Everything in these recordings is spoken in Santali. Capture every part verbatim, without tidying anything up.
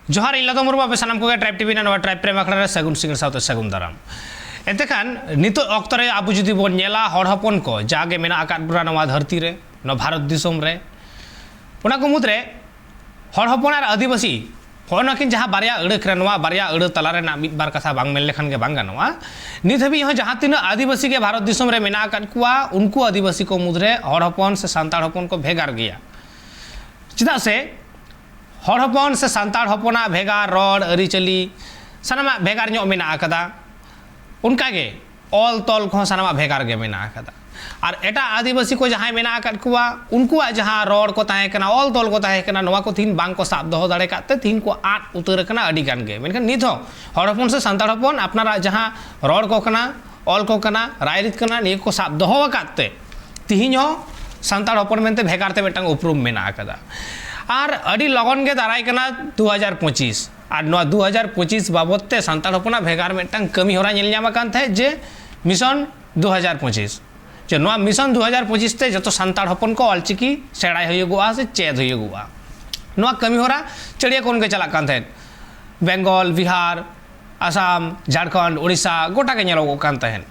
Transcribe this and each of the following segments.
ᱡᱚᱦᱟᱨ, ᱤᱧ ᱞᱟᱫᱚ ᱢᱩᱨᱢᱩ, ᱟᱯᱮ ᱥᱟᱱᱟᱢ ᱠᱚᱜᱮ ᱴᱨᱟᱭᱤᱵᱽ ᱴᱤᱵᱷᱤ ᱨᱮᱱᱟᱜ ᱱᱚᱣᱟ ᱴᱨᱟᱭᱤᱵᱽ ᱯᱨᱮᱢ ᱟᱠᱷᱲᱟ ᱨᱮ ᱥᱟᱹᱜᱩᱱ ᱥᱤᱸᱜᱟᱹᱲ ᱥᱟᱶᱛᱮ ᱥᱟᱹᱜᱩᱱ ᱫᱟᱨᱟᱢ᱾ ᱮᱱᱛᱮ ᱠᱷᱟᱱ ᱱᱤᱛᱚᱜ ᱚᱠᱛᱚ ᱨᱮ ᱟᱵᱚ ᱡᱩᱫᱤ ᱵᱚᱱ ᱧᱮᱞᱟ, ᱦᱚᱲ ᱦᱚᱯᱚᱱ ᱠᱚ ᱡᱟᱜᱮ ᱢᱮᱱᱟᱜ ᱟᱠᱟᱫ ᱵᱚᱱᱟ ᱱᱚᱣᱟ ᱫᱷᱟᱹᱨᱛᱤ ᱨᱮ, ᱱᱚᱣᱟ ᱵᱷᱟᱨᱚᱛ ᱫᱤᱥᱚᱢ ᱨᱮ, ᱚᱱᱟ ᱠᱚ ᱢᱩᱫᱽᱨᱮ ᱦᱚᱲ ᱦᱚᱯᱚᱱ ᱟᱨ ᱟᱹᱫᱤᱵᱟᱹᱥᱤ, ᱦᱚᱸᱜᱼᱚ ᱱᱚᱣᱟ ᱠᱤᱱ ᱡᱟᱦᱟᱸ ᱵᱟᱨᱭᱟ ᱟᱹᱲᱟᱹ ᱠᱟᱱᱟ, ᱱᱚᱣᱟ ᱵᱟᱨᱭᱟ ᱟᱹᱲᱟᱹ ᱛᱟᱞᱟ ᱨᱮᱱᱟᱜ ᱢᱤᱫ ᱵᱟᱨ ᱠᱟᱛᱷᱟ ᱵᱟᱝ ᱢᱮᱱ ᱞᱮᱠᱷᱟᱱ ᱜᱮ ᱵᱟᱝ ᱜᱟᱱᱚᱜᱼᱟ᱾ ᱱᱤᱛ ᱦᱟᱹᱵᱤᱡ ᱦᱚᱸ ᱡᱟᱦᱟᱸ ᱛᱤᱱᱟᱹᱜ ᱟᱹᱫᱤᱵᱟᱹᱥᱤ ᱜᱮ ᱵᱷᱟᱨᱚᱛ ᱫᱤᱥᱚᱢ ᱨᱮ ᱢᱮᱱᱟᱜ ᱟᱠᱟᱫ ᱠᱚᱣᱟ, ᱩᱱᱠᱩ ᱟᱹᱫᱤᱵᱟᱹᱥᱤ ᱠᱚ ᱢᱩᱫᱽᱨᱮ ᱦᱚᱲ ᱦᱚᱯᱚᱱ ᱥᱮ ᱥᱟᱱᱛᱟᱲ ᱦᱚᱯᱚᱱ ᱠᱚ ᱵᱷᱮᱜᱟᱨ ᱜᱮᱭᱟ᱾ ᱪᱮᱫᱟᱜ ᱥᱮ ᱦᱚᱲ ᱦᱚᱯᱚᱱ ᱥᱮ ᱥᱟᱱᱛᱟᱲ ᱦᱚᱯᱚᱱᱟᱜ ᱵᱷᱮᱜᱟᱨ ᱨᱚᱲ, ᱟᱹᱨᱤᱪᱟᱹᱞᱤ, ᱥᱟᱱᱟᱢᱟᱜ ᱵᱷᱮᱜᱟᱨ ᱧᱚᱜ ᱢᱮᱱᱟᱜ ᱟᱠᱟᱫᱟ᱾ ᱚᱱᱠᱟᱜᱮ ᱚᱞ ᱛᱚᱞ ᱠᱚᱦᱚᱸ ᱥᱟᱱᱟᱢᱟᱜ ᱵᱷᱮᱜᱟᱨ ᱜᱮ ᱢᱮᱱᱟᱜ ᱟᱠᱟᱫᱟ᱾ ᱟᱨ ᱮᱴᱟᱜ ᱟᱹᱫᱤᱵᱟᱹᱥᱤ ᱠᱚ ᱡᱟᱦᱟᱸᱭ ᱢᱮᱱᱟᱜ ᱟᱠᱟᱫ ᱠᱚᱣᱟ, ᱩᱱᱠᱩᱣᱟᱜ ᱡᱟᱦᱟᱸ ᱨᱚᱲ ᱠᱚ ᱛᱟᱦᱮᱸ ᱠᱟᱱᱟ, ᱚᱞ ᱛᱚᱞ ᱠᱚ ᱛᱟᱦᱮᱸ ᱠᱟᱱᱟ, ᱱᱚᱣᱟ ᱠᱚ ᱛᱤᱦᱤᱧ ᱵᱟᱝ ᱠᱚ ᱥᱟᱵ ᱫᱚᱦᱚ ᱫᱟᱲᱮ ᱠᱟᱫ ᱛᱮ ᱛᱤᱦᱤᱧ ᱠᱚ ᱟᱫ ᱩᱛᱟᱹᱨ ᱟᱠᱟᱱᱟ ᱟᱹᱰᱤ ᱜᱟᱱ ᱜᱮ᱾ ᱢᱮᱱᱠᱷᱟᱱ ᱱᱤᱛ ᱦᱚᱸ ᱦᱚᱲ ᱦᱚᱯᱚᱱ ᱥᱮ ᱥᱟᱱᱛᱟᱲ ᱦᱚᱯᱚᱱ ᱟᱯᱱᱟᱨᱟᱜ ᱡᱟᱦᱟᱸ ᱨᱚᱲ ᱠᱚ ᱠᱟᱱᱟ, ᱚᱞ ᱠᱚ ᱠᱟᱱᱟ, ᱨᱟᱭᱨᱤᱛ ᱠᱟᱱᱟ, ᱱᱤᱭᱟᱹ ᱠᱚ ᱥᱟᱵ ᱫᱚᱦᱚ ᱟᱠᱟᱫ ᱛᱮ ᱛᱤᱦᱤᱧ ᱦᱚᱸ ᱥᱟᱱᱛᱟᱲ ᱦᱚᱯᱚᱱ ᱢᱮᱱᱛᱮ ᱵᱷᱮᱜᱟᱨ ᱛᱮ ᱢᱤᱫᱴᱟᱝ ᱩᱯᱨᱩᱢ ᱢᱮᱱᱟᱜ ᱟᱠᱟᱫᱟ᱾ ᱟᱨ ᱟᱹᱰᱤ ᱞᱚᱜᱚᱱ ᱜᱮ ᱫᱟᱨᱟᱭ ᱠᱟᱱᱟ ᱫᱩ ᱦᱟᱡᱟᱨ ᱯᱚᱸᱪᱤᱥ, ᱟᱨ ᱱᱚᱣᱟ ᱫᱩ ᱦᱟᱡᱟᱨ ᱯᱚᱸᱪᱤᱥ ᱵᱟᱵᱚᱫ ᱛᱮ ᱥᱟᱱᱛᱟᱲ ᱦᱚᱯᱚᱱᱟᱜ ᱵᱷᱮᱜᱟᱨ ᱢᱤᱫᱴᱟᱝ ᱠᱟᱹᱢᱤ ᱦᱚᱨᱟ ᱧᱮᱞ ᱧᱟᱢ ᱟᱠᱟᱱ ᱛᱟᱦᱮᱸᱫ, ᱡᱮ ᱢᱤᱥᱚᱱ ᱫᱩ ᱦᱟᱡᱟᱨ ᱯᱚᱸᱪᱤᱥ, ᱡᱮ ᱱᱚᱣᱟ ᱢᱤᱥᱚᱱ ᱫᱩ ᱦᱟᱡᱟᱨ ᱯᱚᱸᱪᱤᱥ ᱛᱮ ᱡᱚᱛᱚ ᱥᱟᱱᱛᱟᱲ ᱦᱚᱯᱚᱱ ᱠᱚ ᱚᱞᱪᱤᱠᱤ ᱥᱮᱬᱟᱭ ᱦᱩᱭᱩᱜᱚᱜᱼᱟ ᱥᱮ ᱪᱮᱫ ᱦᱩᱭᱩᱜᱚᱜᱼᱟ᱾ ᱱᱚᱣᱟ ᱠᱟᱹᱢᱤ ᱦᱚᱨᱟ ᱪᱟᱹᱲᱤᱭᱟᱹ ᱠᱷᱚᱱ ᱜᱮ ᱪᱟᱞᱟᱜ ᱠᱟᱱ ᱛᱟᱦᱮᱸᱫ᱾ ᱵᱮᱝᱜᱚᱞ, ᱵᱤᱦᱟᱨ, ᱟᱥᱟᱢ, ᱡᱷᱟᱲᱠᱷᱚᱸᱰ, ᱳᱰᱤᱥᱟ ᱜᱚᱴᱟ ᱜᱮ ᱧᱮᱞᱚᱜᱚᱜ ᱠᱟᱱ ᱛᱟᱦᱮᱸᱫ᱾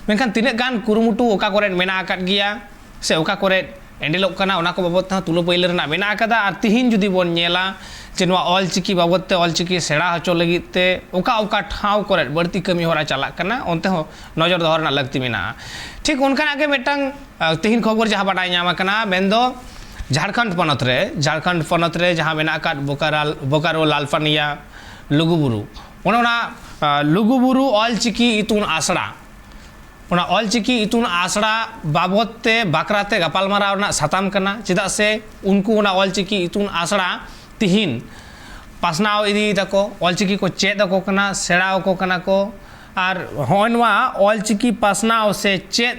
ᱢᱮᱱᱠᱷᱟᱱ ᱛᱤᱱᱟᱹᱜ ᱜᱟᱱ ᱠᱩᱨᱩᱢᱩᱴᱩ ᱚᱠᱟ ᱠᱚᱨᱮᱫ ᱢᱮᱱᱟᱜ ᱟᱠᱟᱫ ᱜᱮᱭᱟ ᱥᱮ ᱚᱠᱟ ᱠᱚᱨᱮᱫ ᱮᱸᱰᱮᱞᱚᱜ ᱠᱟᱱᱟ, ᱚᱱᱟ ᱠᱚ ᱵᱟᱵᱚᱫ ᱛᱮᱦᱚᱸ ᱛᱩᱞᱟᱹ ᱯᱟᱹᱭᱞᱟᱹ ᱨᱮᱱᱟᱜ ᱢᱮᱱᱟᱜ ᱟᱠᱟᱫᱟ᱾ ᱟᱨ ᱛᱤᱦᱤᱧ ᱡᱩᱫᱤ ᱵᱚᱱ ᱧᱮᱞᱟ ᱡᱮ ᱱᱚᱣᱟ ᱚᱞᱪᱤᱠᱤ ᱵᱟᱵᱚᱫ ᱛᱮ, ᱚᱞᱪᱤᱠᱤ ᱥᱮᱬᱟ ᱦᱚᱪᱚ ᱞᱟᱹᱜᱤᱫ ᱛᱮ ᱚᱠᱟ ᱚᱠᱟ ᱴᱷᱟᱶ ᱠᱚᱨᱮᱫ ᱵᱟᱹᱲᱛᱤ ᱠᱟᱹᱢᱤ ᱦᱚᱨᱟ ᱪᱟᱞᱟᱜ ᱠᱟᱱᱟ, ᱚᱱᱛᱮ ᱦᱚᱸ ᱱᱚᱡᱚᱨ ᱫᱚᱦᱚ ᱨᱮᱱᱟᱜ ᱞᱟᱹᱠᱛᱤ ᱢᱮᱱᱟᱜᱼᱟ᱾ ᱴᱷᱤᱠ ᱚᱱᱠᱟᱱᱟᱜ ᱜᱮ ᱢᱤᱫᱴᱟᱝ, ᱟᱸ, ᱛᱤᱦᱤᱧ ᱠᱷᱚᱵᱚᱨ ᱡᱟᱦᱟᱸ ᱵᱟᱰᱟᱭ ᱧᱟᱢ ᱟᱠᱟᱱᱟ, ᱢᱮᱱᱫᱚ ᱡᱷᱟᱲᱠᱷᱚᱸᱰ ᱯᱚᱱᱚᱛ ᱨᱮ, ᱡᱷᱟᱲᱠᱷᱚᱸᱰ ᱯᱚᱱᱚᱛ ᱨᱮ ᱡᱟᱦᱟᱸ ᱢᱮᱱᱟᱜ ᱟᱠᱟᱫ ᱵᱳᱠᱟᱨᱟᱞ-, ᱵᱳᱠᱟᱨᱳ ᱞᱟᱞᱯᱟᱱᱤᱭᱟ ᱞᱩᱜᱩᱵᱩᱨᱩ, ᱚᱱᱮ ᱚᱱᱟ, ᱟᱸ, ᱞᱩᱜᱩᱵᱩᱨᱩ ᱚᱞᱪᱤᱠᱤ ᱤᱛᱩᱱ ᱟᱥᱲᱟ, ᱚᱱᱟ ᱚᱞᱪᱤᱠᱤ ᱤᱛᱩᱱ ᱟᱥᱲᱟ ᱵᱟᱵᱚᱫ ᱛᱮ ᱵᱟᱠᱷᱨᱟ ᱛᱮ ᱜᱟᱯᱟᱞᱢᱟᱨᱟᱣ ᱨᱮᱱᱟᱜ ᱥᱟᱛᱟᱢ ᱠᱟᱱᱟ᱾ ᱪᱮᱫᱟᱜ ᱥᱮ ᱩᱱᱠᱩ ᱚᱱᱟ ᱚᱞᱪᱤᱠᱤ ᱤᱛᱩᱱ ᱟᱥᱲᱟ ᱛᱤᱦᱤᱧ ᱯᱟᱥᱱᱟᱣ ᱤᱫᱤᱭ ᱫᱟᱠᱚ, ᱚᱞᱪᱤᱠᱤ ᱠᱚ ᱪᱮᱫ ᱟᱠᱚ ᱠᱟᱱᱟ, ᱥᱮᱬᱟ ᱟᱠᱚ ᱠᱟᱱᱟ ᱠᱚ᱾ ᱟᱨ ᱦᱚᱸᱜᱼᱚᱭ ᱱᱚᱣᱟ ᱚᱞᱪᱤᱠᱤ ᱯᱟᱥᱱᱟᱣ ᱥᱮ ᱪᱮᱫ,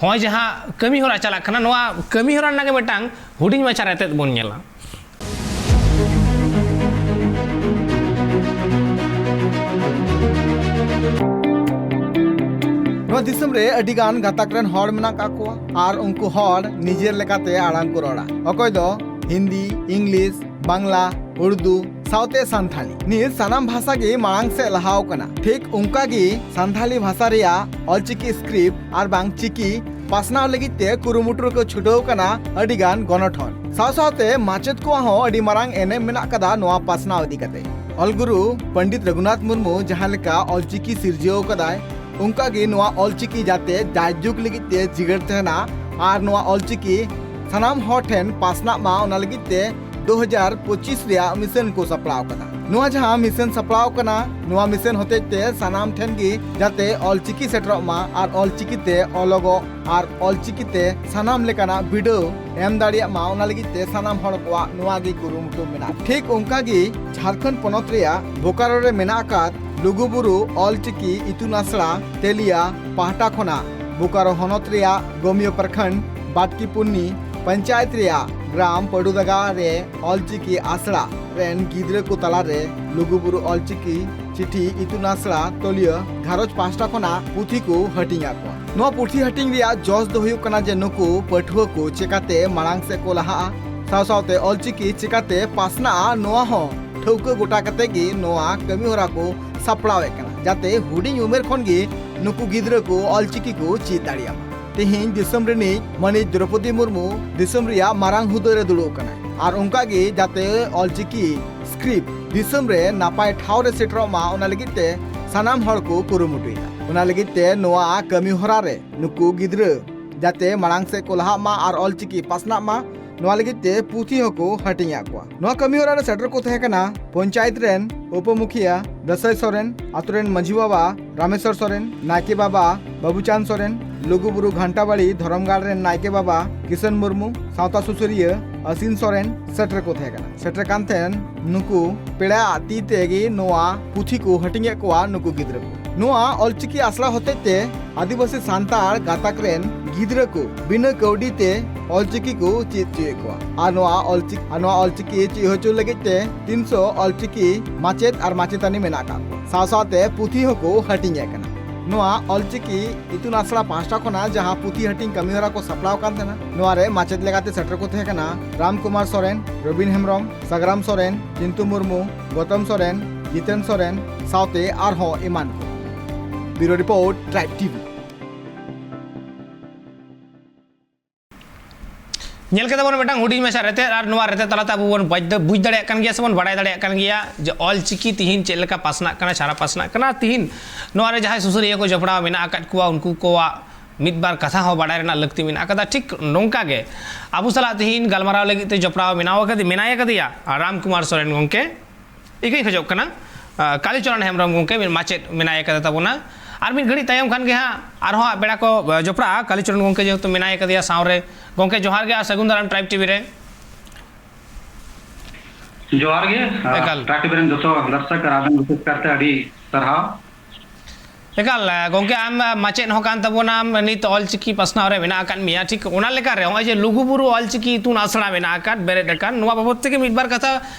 ᱦᱚᱸᱜᱼᱚᱭ ᱡᱟᱦᱟᱸ ᱠᱟᱹᱢᱤ ᱦᱚᱨᱟ ᱪᱟᱞᱟᱜ ᱠᱟᱱᱟ, ᱱᱚᱣᱟ ᱠᱟᱹᱢᱤ ᱦᱚᱨᱟ ᱨᱮᱱᱟᱜ ᱜᱮ ᱢᱤᱫᱴᱟᱝ ᱦᱩᱰᱤᱧ ᱢᱟᱪᱷᱟ ᱨᱮᱛᱮᱫ ᱵᱚᱱ ᱧᱮᱞᱟ᱾ ᱱᱚᱣᱟ ᱫᱤᱥᱚᱢ ᱨᱮ ᱟᱹᱰᱤ ᱜᱟᱱ ᱜᱟᱛᱟᱠ ᱨᱮᱱ ᱦᱚᱲ ᱢᱮᱱᱟᱜ ᱟᱠᱟᱫ ᱠᱚᱣᱟ, ᱟᱨ ᱩᱱᱠᱩ ᱦᱚᱲ ᱱᱤᱡᱮᱨ ᱞᱮᱠᱟᱛᱮ ᱟᱲᱟᱝ ᱠᱚ ᱨᱚᱲᱟ᱾ ᱚᱠᱚᱭ ᱫᱚ ᱦᱤᱱᱫᱤ, ᱤᱝᱞᱤᱥ, ᱵᱟᱝᱞᱟ, ᱩᱨᱫᱩ, ᱥᱟᱶᱛᱮ ᱥᱟᱱᱛᱷᱟᱞᱤ᱾ ᱱᱤᱭᱟᱹ ᱥᱟᱱᱟᱢ ᱵᱷᱟᱥᱟ ᱜᱮ ᱢᱟᱲᱟᱝ ᱥᱮᱫ ᱞᱟᱦᱟᱣ ᱠᱟᱱᱟ᱾ ᱴᱷᱤᱠ ᱚᱱᱠᱟ ᱜᱮ ᱥᱟᱱᱛᱷᱟᱞᱤ ᱵᱷᱟᱥᱟ ᱨᱮᱭᱟᱜ ᱚᱞᱪᱤᱠᱤ ᱥᱠᱨᱤᱯᱴ ᱟᱨ ᱵᱟᱝ ᱪᱤᱠᱤ ᱯᱟᱥᱱᱟᱣ ᱞᱟᱹᱜᱤᱫ ᱛᱮ ᱠᱩᱨᱩᱢᱩᱴᱩ ᱨᱮᱠᱚ ᱪᱷᱩᱴᱟᱹᱣ ᱠᱟᱱᱟ ᱟᱹᱰᱤ ᱜᱟᱱ ᱜᱚᱱᱚᱴᱷᱚᱱ᱾ ᱥᱟᱶ ᱥᱟᱶᱛᱮ ᱢᱟᱪᱮᱫ ᱠᱚᱣᱟᱜ ᱦᱚᱸ ᱟᱹᱰᱤ ᱢᱟᱨᱟᱝ ᱮᱱᱮᱢ ᱢᱮᱱᱟᱜ ᱠᱟᱫᱟ ᱱᱚᱣᱟ ᱯᱟᱥᱱᱟᱣ ᱤᱫᱤ ᱠᱟᱛᱮ᱾ ᱚᱞ ᱜᱩᱨᱩ ᱯᱚᱱᱰᱤᱛ ᱨᱚᱜᱷᱩᱱᱟᱛᱷ ᱢᱩᱨᱢᱩ ᱡᱟᱦᱟᱸ ᱞᱮᱠᱟ ᱚᱞᱪᱤᱠᱤ ᱥᱤᱨᱡᱟᱹᱣ ᱠᱟᱫᱟᱭ, ᱚᱱᱠᱟ ᱜᱮ ᱱᱚᱣᱟ ᱚᱞᱪᱤᱠᱤ ᱡᱟᱛᱮ ᱡᱟᱭᱡᱩᱜᱽ ᱞᱟᱹᱜᱤᱫ ᱛᱮ ᱡᱤᱜᱟᱹᱲ ᱛᱟᱦᱮᱱᱟ ᱟᱨ ᱱᱚᱣᱟ ᱚᱞᱪᱤᱠᱤ ᱥᱟᱱᱟᱢ ᱦᱚᱲ ᱴᱷᱮᱱ ᱯᱟᱥᱱᱟᱜ ᱢᱟ, ᱚᱱᱟ ᱞᱟᱹᱜᱤᱫ ᱛᱮ ᱫᱩ ᱦᱟᱡᱟᱨ ᱯᱚᱸᱪᱤᱥ ᱨᱮᱭᱟᱜ ᱢᱤᱥᱚᱱ ᱠᱚ ᱥᱟᱯᱲᱟᱣ ᱠᱟᱫᱟ᱾ ᱱᱚᱣᱟ ᱡᱟᱦᱟᱸ ᱢᱤᱥᱚᱱ ᱥᱟᱯᱲᱟᱣ ᱠᱟᱱᱟ, ᱱᱚᱣᱟ ᱢᱤᱥᱚᱱ ᱦᱚᱛᱮᱡ ᱛᱮ ᱥᱟᱱᱟᱢ ᱴᱷᱮᱱ ᱜᱮ ᱡᱟᱛᱮ ᱚᱞᱪᱤᱠᱤ ᱥᱮᱴᱮᱨᱚᱜ ᱢᱟ ᱟᱨ ᱚᱞᱪᱤᱠᱤ ᱛᱮ ᱚᱞᱚᱜᱚᱜ ᱟᱨ ᱚᱞᱪᱤᱠᱤ ᱛᱮ ᱥᱟᱱᱟᱢ ᱞᱮᱠᱟᱱᱟᱜ ᱵᱤᱰᱟᱹᱣ ᱮᱢ ᱫᱟᱲᱮᱭᱟᱜ ᱢᱟ, ᱚᱱᱟ ᱞᱟᱹᱜᱤᱫ ᱛᱮ ᱥᱟᱱᱟᱢ ᱦᱚᱲ ᱠᱚᱣᱟᱜ ᱱᱚᱣᱟ ᱜᱮ ᱠᱩᱨᱩᱢᱩᱴᱩ ᱢᱮᱱᱟᱜᱼᱟ᱾ ᱴᱷᱤᱠ ᱚᱱᱠᱟ ᱜᱮ ᱡᱷᱟᱲᱠᱷᱚᱸᱰ ᱯᱚᱱᱚᱛ ᱨᱮᱭᱟᱜ ᱵᱳᱠᱟᱨᱳ ᱨᱮ ᱢᱮᱱᱟᱜ ᱟᱠᱟᱫ ᱞᱩᱜᱩᱵᱩᱨᱩ ᱚᱞᱪᱤᱠᱤ ᱤᱛᱩᱱ ᱟᱥᱲᱟ ᱛᱮᱞᱤᱭᱟ ᱯᱟᱦᱴᱟ ᱠᱷᱚᱱᱟᱜ ᱵᱳᱠᱟᱨᱳ ᱦᱚᱱᱚᱛ ᱨᱮᱭᱟᱜ ᱜᱚᱢᱤᱭᱚ ᱯᱨᱚᱠᱷᱚᱸᱰ ᱵᱟᱴᱠᱤ ᱯᱩᱱᱱᱤ ᱯᱚᱧᱪᱟᱭᱮᱛ ᱨᱮᱭᱟᱜ ᱜᱨᱟᱢ ᱯᱟᱰᱩᱫᱟᱜᱟ ᱨᱮ ᱚᱞᱪᱤᱠᱤ ᱟᱥᱲᱟ ᱨᱮᱱ ᱜᱤᱫᱽᱨᱟᱹ ᱠᱚ ᱛᱟᱞᱟᱨᱮ ᱞᱩᱜᱩᱵᱩᱨᱩ ᱚᱞᱪᱤᱠᱤ ᱪᱤᱴᱷᱤ ᱤᱛᱩᱱ ᱟᱥᱲᱟ ᱛᱚᱞᱤᱭᱟᱹ ᱜᱷᱟᱨᱚᱸᱡᱽ ᱯᱟᱦᱴᱟ ᱠᱷᱚᱱᱟᱜ ᱯᱩᱛᱷᱤ ᱠᱚ ᱦᱟᱹᱴᱤᱧ ᱟᱠᱚᱣᱟ᱾ ᱱᱚᱣᱟ ᱯᱩᱛᱷᱤ ᱦᱟᱹᱴᱤᱧ ᱨᱮᱭᱟᱜ ᱡᱚᱥ ᱫᱚ ᱦᱩᱭᱩᱜ ᱠᱟᱱᱟ ᱡᱮ ᱱᱩᱠᱩ ᱯᱟᱹᱴᱷᱩᱣᱟᱹ ᱠᱚ ᱪᱮᱠᱟᱛᱮ ᱢᱟᱲᱟᱝ ᱥᱮᱫ ᱠᱚ ᱞᱟᱦᱟᱜᱼᱟ, ᱥᱟᱶ ᱥᱟᱶᱛᱮ ᱚᱞᱪᱤᱠᱤ ᱪᱮᱠᱟᱛᱮ ᱯᱟᱥᱱᱟᱜᱼᱟ, ᱱᱚᱣᱟ ᱦᱚᱸ ᱴᱷᱟᱹᱣᱠᱟᱹ ᱜᱚᱴᱟ ᱠᱟᱛᱮ ᱜᱮ ᱱᱚᱣᱟ ᱠᱟᱹᱢᱤ ᱦᱚᱨᱟ ᱠᱚ ᱥᱟᱯᱲᱟᱣᱮᱫ ᱠᱟᱱᱟ, ᱡᱟᱛᱮ ᱦᱩᱰᱤᱧ ᱩᱢᱮᱨ ᱠᱷᱚᱱ ᱜᱮ ᱱᱩᱠᱩ ᱜᱤᱫᱽᱨᱟᱹ ᱠᱚ ᱚᱞᱪᱤᱠᱤ ᱠᱚ ᱪᱮᱫ ᱫᱟᱲᱮᱭᱟᱜ ᱢᱟ᱾ ᱛᱮᱦᱮᱧ ᱫᱤᱥᱚᱢ ᱨᱤᱱᱤᱡ ᱢᱟᱹᱱᱤᱡ ᱫᱨᱚᱯᱚᱫᱤ ᱢᱩᱨᱢᱩ ᱫᱤᱥᱚᱢ ᱨᱮᱭᱟᱜ ᱢᱟᱨᱟᱝ ᱦᱩᱫᱟᱹ ᱨᱮ ᱫᱩᱲᱩᱵ ᱠᱟᱱᱟᱭ ᱟᱨ ᱚᱱᱠᱟ ᱜᱮ ᱡᱟᱛᱮ ᱚᱞᱪᱤᱠᱤ ᱥᱠᱨᱤᱯᱴ ᱫᱤᱥᱚᱢ ᱨᱮ ᱱᱟᱯᱟᱭ ᱴᱷᱟᱶ ᱨᱮ ᱥᱮᱴᱮᱨᱚᱜ ᱢᱟ, ᱚᱱᱟ ᱞᱟᱹᱜᱤᱫ ᱛᱮ ᱥᱟᱱᱟᱢ ᱦᱚᱲ ᱠᱚ ᱠᱩᱨᱩᱢᱩᱴᱩᱭᱮᱫᱟ᱾ ᱚᱱᱟ ᱞᱟᱹᱜᱤᱫ ᱛᱮ ᱱᱚᱣᱟ ᱠᱟᱹᱢᱤ ᱦᱚᱨᱟ ᱨᱮ ᱱᱩᱠᱩ ᱜᱤᱫᱽᱨᱟᱹ ᱡᱟᱛᱮ ᱢᱟᱲᱟᱝ ᱥᱮᱫ ᱠᱚ ᱞᱟᱦᱟᱜ ᱢᱟ ᱟᱨ ᱚᱞᱪᱤᱠᱤ ᱯᱟᱥᱱᱟᱜ ᱢᱟ, ᱱᱚᱣᱟ ᱞᱟᱹᱜᱤᱫ ᱛᱮ ᱯᱩᱛᱷᱤ ᱦᱚᱸᱠᱚ ᱦᱟᱹᱴᱤᱧᱟᱫ ᱠᱚᱣᱟ᱾ ᱱᱚᱣᱟ ᱠᱟᱹᱢᱤ ᱦᱚᱨᱟ ᱨᱮ ᱥᱮᱴᱮᱨ ᱠᱚ ᱛᱟᱦᱮᱸ ᱠᱟᱱᱟ ᱯᱚᱧᱪᱟᱭᱮᱛ ᱨᱮᱱ ᱩᱯᱚᱢᱩᱠᱷᱤᱭᱟᱹ ᱫᱟᱥᱟᱭ ᱥᱚᱨᱮᱱ, ᱟᱛᱳ ᱨᱮᱱ ᱢᱟᱹᱡᱷᱤ ᱵᱟᱵᱟ ᱨᱟᱢᱮᱥᱣᱚᱨ ᱥᱚᱨᱮᱱ, ᱱᱟᱭᱠᱮ ᱵᱟᱵᱟ ᱵᱟᱹᱵᱩᱪᱟᱸᱫᱽ ᱥᱚᱨᱮᱱ, ᱞᱩᱜᱩᱵᱩᱨᱩ ᱜᱷᱟᱱᱴᱟᱵᱟᱲᱤ ᱫᱷᱚᱨᱚᱢ ᱜᱟᱲ ᱨᱮᱱ ᱱᱟᱭᱠᱮ ᱵᱟᱵᱟ ᱠᱤᱥᱚᱱ ᱢᱩᱨᱢᱩ, ᱥᱟᱶᱛᱟ ᱥᱩᱥᱟᱹᱨᱤᱭᱟᱹ ᱟᱥᱤᱱ ᱥᱚᱨᱮᱱ ᱥᱮᱴᱮᱨ ᱠᱚ ᱛᱟᱦᱮᱸ ᱠᱟᱱᱟ᱾ ᱥᱮᱴᱮᱨ ᱠᱟᱱ ᱛᱟᱦᱮᱸᱱ ᱱᱩᱠᱩ ᱯᱮᱲᱟᱣᱟᱜ ᱛᱤ ᱛᱮᱜᱮ ᱱᱚᱣᱟ ᱯᱩᱛᱷᱤ ᱠᱚ ᱦᱟᱹᱴᱤᱧᱮᱫ ᱠᱚᱣᱟ ᱱᱩᱠᱩ ᱜᱤᱫᱽᱨᱟᱹ ᱠᱚ᱾ ᱱᱚᱣᱟ ᱚᱞᱪᱤᱠᱤ ᱟᱥᱲᱟ ᱦᱚᱛᱮᱡ ᱛᱮ ᱟᱹᱫᱤᱵᱟᱹᱥᱤ ᱥᱟᱱᱛᱟᱲ ᱜᱟᱛᱟᱠ ᱨᱮᱱ ᱜᱤᱫᱽᱨᱟᱹ ᱠᱚ ᱵᱤᱱᱟᱹ ᱠᱟᱹᱣᱰᱤ ᱛᱮ ᱚᱞᱪᱤᱠᱤ ᱠᱚ ᱪᱮᱫ ᱦᱚᱪᱚᱭᱮᱫ ᱠᱚᱣᱟ᱾ ᱟᱨ ᱱᱚᱣᱟ ᱚᱞᱪᱤᱠᱤ, ᱟᱨ ᱱᱚᱣᱟ ᱚᱞᱪᱤᱠᱤ ᱪᱮᱫ ᱦᱚᱪᱚ ᱞᱟᱹᱜᱤᱫ ᱛᱮ ᱛᱤᱱᱥᱚ ᱚᱞᱪᱤᱠᱤ ᱢᱟᱪᱮᱫ ᱟᱨ ᱢᱟᱪᱮᱛᱟᱹᱱᱤ ᱢᱮᱱᱟᱜ ᱟᱠᱟᱫ ᱠᱚᱣᱟ᱾ ᱥᱟᱶ ᱥᱟᱶᱛᱮ ᱯᱩᱛᱷᱤ ᱦᱚᱸᱠᱚ ᱦᱟᱹᱴᱤᱧᱮᱫ ᱠᱟᱱᱟ᱾ ᱱᱚᱣᱟ ᱚᱞᱪᱤᱠᱤ ᱤᱛᱩᱱ ᱟᱥᱲᱟ ᱯᱟᱦᱴᱟ ᱠᱷᱚᱱᱟᱜ ᱡᱟᱦᱟᱸ ᱯᱩᱛᱷᱤ ᱦᱟᱹᱴᱤᱧ ᱠᱟᱹᱢᱤᱦᱚᱨᱟ ᱠᱚ ᱥᱟᱯᱲᱟᱣ ᱠᱟᱱ ᱛᱟᱦᱮᱱᱟ, ᱱᱚᱣᱟ ᱨᱮ ᱢᱟᱪᱮᱫ ᱞᱮᱠᱟᱛᱮ ᱥᱮᱴᱮᱨ ᱠᱚ ᱛᱟᱦᱮᱸ ᱠᱟᱱᱟ ᱨᱟᱢ ᱠᱩᱢᱟᱨ ᱥᱚᱨᱮᱱ, ᱨᱚᱵᱤᱱ ᱦᱮᱢᱵᱨᱚᱢ, ᱥᱟᱜᱽᱨᱟᱢ ᱥᱚᱨᱮᱱ, ᱪᱤᱱᱛᱩ ᱢᱩᱨᱢᱩ, ᱜᱚᱛᱚᱢ ᱥᱚᱨᱮᱱ, ᱡᱤᱛᱮᱱ ᱥᱚᱨᱮᱱ ᱥᱟᱶᱛᱮ ᱟᱨᱦᱚᱸ ᱮᱢᱟᱱ ᱠᱚ᱾ ᱵᱤᱭᱩᱨᱳ ᱨᱤᱯᱳᱨᱴ, ᱴᱨᱟᱭᱤᱵᱽ ᱴᱤᱵᱷᱤ᱾ ᱧᱮᱞ ᱠᱮᱫᱟ ᱵᱚᱱ ᱢᱤᱫᱴᱟᱝ ᱦᱩᱰᱤᱧ ᱢᱟᱪᱷᱟ ᱨᱮᱛᱮᱫ, ᱟᱨ ᱱᱚᱣᱟ ᱨᱮᱛᱮᱫ ᱛᱟᱞᱟᱛᱮ ᱟᱵᱚ ᱵᱚᱱ ᱵᱟᱡᱽ-, ᱵᱩᱡᱽ ᱫᱟᱲᱮᱭᱟᱜ ᱠᱟᱱ ᱜᱮᱭᱟ ᱥᱮ ᱵᱚᱱ ᱵᱟᱲᱟᱭ ᱫᱟᱲᱮᱭᱟᱜ ᱠᱟᱱ ᱜᱮᱭᱟ ᱡᱮ ᱚᱞ ᱪᱤᱠᱤ ᱛᱤᱦᱤᱧ ᱪᱮᱫ ᱞᱮᱠᱟ ᱯᱟᱥᱱᱟᱜ ᱠᱟᱱᱟ, ᱥᱟᱨᱟ ᱯᱟᱥᱱᱟᱜ ᱠᱟᱱᱟ᱾ ᱛᱤᱦᱤᱧ ᱱᱚᱣᱟ ᱨᱮ ᱡᱟᱦᱟᱸᱭ ᱥᱩᱥᱟᱹᱨᱤᱭᱟᱹ ᱠᱚ ᱡᱚᱯᱲᱟᱣ ᱢᱮᱱᱟᱜ ᱟᱠᱟᱫ ᱠᱚᱣᱟ, ᱩᱱᱠᱩ ᱠᱚᱣᱟᱜ ᱢᱤᱫ ᱵᱟᱨ ᱠᱟᱛᱷᱟ ᱦᱚᱸ ᱵᱟᱲᱟᱭ ᱨᱮᱱᱟᱜ ᱞᱟᱹᱠᱛᱤ ᱢᱮᱱᱟᱜ ᱟᱠᱟᱫᱟ᱾ ᱴᱷᱤᱠ ᱱᱚᱝᱠᱟ ᱜᱮ ᱟᱵᱚ ᱥᱟᱞᱟᱜ ᱛᱤᱦᱤᱧ ᱜᱟᱞᱢᱟᱨᱟᱣ ᱞᱟᱹᱜᱤᱫ ᱛᱮ ᱡᱚᱯᱲᱟᱣ ᱢᱮᱱᱟᱣ ᱟᱠᱟᱫᱮ-, ᱢᱮᱱᱟᱭ ᱟᱠᱟᱫᱮᱭᱟ ᱨᱟᱢ ᱠᱩᱢᱟᱨ ᱥᱚᱨᱮᱱ ᱜᱚᱢᱠᱮ᱾ ᱤᱠᱟᱹᱧ ᱠᱷᱚᱡᱚᱜ ᱠᱟᱱᱟ, ᱟ, ᱠᱟᱞᱤᱪᱚᱨᱚᱱ ᱦᱮᱢᱵᱨᱚᱢ ᱜᱚᱢᱠᱮ ᱢᱤᱫ ᱢᱟᱪᱮᱫ ᱢᱮᱱᱟᱭ ᱟᱠᱟᱫᱮ ᱛᱟᱵᱚᱱᱟ᱾ ᱟᱨ ᱢᱤᱫ ᱜᱷᱟᱹᱲᱤᱡ ᱛᱟᱭᱚᱢ ᱠᱷᱟᱱ ᱜᱮ ᱦᱟᱸᱜ ᱟᱨᱦᱚᱸ ᱦᱟᱸᱜ ᱯᱮᱲᱟ ᱠᱚ, ᱟ, ᱡᱚᱯᱲᱟᱜᱼᱟ᱾ ᱠᱟᱞᱤᱪᱚᱨᱚᱱ ᱜᱚᱢᱠᱮ ᱡᱮᱦᱮᱛᱩ ᱢᱮᱱᱟᱭ ᱟᱠᱟᱫᱮᱭᱟ ᱥᱟᱶᱨᱮ᱾ ᱜᱚᱢᱠᱮ ᱡᱚᱦᱟᱨ ᱜᱮ ᱟᱨ ᱥᱟᱹᱜᱩᱱ ᱫᱟᱨᱟᱢ ᱴᱨᱟᱭᱤᱵᱽ ᱴᱤᱵᱷᱤ ᱨᱮ᱾ ᱡᱚᱦᱟᱨ ᱜᱮ, ᱟ, ᱮᱠᱟᱞ᱾ ᱴᱨᱟᱭᱤᱵᱽ ᱴᱤᱵᱷᱤ ᱨᱮᱱ ᱡᱚᱛᱚ ᱫᱚᱨᱥᱚᱠ ᱟᱨ ᱟᱵᱮᱱ ᱵᱤᱥᱮᱥ ᱠᱟᱨᱛᱮ ᱟᱹᱰᱤ ᱥᱟᱨᱦᱟᱣ᱾ ᱮᱠᱟᱞ, ᱮ, ᱜᱚᱢᱠᱮ, ᱟᱢ, ᱮ, ᱢᱟᱪᱮᱫ ᱦᱚᱸ ᱠᱟᱱ ᱛᱟᱵᱚᱱᱟᱢ, ᱱᱤᱛ ᱚᱞᱪᱤᱠᱤ ᱯᱟᱥᱱᱟᱣ ᱨᱮ ᱢᱮᱱᱟᱜ ᱟᱠᱟᱫ ᱢᱮᱭᱟ᱾ ᱴᱷᱤᱠ ᱚᱱᱟ ᱞᱮᱠᱟᱨᱮ ᱱᱚᱜᱼᱚᱭ ᱡᱮ ᱞᱩᱜᱩᱵᱩᱨᱩ ᱚᱞᱪᱤᱠᱤ ᱤᱛᱩᱱ ᱟᱥᱲᱟ ᱢᱮᱱᱟᱜ ᱟᱠᱟᱫ, ᱵᱮᱨᱮᱫ ᱟᱠᱟᱱ, ᱱᱚᱣᱟ ᱵᱟᱵᱚᱫ ᱛᱮᱜᱮ ᱢᱤᱫ ᱵᱟᱨ ᱠᱟᱛᱷᱟ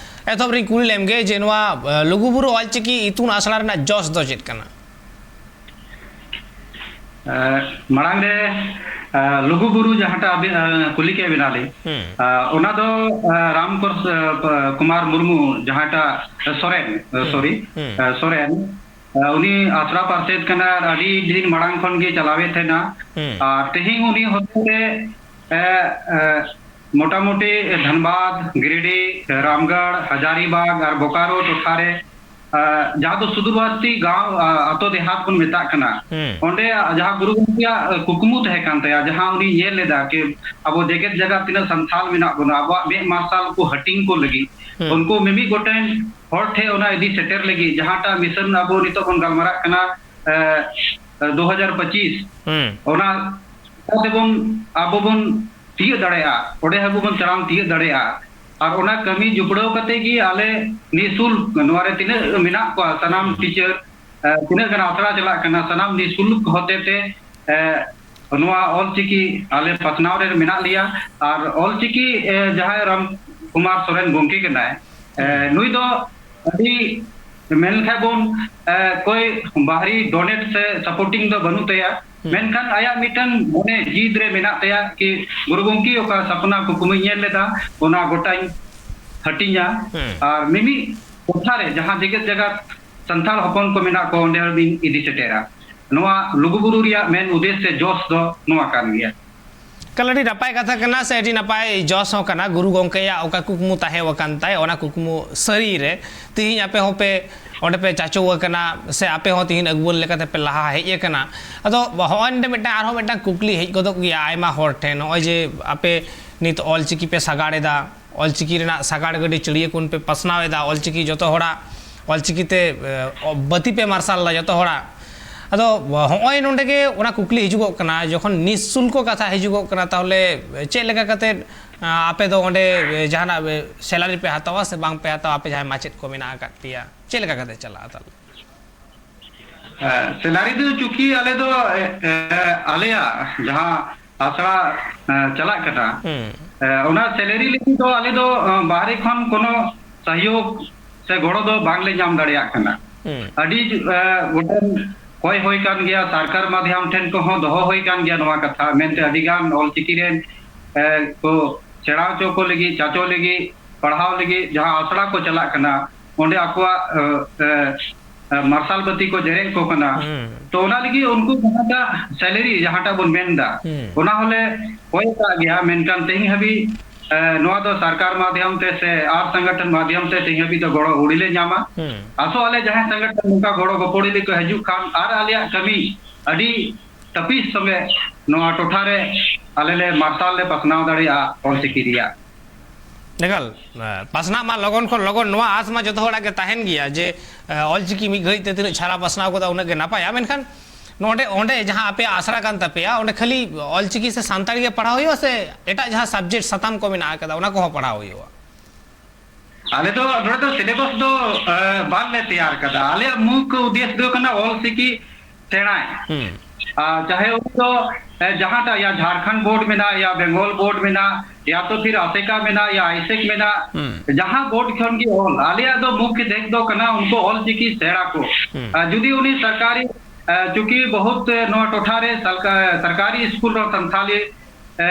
ᱮᱛᱚᱦᱚᱵ ᱨᱤᱧ ᱠᱩᱞᱤ ᱞᱮᱢ ᱜᱮ ᱡᱮ ᱱᱚᱣᱟ, ᱮ, ᱞᱩᱜᱩᱵᱩᱨᱩ ᱚᱞᱪᱤᱠᱤ ᱤᱛᱩᱱ ᱟᱥᱲᱟ ᱨᱮᱱᱟᱜ ᱡᱚᱥ ᱫᱚ ᱪᱮᱫ ᱠᱟᱱᱟ? ᱮ, ᱢᱟᱲᱟᱝ ᱨᱮ, ᱮ, ᱞᱩᱜᱩᱵᱩᱨᱩ ᱡᱟᱦᱟᱸᱴᱟᱜ ᱟᱵᱤᱱ, ᱮ, ᱠᱩᱞᱤ ᱠᱮᱫ ᱵᱮᱱᱟ ᱞᱤᱧ, ᱦᱩᱸ᱾ ᱮ, ᱚᱱᱟ ᱫᱚ, ᱮ, ᱨᱟᱢ ᱠᱚᱨ-, ᱮ, ᱠᱩᱢᱟᱨ ᱢᱩᱨᱢᱩ ᱡᱟᱦᱟᱸᱴᱟᱜ, ᱮ, ᱥᱚᱨᱮᱱ, ᱮ, ᱦᱩᱸ, ᱥᱚᱨᱤ, ᱦᱩᱸ᱾ ᱮ, ᱥᱚᱨᱮᱱ, ᱩᱱᱤ ᱟᱥᱲᱟ ᱯᱟᱨᱥᱮᱛ ᱠᱟᱱᱟ ᱟᱨ ᱟᱹᱰᱤ ᱫᱤᱱ ᱢᱟᱲᱟᱝ ᱠᱷᱚᱱ ᱜᱮ ᱪᱟᱞᱟᱣᱮᱫ ᱛᱟᱦᱮᱱᱟ᱾ ᱦᱩᱸ᱾ ᱟᱨ ᱛᱮᱦᱮᱧ ᱩᱱᱤ ᱦᱚᱛᱮᱛᱮ, ᱮ, ᱮ, ᱢᱚᱴᱟᱢᱩᱴᱤ ᱫᱷᱟᱱᱵᱟᱫᱽ, ᱜᱤᱨᱤᱰᱤ, ᱨᱟᱢᱜᱚᱲ, ᱦᱟᱡᱟᱨᱤᱵᱟᱜᱽ ᱟᱨ ᱵᱳᱠᱟᱨᱳ ᱴᱚᱴᱷᱟ ᱨᱮ, ᱮ, ᱡᱟᱦᱟᱸ ᱫᱚ ᱥᱩᱫᱩᱨᱵᱚᱨᱛᱤ ᱜᱟᱶ, ᱟ, ᱟᱛᱳ ᱫᱮᱦᱟᱛ ᱵᱚᱱ ᱢᱮᱛᱟᱜ ᱠᱟᱱᱟ, ᱦᱩᱸ᱾ ᱚᱸᱰᱮ ᱡᱟᱦᱟᱸ ᱜᱩᱨᱩ ᱜᱚᱢᱠᱮᱭᱟᱜ, ᱮ, ᱠᱩᱠᱢᱩ ᱛᱟᱦᱮᱸ ᱠᱟᱱ ᱛᱟᱭᱟ, ᱡᱟᱦᱟᱸ ᱩᱱᱤ ᱧᱮᱞ ᱞᱮᱫᱟ ᱠᱤ ᱟᱵᱚ ᱡᱮᱜᱮᱛ ᱡᱟᱠᱟᱛ ᱛᱤᱱᱟᱹᱜ ᱥᱟᱱᱛᱟᱲ ᱢᱮᱱᱟᱜ ᱵᱚᱱᱟ, ᱟᱵᱚᱣᱟᱜ ᱢᱮᱫ ᱢᱟᱨᱥᱟᱞ ᱠᱚ ᱦᱟᱹᱴᱤᱧ ᱠᱚ ᱞᱟᱹᱜᱤᱫ, ᱦᱩᱸ᱾ ᱩᱱᱠᱩ ᱢᱤᱢᱤᱫ ᱜᱚᱴᱮᱱ ᱦᱚᱲ ᱴᱷᱮᱱ ᱚᱱᱟ ᱤᱫᱤ ᱥᱮᱴᱮᱨ ᱞᱟᱹᱜᱤᱫ ᱡᱟᱦᱟᱸᱴᱟᱜ ᱢᱤᱥᱚᱱ ᱟᱵᱚ ᱱᱤᱛᱚᱜ ᱵᱚᱱ ᱜᱟᱞᱢᱟᱨᱟᱜ ᱠᱟᱱᱟ, ᱮ, ᱮ, ᱫᱩ ᱦᱟᱡᱟᱨ ᱯᱚᱸᱪᱤᱥ, ᱦᱩᱸ᱾ ᱚᱱᱟ ᱛᱮᱵᱚᱱ ᱟᱵᱚ ᱵᱚᱱ ᱛᱤᱭᱟᱹᱜ ᱫᱟᱲᱮᱭᱟᱜᱼᱟ, ᱚᱸᱰᱮ ᱦᱟᱹᱵᱤᱡ ᱵᱚᱱ ᱛᱟᱲᱟᱢ ᱛᱤᱭᱟᱹᱜ ᱫᱟᱲᱮᱭᱟᱜᱼᱟ᱾ ᱟᱨ ᱚᱱᱟ ᱠᱟᱹᱢᱤ ᱡᱩᱯᱲᱟᱹᱣ ᱠᱟᱛᱮ ᱜᱮ ᱟᱞᱮ ᱱᱤᱥᱩᱞᱠ ᱱᱚᱣᱟ ᱨᱮ ᱛᱤᱱᱟᱹᱜ ᱢᱮᱱᱟᱜ ᱠᱚᱣᱟ ᱥᱟᱱᱟᱢ ᱦᱩᱸ᱾ ᱴᱤᱪᱟᱨ, ᱮ, ᱛᱤᱱᱟᱹᱜ ᱜᱟᱱ ᱟᱥᱲᱟ ᱪᱟᱞᱟᱜ ᱠᱟᱱᱟ, ᱥᱟᱱᱟᱢ ᱱᱤᱥᱩᱞᱠ ᱦᱚᱛᱮ ᱛᱮ, ᱮ, ᱱᱚᱣᱟ ᱚᱞᱪᱤᱠᱤ ᱟᱞᱮ ᱯᱟᱥᱱᱟᱣ ᱨᱮ ᱢᱮᱱᱟᱜ ᱞᱮᱭᱟ᱾ ᱟᱨ ᱚᱞᱪᱤᱠᱤ, ᱮ, ᱡᱟᱦᱟᱸᱭ ᱨᱟᱢ ᱠᱩᱢᱟᱨ ᱥᱚᱨᱮᱱ ᱜᱚᱢᱠᱮ ᱠᱟᱱᱟᱭ, ᱮ, ᱦᱩᱸ᱾ ᱱᱩᱭ ᱫᱚ ᱟᱹᱰᱤ ᱢᱮᱱ ᱞᱮᱠᱷᱟᱡ ᱵᱚᱱ, ᱮ, ᱠᱚᱭ ᱵᱟᱦᱨᱤ ᱰᱚᱱᱮᱴ ᱥᱮ ᱥᱟᱯᱳᱨᱴᱤᱝ ᱫᱚ ᱵᱟᱹᱱᱩᱜ ᱛᱟᱭᱟ᱾ ᱦᱩᱸ᱾ ᱢᱮᱱᱠᱷᱟᱱ ᱟᱭᱟᱜ ᱢᱤᱫᱴᱟᱝ ᱢᱚᱱᱮ ᱡᱤᱫ ᱨᱮ ᱢᱮᱱᱟᱜ ᱛᱟᱭᱟ ᱠᱤ ᱜᱩᱨᱩ ᱜᱚᱢᱠᱮ ᱚᱠᱟ ᱥᱟᱯᱱᱟ ᱠᱩᱠᱢᱩᱭ ᱧᱮᱞ ᱞᱮᱫᱟ, ᱚᱱᱟ ᱜᱚᱴᱟᱧ ᱦᱟᱹᱴᱤᱧᱟ᱾ ᱦᱩᱸ᱾ ᱟᱨ ᱢᱤᱢᱤᱫ ᱴᱚᱴᱷᱟ ᱨᱮ ᱡᱟᱦᱟᱸ ᱡᱮᱜᱮᱛ ᱡᱟᱠᱟᱛ ᱥᱟᱱᱛᱟᱲ ᱦᱚᱯᱚᱱ ᱠᱚ ᱢᱮᱱᱟᱜ ᱠᱚᱣᱟ, ᱚᱸᱰᱮ ᱦᱚᱸ ᱵᱤᱱ ᱤᱫᱤ ᱥᱮᱴᱮᱨᱟ᱾ ᱱᱚᱣᱟ ᱞᱩᱜᱩᱵᱩᱨᱩ ᱨᱮᱭᱟᱜ ᱢᱮᱱ ᱩᱫᱮᱥᱥᱚ ᱡᱚᱥ ᱫᱚ ᱱᱚᱣᱟ ᱠᱟᱱ ᱜᱮᱭᱟ᱾ ᱮᱠᱟᱞ ᱟᱹᱰᱤ ᱱᱟᱯᱟᱭ ᱠᱟᱛᱷᱟ ᱠᱟᱱᱟ ᱥᱮ ᱟᱹᱰᱤ ᱱᱟᱯᱟᱭ ᱡᱚᱥ ᱦᱚᱸ ᱠᱟᱱᱟ᱾ ᱜᱩᱨᱩ ᱜᱚᱢᱠᱮᱭᱟᱜ ᱚᱠᱟ ᱠᱩᱠᱢᱩ ᱛᱟᱦᱮᱸ ᱟᱠᱟᱱ ᱛᱟᱭ, ᱚᱱᱟ ᱠᱩᱠᱢᱩ ᱥᱟᱹᱨᱤ ᱨᱮ ᱛᱮᱦᱮᱧ ᱟᱯᱮ ᱦᱚᱸᱯᱮ ᱚᱸᱰᱮ ᱯᱮ ᱪᱟᱪᱳ ᱟᱠᱟᱱᱟ ᱥᱮ ᱟᱯᱮ ᱦᱚᱸ ᱛᱮᱦᱮᱧ ᱟᱹᱜᱩᱣᱟᱹᱱ ᱞᱮᱠᱟᱛᱮ ᱯᱮ ᱞᱟᱦᱟ ᱦᱮᱡ ᱟᱠᱟᱱᱟ᱾ ᱟᱫᱚ ᱦᱚᱸᱜᱼᱚᱭ ᱱᱚᱰᱮ ᱢᱤᱫᱴᱟᱝ, ᱟᱨᱦᱚᱸ ᱢᱤᱫᱴᱟᱝ ᱠᱩᱠᱞᱤ ᱦᱮᱡ ᱜᱚᱫᱚᱜ ᱜᱮᱭᱟ ᱟᱭᱢᱟ ᱦᱚᱲ ᱴᱷᱮᱱ, ᱱᱚᱜᱼᱚᱭ ᱡᱮ ᱟᱯᱮ ᱱᱤᱛ ᱚᱞᱪᱤᱠᱤ ᱯᱮ ᱥᱟᱜᱟᱲ ᱮᱫᱟ, ᱚᱞᱪᱤᱠᱤ ᱨᱮᱱᱟᱜ ᱥᱟᱜᱟᱲ ᱜᱟᱹᱰᱤ ᱪᱟᱹᱲᱤᱭᱟᱹ ᱠᱚ ᱯᱮ ᱯᱟᱥᱱᱟᱣ ᱮᱫᱟ, ᱚᱞᱪᱤᱠᱤ ᱡᱚᱛᱚ ᱦᱚᱲᱟᱜ, ᱚᱞᱪᱤᱠᱤ ᱛᱮ, ᱮ, ᱵᱟᱹᱛᱤ ᱯᱮ ᱢᱟᱨᱥᱟᱞ ᱮᱫᱟ ᱡᱚᱛᱚ ᱦᱚᱲᱟᱜ᱾ ᱟᱫᱚ ᱦᱚᱸᱜᱼᱚᱭ ᱱᱚᱰᱮ ᱜᱮ ᱚᱱᱟ ᱠᱩᱠᱞᱤ ᱦᱤᱡᱩᱜᱚᱜ ᱠᱟᱱᱟ, ᱡᱚᱠᱷᱚᱱ ᱱᱤᱥᱩᱞᱠᱚ ᱠᱟᱛᱷᱟ ᱦᱤᱡᱩᱜᱚᱜ ᱠᱟᱱᱟ, ᱛᱟᱦᱚᱞᱮ ᱪᱮᱫ ᱞᱮᱠᱟ ᱠᱟᱛᱮ, ᱟ, ᱟᱯᱮ ᱫᱚ ᱚᱸᱰᱮ ᱡᱟᱦᱟᱱᱟᱜ ᱥᱮᱞᱟᱨᱤ ᱯᱮ ᱦᱟᱛᱟᱣᱟ ᱥᱮ ᱵᱟᱝ ᱯᱮ ᱦᱟᱛᱟᱣᱟ? ᱟᱯᱮ ᱡᱟᱦᱟᱸᱭ ᱢᱟᱪᱮᱫ ᱠᱚ ᱢᱮᱱᱟᱜ ᱟᱠᱟᱫ ᱯᱮᱭᱟ, ᱪᱮᱫ ᱞᱮᱠᱟ ᱠᱟᱛᱮ ᱪᱟᱞᱟᱜᱼᱟ ᱛᱟᱦᱚᱞᱮ? ᱮ, ᱥᱮᱞᱟᱨᱤ ᱫᱚ ᱪᱩᱸᱠᱤ ᱟᱞᱮ ᱫᱚ, ᱮ, ᱮ, ᱟᱞᱮᱭᱟᱜ ᱡᱟᱦᱟᱸ ᱟᱥᱲᱟ, ᱮ, ᱪᱟᱞᱟᱜ ᱠᱟᱱᱟ, ᱦᱩᱸ᱾ ᱮ, ᱚᱱᱟ ᱥᱮᱞᱟᱨᱤ ᱞᱟᱹᱜᱤᱫ ᱫᱚ ᱟᱞᱮ ᱫᱚ, ᱮ, ᱵᱟᱦᱨᱮ ᱠᱷᱚᱱ ᱠᱳᱱᱳ ᱥᱚᱦᱭᱳᱜᱽ ᱥᱮ ᱜᱚᱲᱚ ᱫᱚ ᱵᱟᱝᱞᱮ ᱧᱟᱢ ᱫᱟᱲᱮᱭᱟᱜ ᱠᱟᱱᱟ᱾ ᱦᱩᱸ᱾ ᱟᱹᱰᱤ, ᱮ, ᱜᱚᱴᱟᱝ ᱠᱚᱭ ᱦᱩᱭ ᱠᱟᱱ ᱜᱮᱭᱟ, ᱥᱚᱨᱠᱟᱨ ᱢᱟᱫᱷᱭᱚᱢ ᱴᱷᱮᱱ ᱠᱚᱦᱚᱸ ᱫᱚᱦᱚ ᱦᱩᱭ ᱠᱟᱱ ᱜᱮᱭᱟ ᱱᱚᱣᱟ ᱠᱟᱛᱷᱟ, ᱢᱮᱱᱛᱮ ᱟᱹᱰᱤ ᱜᱟᱱ ᱚᱞᱪᱤᱠᱤ ᱨᱮᱱ, ᱮ, ᱠᱚ ᱥᱮᱬᱟ ᱦᱚᱪᱚ ᱠᱚ ᱞᱟᱹᱜᱤᱫ, ᱪᱟᱪᱚ ᱞᱟᱹᱜᱤᱫ, ᱯᱟᱲᱦᱟᱣ ᱞᱟᱹᱜᱤᱫ ᱡᱟᱦᱟᱸ ᱟᱥᱲᱟ ᱠᱚ ᱪᱟᱞᱟᱜ ᱠᱟᱱᱟ, ᱚᱸᱰᱮ ᱟᱠᱚᱣᱟᱜ, ᱮ, ᱮ, ᱮ, ᱢᱟᱨᱥᱟᱞ ᱵᱟᱹᱛᱤ ᱠᱚ ᱡᱮᱨᱮᱫ ᱠᱚ ᱠᱟᱱᱟ᱾ ᱦᱩᱸ᱾ ᱛᱚ ᱚᱱᱟ ᱞᱟᱹᱜᱤᱫ ᱩᱱᱠᱩ ᱡᱟᱦᱟᱸᱴᱟᱜ ᱥᱮᱞᱟᱨᱤ ᱡᱟᱦᱟᱸᱴᱟᱜ ᱵᱚᱱ ᱢᱮᱱ ᱮᱫᱟ, ᱦᱩᱸ᱾ ᱚᱱᱟ ᱦᱚᱸᱞᱮ ᱠᱚᱭ ᱟᱠᱟᱫ ᱜᱮᱭᱟ, ᱢᱮᱱᱠᱷᱟᱱ ᱛᱮᱦᱮᱧ ᱦᱟᱹᱵᱤᱡ, ᱮ, ᱱᱚᱣᱟ ᱫᱚ ᱥᱚᱨᱠᱟᱨ ᱢᱟᱫᱷᱭᱚᱢ ᱛᱮ ᱥᱮ ᱟᱨ ᱥᱚᱝᱜᱚᱴᱷᱚᱱ ᱢᱟᱫᱷᱭᱚᱢ ᱛᱮ ᱛᱮᱦᱮᱧ ᱦᱟᱹᱵᱤᱡ ᱫᱚ ᱜᱚᱲᱚ ᱟᱹᱣᱨᱤ ᱞᱮ ᱧᱟᱢᱟ᱾ ᱦᱩᱸ᱾ ᱟᱥᱚᱜ ᱟᱞᱮ ᱡᱟᱦᱟᱸᱭ ᱥᱚᱝᱜᱚᱴᱷᱚᱱ ᱱᱚᱝᱠᱟ ᱜᱚᱲᱚ ᱜᱚᱯᱚᱲ ᱞᱟᱹᱜᱤᱫ ᱠᱚ ᱦᱤᱡᱩᱜ ᱠᱷᱟᱱ ᱟᱨ ᱟᱞᱮᱭᱟᱜ ᱠᱟᱹᱢᱤ ᱟᱹᱰᱤ ᱛᱟᱹᱯᱤᱥ ᱥᱚᱸᱜᱮ ᱱᱚᱣᱟ ᱴᱚᱴᱷᱟ ᱨᱮ ᱟᱞᱮ ᱞᱮ ᱢᱟᱨᱥᱟᱞ ᱞᱮ ᱯᱟᱥᱱᱟᱣ ᱫᱟᱲᱮᱭᱟᱜᱼᱟ ᱚᱞᱪᱤᱠᱤ ᱨᱮᱭᱟᱜ᱾ ᱮᱠᱟᱞ, ᱮ, ᱯᱟᱥᱱᱟᱜ ᱢᱟ ᱞᱚᱜᱚᱱ ᱠᱷᱚᱱ ᱞᱚᱜᱚᱱ, ᱱᱚᱣᱟ ᱟᱸᱥ ᱢᱟ ᱡᱚᱛᱚ ᱦᱚᱲᱟᱜ ᱜᱮ ᱛᱟᱦᱮᱱ ᱜᱮᱭᱟ ᱡᱮ, ᱮ, ᱚᱞᱪᱤᱠᱤ ᱢᱤᱫ ᱜᱷᱟᱹᱲᱤᱡ ᱛᱮ ᱛᱤᱱᱟᱹᱜ ᱪᱷᱟᱨᱟ ᱯᱟᱥᱱᱟᱣ ᱜᱚᱫᱚᱜᱼᱟ ᱩᱱᱟᱹᱜ ᱜᱮ ᱱᱟᱯᱟᱭᱟ᱾ ᱢᱮᱱᱠᱷᱟᱱ ᱱᱚᱰᱮ, ᱚᱸᱰᱮ ᱡᱟᱦᱟᱸ ᱟᱯᱮᱭᱟᱜ ᱟᱥᱲᱟ ᱠᱟᱱ ᱛᱟᱯᱮᱭᱟ, ᱚᱸᱰᱮ ᱠᱷᱟᱹᱞᱤ ᱚᱞᱪᱤᱠᱤ ᱥᱮ ᱥᱟᱱᱛᱟᱲᱤ ᱜᱮ ᱯᱟᱲᱦᱟᱣ ᱦᱩᱭᱩᱜᱼᱟ ᱥᱮ ᱮᱴᱟᱜ ᱡᱟᱦᱟᱸ subject ᱥᱟᱛᱟᱢ ᱠᱚ ᱢᱮᱱᱟᱜ ᱟᱠᱟᱫᱟ, ᱚᱱᱟ ᱠᱚᱦᱚᱸ ᱯᱟᱲᱦᱟᱣ ᱦᱩᱭᱩᱜᱼᱟ? ᱟᱞᱮ ᱫᱚ ᱱᱚᱰᱮ ᱫᱚ syllabus ᱫᱚ, ᱮ, ᱵᱟᱝᱞᱮ ᱛᱮᱭᱟᱨ ᱠᱟᱫᱟ᱾ ᱟᱞᱮᱭᱟᱜ ᱢᱩᱠᱷ ᱩᱫᱽᱫᱮᱥ ᱫᱚ ᱠᱟᱱᱟ ᱚᱞᱪᱤᱠᱤ ᱥᱮᱬᱟᱭ᱾ ᱦᱩᱸ᱾ ᱟᱨ ᱪᱟᱦᱮ ᱩᱱᱤ ᱫᱚ, ᱮ, ᱡᱟᱦᱟᱸᱴᱟᱜ ᱭᱟ ᱡᱷᱟᱲᱠᱷᱚᱸᱰ ᱵᱳᱨᱰ ᱢᱮᱱᱟᱜ, ᱭᱟ ᱵᱮᱝᱜᱚᱞ ᱵᱳᱨᱰ ᱢᱮᱱᱟᱜ, ᱭᱟ ᱛᱚ ᱯᱷᱤᱨ ᱟᱥᱮᱠᱟ ᱢᱮᱱᱟᱜ, ᱭᱟ ᱟᱭᱥᱮᱠ ᱢᱮᱱᱟᱜ, ᱦᱩᱸ᱾ ᱡᱟᱦᱟᱸ ᱵᱳᱨᱰ ᱠᱷᱚᱱ ᱜᱮ ᱚᱞ, ᱟᱞᱮᱭᱟᱜ ᱫᱚ ᱢᱩᱠᱷ ᱫᱮᱠ ᱫᱚ ᱠᱟᱱᱟ ᱩᱱᱠᱩ ᱚᱞ ᱪᱤᱠᱤ ᱥᱮᱬᱟ ᱠᱚ᱾ ᱦᱩᱸ᱾ ᱟᱨ ᱡᱩᱫᱤ ᱩᱱᱤ ᱥᱚᱨᱠᱟᱨᱤ, ᱟᱨ ᱪᱩᱸᱠᱤ ᱵᱚᱦᱩᱛ, ᱮ, ᱱᱚᱣᱟ ᱴᱚᱴᱷᱟ ᱨᱮ ᱥᱟᱞᱠᱟ-, ᱥᱚᱨᱠᱟᱨᱤ ᱥᱠᱩᱞ ᱨᱮ ᱥᱟᱱᱛᱷᱟᱞᱤ, ᱮ,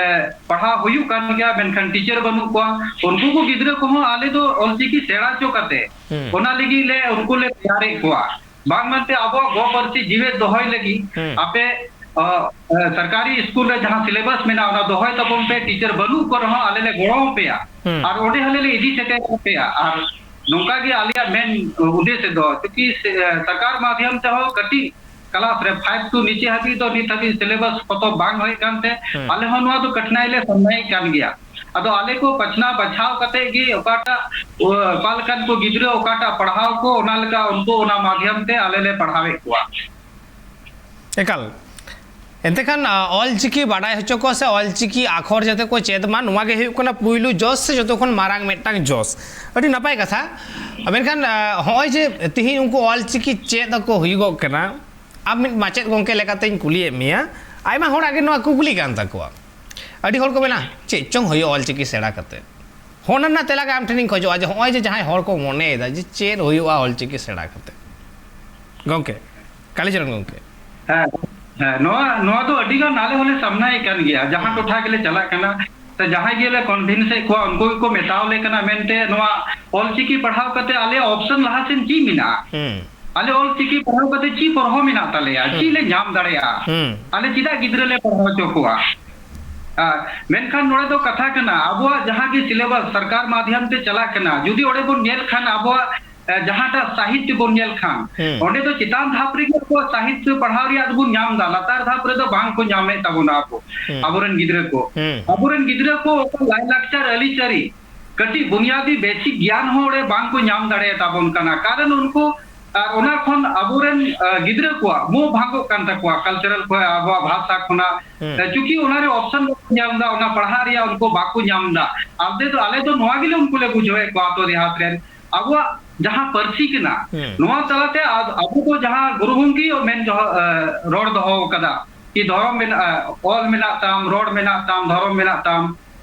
ᱯᱟᱲᱦᱟᱣ ᱦᱩᱭᱩᱜ ᱠᱟᱱ ᱜᱮᱭᱟ, ᱢᱮᱱᱠᱷᱟᱱ ᱴᱤᱪᱟᱨ ᱵᱟᱹᱱᱩᱜ ᱠᱚᱣᱟ᱾ ᱩᱱᱠᱩ ᱠᱚ ᱜᱤᱫᱽᱨᱟᱹ ᱠᱚᱦᱚᱸ ᱟᱞᱮ ᱫᱚ ᱚᱞ ᱪᱤᱠᱤ ᱥᱮᱬᱟ ᱦᱚᱪᱚ ᱠᱟᱛᱮ, ᱦᱩᱸ᱾ ᱚᱱᱟ ᱞᱟᱹᱜᱤᱫ ᱞᱮ, ᱩᱱᱠᱩ ᱞᱮ ᱛᱮᱭᱟᱨᱮᱫ ᱠᱚᱣᱟ᱾ ᱵᱟᱝ ᱢᱮᱱᱛᱮ ᱟᱵᱚᱣᱟᱜ ᱜᱚ ᱯᱟᱹᱨᱥᱤ ᱡᱤᱣᱮᱫ ᱫᱚᱦᱚᱭ ᱞᱟᱹᱜᱤᱫ ᱦᱩᱸ᱾ ᱟᱯᱮ, ᱚ, ᱮ, ᱥᱚᱨᱠᱟᱨᱤ ᱥᱠᱩᱞ ᱨᱮ ᱡᱟᱦᱟᱸ ᱥᱤᱞᱮᱵᱟᱥ ᱢᱮᱱᱟᱜᱼᱟ, ᱚᱱᱟ ᱫᱚᱦᱚᱭ ᱛᱟᱵᱚᱱ ᱯᱮ, ᱴᱤᱪᱟᱨ ᱵᱟᱹᱱᱩᱜ ᱠᱚ ᱨᱮᱦᱚᱸ ᱟᱞᱮ ᱞᱮ ᱜᱚᱲᱚ ᱟᱯᱮᱭᱟ᱾ ᱦᱩᱸ᱾ ᱟᱨ ᱚᱸᱰᱮ ᱦᱚᱸᱞᱮ ᱤᱫᱤ ᱥᱮᱴᱮᱨ ᱟᱯᱮᱭᱟ᱾ ᱟᱨ ᱱᱚᱝᱠᱟ ᱜᱮ ᱟᱞᱮᱭᱟᱜ ᱢᱮᱱ ᱩᱫᱽᱫᱮᱥ ᱫᱚ, ᱪᱩᱸᱠᱤ ᱥᱮ, ᱥᱚᱨᱠᱟᱨ ᱢᱟᱫᱷᱭᱚᱢ ᱛᱮᱦᱚᱸ ᱠᱟᱹᱴᱤᱡ ᱠᱞᱟᱥ ᱨᱮ ᱯᱷᱟᱭᱤᱵᱷ ᱴᱩ ᱱᱤᱪᱮ ᱦᱟᱹᱵᱤᱡ ᱫᱚ ᱱᱤᱛ ᱦᱟᱹᱵᱤᱡ ᱥᱤᱞᱮᱵᱟᱥ ᱯᱚᱛᱚᱵ ᱵᱟᱝ ᱦᱮᱡ ᱠᱟᱱᱛᱮ, ᱦᱩᱸ᱾ ᱟᱞᱮ ᱦᱚᱸ ᱱᱚᱣᱟ ᱫᱚ ᱠᱟᱴᱷᱤᱱᱟᱭ ᱞᱮ ᱥᱟᱢᱱᱟᱭᱮᱫ ᱠᱟᱱ ᱜᱮᱭᱟ᱾ ᱟᱫᱚ ᱟᱞᱮ ᱠᱚ ᱵᱟᱪᱷᱱᱟᱣ ᱵᱟᱪᱷᱟᱣ ᱠᱟᱛᱮ ᱜᱮ ᱚᱠᱟᱴᱟᱜ, ᱚ-, ᱚᱠᱟ ᱞᱮᱠᱟᱱ ᱠᱚ ᱜᱤᱫᱽᱨᱟᱹ ᱚᱠᱟᱴᱟᱜ ᱯᱟᱲᱦᱟᱣ ᱠᱚ, ᱚᱱᱟ ᱞᱮᱠᱟ ᱩᱱᱠᱩ ᱚᱱᱟ ᱢᱟᱫᱷᱭᱚᱢ ᱛᱮ ᱟᱞᱮ ᱞᱮ ᱯᱟᱲᱦᱟᱣᱮᱫ ᱠᱚᱣᱟ᱾ ᱮᱠᱟᱞ᱾ ᱮᱱᱛᱮ ᱠᱷᱟᱱ, ᱟ, ᱚᱞ ᱪᱤᱠᱤ ᱵᱟᱰᱟᱭ ᱦᱚᱪᱚ ᱠᱚ ᱥᱮ ᱚᱞ ᱪᱤᱠᱤ ᱟᱠᱷᱚᱨ ᱡᱟᱛᱮ ᱠᱚ ᱪᱮᱫ ᱢᱟ, ᱱᱚᱣᱟ ᱜᱮ ᱦᱩᱭᱩᱜ ᱠᱟᱱᱟ ᱯᱩᱭᱞᱩ ᱡᱚᱥ ᱥᱮ ᱡᱚᱛᱚ ᱠᱷᱚᱱ ᱢᱟᱨᱟᱝ ᱢᱤᱫᱴᱟᱝ ᱡᱚᱥ᱾ ᱟᱹᱰᱤ ᱱᱟᱯᱟᱭ ᱠᱟᱛᱷᱟ᱾ ᱢᱮᱱᱠᱷᱟᱱ, ᱟ, ᱦᱚᱸᱜᱼᱚᱭ ᱡᱮ ᱛᱤᱦᱤᱧ ᱩᱱᱠᱩ ᱚᱞ ᱪᱤᱠᱤ ᱪᱮᱫ ᱟᱠᱚ ᱦᱩᱭᱩᱜᱚᱜ ᱠᱟᱱᱟ, ᱟᱢ ᱢᱤᱫ ᱢᱟᱪᱮᱫ ᱜᱚᱢᱠᱮ ᱞᱮᱠᱟᱛᱮᱧ ᱠᱩᱞᱤᱭᱮᱫ ᱢᱮᱭᱟ, ᱟᱭᱢᱟ ᱦᱚᱲᱟᱜ ᱜᱮ ᱱᱚᱣᱟ ᱠᱩᱠᱞᱤ ᱠᱟᱱ ᱛᱟᱠᱚᱣᱟ᱾ ᱟᱹᱰᱤ ᱦᱚᱲ ᱠᱚ ᱢᱮᱱᱟ, "ᱪᱮᱫ ᱪᱚᱝ ᱦᱩᱭᱩᱜᱼᱟ ᱚᱞ ᱪᱤᱠᱤ ᱥᱮᱬᱟ ᱠᱟᱛᱮ?" ᱦᱚᱸ, ᱚᱱᱟ ᱨᱮᱱᱟᱜ ᱛᱮᱞᱟ ᱜᱮ ᱟᱢ ᱴᱷᱮᱱᱤᱧ ᱠᱷᱚᱡᱚᱜᱼᱟ ᱡᱮ ᱦᱚᱸᱜᱼᱚᱭ ᱡᱮ ᱡᱟᱦᱟᱸᱭ ᱦᱚᱲ ᱠᱚ ᱢᱚᱱᱮᱭᱮᱫᱟ ᱡᱮ ᱪᱮᱫ ᱦᱩᱭᱩᱜᱼᱟ ᱚᱞ ᱪᱤᱠᱤ ᱥᱮᱬᱟ ᱠᱟᱛᱮ? ᱜᱚᱢᱠᱮ, ᱠᱟᱞᱤᱪᱚᱨᱚᱱ ᱜᱚᱢᱠᱮ᱾ ᱦᱮᱸ, ᱦᱮᱸ, ᱱᱚᱣᱟ, ᱱᱚᱣᱟ ᱫᱚ ᱟᱹᱰᱤ ᱜᱟᱱ ᱟᱞᱮ ᱦᱚᱸᱞᱮ ᱥᱟᱢᱱᱟᱭᱮᱫ ᱠᱟᱱ ᱜᱮᱭᱟ᱾ ᱡᱟᱦᱟᱸ ᱦᱩᱸ᱾ ᱴᱚᱴᱷᱟ ᱜᱮᱞᱮ ᱪᱟᱞᱟᱜ ᱠᱟᱱᱟ, ᱥᱮ ᱡᱟᱦᱟᱸᱭ ᱜᱮᱞᱮ ᱠᱚᱱᱵᱷᱤᱱᱥ ᱮᱫ ᱠᱚᱣᱟ, ᱩᱱᱠᱩ ᱜᱮᱠᱚ ᱢᱮᱛᱟᱣ ᱞᱮ ᱠᱟᱱᱟ ᱢᱮᱱᱛᱮ, ᱱᱚᱣᱟ ᱚᱞ ᱪᱤᱠᱤ ᱯᱟᱲᱦᱟᱣ ᱠᱟᱛᱮ ᱟᱞᱮᱭᱟᱜ ᱚᱯᱥᱚᱱ ᱞᱟᱦᱟ ᱥᱮᱱ ᱪᱮᱫ ᱢᱮᱱᱟᱜᱼᱟ? ᱦᱩᱸ᱾ ᱟᱞᱮ ᱚᱞ ᱪᱤᱠᱤ ᱯᱟᱲᱦᱟᱣ ᱠᱟᱛᱮ ᱪᱮᱫ ᱯᱚᱨᱦᱚ ᱢᱮᱱᱟᱜ ᱛᱟᱞᱮᱭᱟ? ᱦᱩᱸ᱾ ᱪᱮᱫ ᱞᱮ ᱧᱟᱢ ᱫᱟᱲᱮᱭᱟᱜᱼᱟ? ᱦᱩᱸ᱾ ᱟᱞᱮ ᱪᱮᱫᱟᱜ ᱜᱤᱫᱽᱨᱟᱹ ᱞᱮ ᱯᱟᱲᱦᱟᱣ ᱦᱚᱪᱚ ᱠᱚᱣᱟ? ᱟᱨ ᱢᱮᱱᱠᱷᱟᱱ ᱱᱚᱰᱮ ᱫᱚ ᱠᱟᱛᱷᱟ ᱠᱟᱱᱟ, ᱟᱵᱚᱣᱟᱜ ᱡᱟᱦᱟᱸ ᱜᱮ ᱥᱤᱞᱮᱵᱟᱥ ᱥᱚᱨᱠᱟᱨ ᱢᱟᱫᱷᱭᱚᱢ ᱛᱮ ᱪᱟᱞᱟᱜ ᱠᱟᱱᱟ, ᱡᱩᱫᱤ ᱚᱸᱰᱮ ᱵᱚᱱ ᱧᱮᱞ ᱠᱷᱟᱱ ᱟᱵᱚᱣᱟᱜ, ᱮ, ᱡᱟᱦᱟᱸᱴᱟᱜ ᱥᱟᱦᱤᱛ ᱵᱚᱱ ᱧᱮᱞ ᱠᱷᱟᱱ, ᱦᱩᱸ᱾ ᱚᱸᱰᱮ ᱫᱚ ᱪᱮᱛᱟᱱ ᱫᱷᱟᱯ ᱨᱮᱜᱮ ᱟᱵᱚᱣᱟᱜ ᱥᱟᱦᱤᱛ ᱯᱟᱲᱦᱟᱣ ᱨᱮᱭᱟᱜ ᱫᱚᱵᱚᱱ ᱧᱟᱢ ᱮᱫᱟ, ᱞᱟᱛᱟᱨ ᱫᱷᱟᱯ ᱨᱮᱫᱚ ᱵᱟᱝ ᱠᱚ ᱧᱟᱢᱮᱫ ᱛᱟᱵᱚᱱᱟ ᱟᱵᱚ, ᱦᱩᱸ᱾ ᱟᱵᱚᱨᱮᱱ ᱜᱤᱫᱽᱨᱟᱹ ᱠᱚ᱾ ᱦᱩᱸ᱾ ᱟᱵᱚᱨᱮᱱ ᱜᱤᱫᱽᱨᱟᱹ ᱠᱚ ᱚᱠᱟ ᱞᱟᱭᱼᱞᱟᱠᱪᱟᱨ ᱟᱹᱨᱤᱪᱟᱹᱞᱤ ᱠᱟᱹᱴᱤᱡ ᱵᱩᱱᱭᱟᱫᱤ ᱵᱮᱥᱤᱠ ᱜᱮᱭᱟᱱ ᱦᱚᱸ ᱚᱸᱰᱮ ᱵᱟᱝ ᱠᱚ ᱧᱟᱢ ᱫᱟᱲᱮᱭᱟᱛᱟᱵᱚᱱ ᱠᱟᱱᱟ, ᱠᱟᱨᱚᱱ ᱩᱱᱠᱩ, ᱟᱨ ᱚᱱᱟ ᱠᱷᱚᱱ ᱟᱵᱚᱨᱮᱱ, ᱟ, ᱜᱤᱫᱽᱨᱟᱹ ᱠᱚᱣᱟᱜ ᱢᱳᱦ ᱵᱷᱟᱸᱜᱚᱜ ᱠᱟᱱ ᱛᱟᱠᱚᱣᱟ, ᱠᱟᱞᱪᱟᱨᱟᱞ ᱠᱷᱚᱱ, ᱟᱵᱚᱣᱟᱜ ᱵᱷᱟᱥᱟ ᱠᱷᱚᱱᱟᱜ, ᱦᱩᱸ᱾ ᱮ, ᱪᱩᱸᱠᱤ ᱚᱱᱟᱨᱮ ᱚᱯᱥᱚᱱ ᱵᱟᱠᱚ ᱧᱟᱢ ᱮᱫᱟ, ᱚᱱᱟ ᱯᱟᱲᱦᱟᱜ ᱨᱮᱭᱟᱜ ᱩᱱᱠᱩ ᱵᱟᱠᱚ ᱧᱟᱢ ᱮᱫᱟ᱾ ᱟᱞᱮ ᱫᱚ, ᱟᱞᱮ ᱫᱚ ᱱᱚᱣᱟ ᱜᱮᱞᱮ ᱩᱱᱠᱩ ᱞᱮ ᱵᱩᱡᱷᱟᱹᱣᱮᱫ ᱠᱚᱣᱟ ᱟᱛᱳ ᱫᱮᱦᱟᱛ ᱨᱮᱱ, ᱟᱵᱚᱣᱟᱜ ᱡᱟᱦᱟᱸ ᱯᱟᱹᱨᱥᱤ ᱠᱟᱱᱟ, ᱦᱩᱸ᱾ ᱱᱚᱣᱟ ᱛᱟᱞᱟᱛᱮ ᱟᱵ-, ᱟᱵᱚ ᱫᱚ ᱡᱟᱦᱟᱸ ᱜᱩᱨᱩ ᱜᱚᱢᱠᱮ ᱢᱮᱱ ᱫᱚᱦᱚ, ᱮ, ᱨᱚᱲ ᱫᱚᱦᱚ ᱟᱠᱟᱫᱟ, ᱠᱤ ᱫᱷᱚᱨᱚᱢ ᱢᱮᱱᱟᱜᱼᱟ, ᱚᱞ ᱢᱮᱱᱟᱜ ᱛᱟᱢ, ᱨᱚᱲ ᱢᱮᱱᱟᱜ ᱛᱟᱢ, ᱫᱷᱚᱨᱚᱢ ᱢᱮᱱᱟᱜ ᱛᱟᱢ,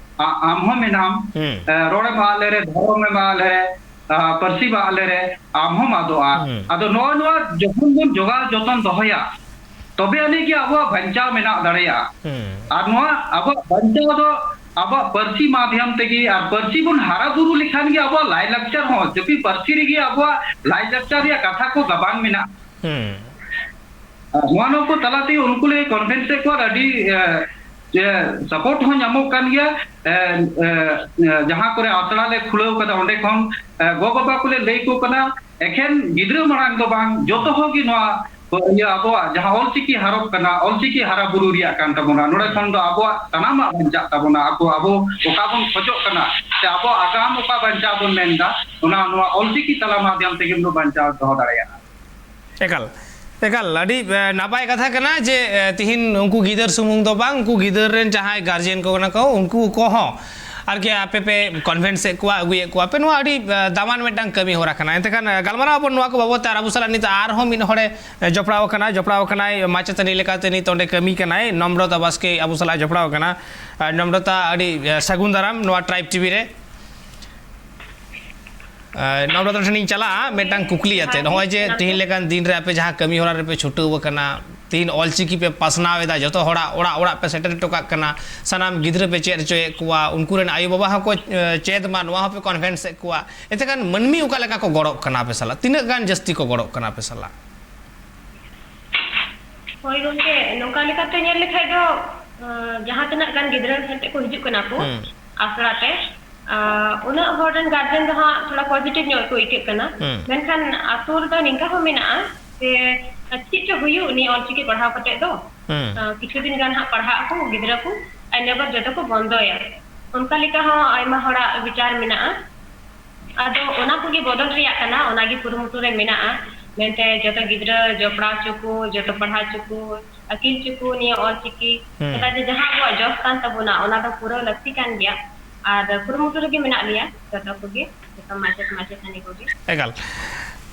ᱟ-, ᱟᱢ ᱦᱚᱸ ᱢᱮᱱᱟᱢ᱾ ᱦᱩᱸ᱾ ᱮ, ᱨᱚᱲᱮᱢ ᱟᱫ ᱞᱮᱨᱮ, ᱫᱷᱚᱨᱚᱢᱮᱢ ᱟᱫ ᱞᱮᱨᱮ, ᱟ, ᱯᱟᱹᱨᱥᱤᱢ ᱟᱫ ᱞᱮᱨᱮ, ᱟᱢ ᱦᱚᱸᱢ ᱟᱫᱚᱜᱼᱟ᱾ ᱦᱩᱸ᱾ ᱟᱫᱚ ᱱᱚᱜᱼᱚ ᱱᱚᱣᱟ ᱡᱚᱠᱷᱚᱱ ᱵᱚᱱ ᱡᱚᱜᱟᱣ ᱡᱚᱛᱚᱱ ᱫᱚᱦᱚᱭᱟ, ᱛᱚᱵᱮ ᱟᱹᱱᱤᱡ ᱜᱮ ᱟᱵᱚᱣᱟᱜ ᱵᱟᱧᱪᱟᱣ ᱢᱮᱱᱟᱜ ᱫᱟᱲᱮᱭᱟᱜᱼᱟ᱾ ᱦᱩᱸ᱾ ᱟᱨ ᱱᱚᱣᱟ ᱟᱵᱚᱣᱟᱜ ᱵᱟᱧᱪᱟᱣ ᱫᱚ ᱟᱵᱚᱣᱟᱜ ᱯᱟᱹᱨᱥᱤ ᱢᱟᱫᱷᱭᱚᱢ ᱛᱮᱜᱮ, ᱟᱨ ᱯᱟᱹᱨᱥᱤ ᱵᱚᱱ ᱦᱟᱨᱟ ᱵᱩᱨᱩ ᱞᱮᱠᱷᱟᱱ ᱜᱮ ᱟᱵᱚᱣᱟᱜ ᱞᱟᱭᱼᱞᱟᱠᱪᱟᱨ ᱦᱚᱸ, ᱪᱩᱸᱠᱤ ᱯᱟᱹᱨᱥᱤ ᱨᱮᱜᱮ ᱟᱵᱚᱣᱟᱜ ᱞᱟᱭᱼᱞᱟᱠᱪᱟᱨ ᱨᱮᱭᱟᱜ ᱠᱟᱛᱷᱟ ᱠᱚ ᱜᱟᱵᱟᱱ ᱢᱮᱱᱟᱜᱼᱟ᱾ ᱦᱩᱸ᱾ ᱟᱨ ᱱᱚᱣᱟ ᱱᱚᱣᱟ ᱠᱚ ᱛᱟᱞᱟ ᱛᱮᱜᱮ ᱩᱱᱠᱩ ᱞᱮ convince ᱮᱫ ᱠᱚᱣᱟ, ᱟᱨ ᱟᱹᱰᱤ, ᱮ, ᱮ, support ᱦᱚᱸ ᱧᱟᱢᱚᱜ ᱠᱟᱱ ᱜᱮᱭᱟ᱾ ᱮ, ᱮ, ᱮ, ᱡᱟᱦᱟᱸ ᱠᱚᱨᱮ ᱟᱥᱲᱟ ᱞᱮ ᱠᱷᱩᱞᱟᱹᱣ ᱠᱟᱫᱟ, ᱚᱸᱰᱮ ᱠᱷᱚᱱ, ᱮ, ᱜᱚ-ᱵᱟᱵᱟ ᱠᱚᱞᱮ ᱞᱟᱹᱭ ᱟᱠᱚ ᱠᱟᱱᱟ, ᱮᱠᱷᱮᱱ ᱜᱤᱫᱽᱨᱟᱹ ᱢᱟᱲᱟᱝ ᱫᱚ ᱵᱟᱝ, ᱡᱚᱛᱚ ᱦᱚᱲ ᱜᱮ ᱱᱚᱣᱟ, ᱤᱭᱟᱹ, ᱟᱵᱚᱣᱟᱜ ᱡᱟᱦᱟᱸ ᱚᱞᱪᱤᱠᱤ ᱦᱟᱨᱚᱯ ᱠᱟᱱᱟ, ᱚᱞᱪᱤᱠᱤ ᱦᱟᱨᱟ ᱵᱩᱨᱩ ᱨᱮᱭᱟᱜ ᱠᱟᱱ ᱛᱟᱵᱚᱱᱟ, ᱱᱚᱰᱮ ᱠᱷᱚᱱ ᱫᱚ ᱟᱵᱚᱣᱟᱜ ᱥᱟᱱᱟᱢᱟᱜ ᱵᱟᱧᱪᱟᱜ ᱛᱟᱵᱚᱱᱟ᱾ ᱟᱵᱚ, ᱟᱵᱚ ᱚᱠᱟ ᱵᱚᱱ ᱠᱷᱚᱡᱚᱜ ᱠᱟᱱᱟ, ᱥᱮ ᱟᱵᱚᱣᱟᱜ ᱟᱜᱟᱢ ᱚᱠᱟ ᱵᱟᱧᱪᱟᱣ ᱵᱚᱱ ᱢᱮᱱᱫᱟ, ᱚᱱᱟ ᱱᱚᱣᱟ ᱚᱞᱪᱤᱠᱤ ᱛᱟᱞᱟ ᱢᱟᱫᱷᱭᱚᱢ ᱛᱮᱜᱮ ᱵᱚᱱ ᱵᱟᱧᱪᱟᱣ ᱫᱚᱦᱚ ᱫᱟᱲᱮᱭᱟᱜᱼᱟ᱾ ᱮᱠᱟᱞ, ᱮᱠᱟᱞ, ᱟᱹᱰᱤ, ᱮ, ᱱᱟᱯᱟᱭ ᱠᱟᱛᱷᱟ ᱠᱟᱱᱟ ᱡᱮ, ᱮ, ᱛᱤᱦᱤᱧ ᱩᱱᱠᱩ ᱜᱤᱫᱟᱹᱨ ᱥᱩᱢᱩᱝ ᱫᱚ ᱵᱟᱝ, ᱩᱱᱠᱩ ᱜᱤᱫᱟᱹᱨ ᱨᱮᱱ ᱡᱟᱦᱟᱸᱭ guardian ᱠᱚ ᱠᱟᱱᱟ ᱠᱚ, ᱩᱱᱠᱩ ᱠᱚᱦᱚᱸ ᱟᱨᱠᱤ ᱟᱯᱮ ᱯᱮ convince ᱮᱫ ᱠᱚᱣᱟ, ᱟᱹᱜᱩᱭᱮᱫ ᱠᱚᱣᱟ ᱯᱮ, ᱱᱚᱣᱟ ᱟᱹᱰᱤ, ᱮ, ᱫᱟᱢᱟᱱ ᱢᱤᱫᱴᱟᱝ ᱠᱟᱹᱢᱤ ᱦᱚᱨᱟ ᱠᱟᱱᱟ᱾ ᱮᱱᱛᱮ ᱠᱷᱟᱱ, ᱮ, ᱜᱟᱞᱢᱟᱨᱟᱣ ᱟᱵᱚᱱ ᱱᱚᱣᱟ ᱠᱚ ᱵᱟᱵᱚᱫ ᱛᱮ, ᱟᱨ ᱟᱵᱚ ᱥᱟᱞᱟᱜ ᱱᱤᱛᱚᱜ ᱟᱨᱦᱚᱸ ᱢᱤᱫ ᱦᱚᱲᱮ, ᱮ, ᱡᱚᱯᱲᱟᱣ ᱟᱠᱟᱱᱟ, ᱡᱚᱯᱲᱟᱣ ᱟᱠᱟᱱᱟᱭ ᱢᱟᱪᱮᱛᱟᱹᱱᱤ ᱞᱮᱠᱟᱛᱮ ᱱᱤᱛ ᱚᱸᱰᱮ ᱠᱟᱹᱢᱤ ᱠᱟᱱᱟᱭ, ᱱᱚᱢᱨᱚᱛᱟ ᱵᱟᱥᱠᱮ ᱟᱵᱚ ᱥᱟᱞᱟᱜ ᱡᱚᱯᱲᱟᱣ ᱟᱠᱟᱱᱟ᱾ ᱮ, ᱱᱚᱢᱨᱚᱛᱟ, ᱟᱹᱰᱤ, ᱮ, ᱥᱟᱹᱜᱩᱱ ᱫᱟᱨᱟᱢ ᱱᱚᱣᱟ Tribe TV ᱨᱮ᱾ ᱮ, ᱱᱚᱰᱮ ᱫᱚ ᱴᱷᱮᱱᱤᱧ ᱪᱟᱞᱟᱜᱼᱟ ᱢᱤᱫᱴᱟᱝ ᱠᱩᱠᱞᱤ ᱟᱛᱮ᱾ ᱱᱚᱜᱼᱚᱭ ᱡᱮ ᱛᱤᱦᱤᱧ ᱞᱮᱠᱟᱱ ᱫᱤᱱ ᱨᱮ ᱟᱯᱮ ᱡᱟᱦᱟᱸ ᱠᱟᱹᱢᱤ ᱦᱚᱨᱟ ᱨᱮᱯᱮ ᱪᱷᱩᱴᱟᱹᱣ ᱟᱠᱟᱱᱟ, ᱛᱤᱦᱤᱧ ᱚᱞᱪᱤᱠᱤ ᱯᱮ ᱯᱟᱥᱱᱟᱣ ᱮᱫᱟ, ᱡᱚᱛᱚ ᱦᱚᱲᱟᱜ ᱚᱲᱟᱜ ᱚᱲᱟᱜ ᱯᱮ ᱥᱮᱴᱮᱨ ᱦᱚᱴᱚ ᱠᱟᱜ ᱠᱟᱱᱟ, ᱥᱟᱱᱟᱢ ᱜᱤᱫᱽᱨᱟᱹ ᱯᱮ ᱪᱮᱫ ᱦᱚᱪᱚᱭᱮᱫ ᱠᱚᱣᱟ, ᱩᱱᱠᱩ ᱨᱮᱱ ᱟᱭᱳᱼᱵᱟᱵᱟ ᱦᱚᱸᱠᱚ, ᱮ, ᱪᱮᱫ ᱢᱟ, ᱱᱚᱣᱟ ᱦᱚᱸᱯᱮ convince ᱮᱫ ᱠᱚᱣᱟ᱾ ᱮᱱᱛᱮ ᱠᱷᱟᱱ ᱢᱟᱹᱱᱢᱤ ᱚᱠᱟ ᱞᱮᱠᱟ ᱠᱚ ᱜᱚᱲᱚᱜ ᱠᱟᱱᱟ ᱟᱯᱮ ᱥᱟᱞᱟᱜ? ᱛᱤᱱᱟᱹᱜ ᱜᱟᱱ ᱡᱟᱹᱥᱛᱤ ᱠᱚ ᱜᱚᱲᱚᱜ ᱠᱟᱱᱟ ᱟᱯᱮ ᱥᱟᱞᱟᱜ? ᱦᱳᱭ ᱜᱚᱢᱠᱮ, ᱱᱚᱝᱠᱟ ᱞᱮᱠᱟᱛᱮ ᱧᱮᱞ ᱞᱮᱠᱷᱟᱡ ᱫᱚ, ᱟᱸ, ᱡᱟᱦᱟᱸ ᱛᱤᱱᱟᱹᱜ ᱜᱟᱱ ᱜᱤᱫᱽᱨᱟᱹ ᱮᱱᱛᱮ ᱠᱚ ᱦᱤᱡᱩᱜ ᱠᱟᱱᱟ ᱠᱚ ᱦᱩᱸ᱾ ᱟᱥᱲᱟ ᱛᱮ, ᱟᱸ, ᱩᱱᱟᱹᱜ ᱦᱚᱲ ᱨᱮᱱ guardian ᱫᱚ ᱦᱟᱸᱜ ᱛᱷᱚᱲᱟ positive ᱧᱚᱜ ᱜᱮᱠᱚ ᱟᱹᱭᱠᱟᱹᱜ ᱠᱟᱱᱟ᱾ ᱦᱩᱸ᱾ ᱢᱮᱱᱠᱷᱟᱱ ᱟᱛᱳ ᱨᱮᱫᱚ ᱱᱤᱝᱠᱟ ᱦᱚᱸ ᱢᱮᱱᱟᱜᱼᱟ ᱡᱮ, ᱪᱮᱫ ᱪᱚ ᱦᱩᱭᱩᱜ ᱱᱤᱭᱟᱹ ᱚᱞᱪᱤᱠᱤ ᱯᱟᱲᱦᱟᱣ ᱠᱟᱛᱮ ᱫᱚ, ᱦᱩᱸ᱾ ᱟᱸ, ᱠᱤᱪᱷᱩ ᱫᱤᱱ ᱜᱟᱱ ᱦᱟᱸᱜ ᱯᱟᱲᱦᱟᱜ ᱟᱠᱚ ᱜᱤᱫᱽᱨᱟᱹ ᱠᱚ, ᱟᱨ ᱤᱱᱟᱹ ᱵᱟᱫ ᱡᱚᱛᱚ ᱠᱚ ᱵᱚᱱᱫᱚᱭᱟ᱾ ᱚᱱᱠᱟ ᱞᱮᱠᱟ ᱦᱚᱸ ᱟᱭᱢᱟ ᱦᱚᱲᱟᱜ ᱵᱤᱪᱟᱨ ᱢᱮᱱᱟᱜᱼᱟ᱾ ᱟᱫᱚ ᱚᱱᱟ ᱠᱚᱜᱮ ᱵᱚᱫᱚᱞ ᱨᱮᱭᱟᱜ ᱠᱟᱱᱟ, ᱚᱱᱟᱜᱮ ᱠᱩᱨᱩᱢᱩᱴᱩ ᱨᱮ ᱢᱮᱱᱟᱜᱼᱟ᱾ ᱢᱮᱱᱛᱮ ᱡᱚᱛᱚ ᱜᱤᱫᱽᱨᱟᱹ ᱡᱚᱯᱲᱟᱣ ᱦᱚᱪᱚ ᱠᱚ, ᱡᱚᱛᱚ ᱯᱟᱲᱦᱟᱣ ᱦᱚᱪᱚ ᱠᱚ, ᱟᱹᱠᱤᱞ ᱦᱚᱪᱚ ᱠᱚ ᱱᱤᱭᱟᱹ ᱚᱞᱪᱤᱠᱤ᱾ ᱦᱩᱸ᱾ ᱪᱮᱫᱟᱜ ᱡᱮ ᱡᱟᱦᱟᱸ ᱟᱵᱚᱣᱟᱜ ᱡᱚᱥ ᱠᱟᱱ ᱛᱟᱵᱚᱱᱟ, ᱚᱱᱟ ᱫᱚ ᱯᱩᱨᱟᱹᱣ ᱞᱟᱹᱠᱛᱤ ᱠᱟᱱ ᱜᱮᱭᱟ᱾ ᱟᱨ ᱠᱩᱨᱩᱢᱩᱴᱩ ᱨᱮᱜᱮ ᱢᱮᱱᱟᱜ ᱞᱮᱭᱟ ᱡᱚᱛᱚ ᱠᱚᱜᱮ, ᱡᱚᱛᱚ ᱢᱟᱪᱮᱫ ᱢᱟᱪᱮᱛᱟᱹᱱᱤ ᱠᱚᱜᱮ᱾ ᱮᱠᱟᱞ᱾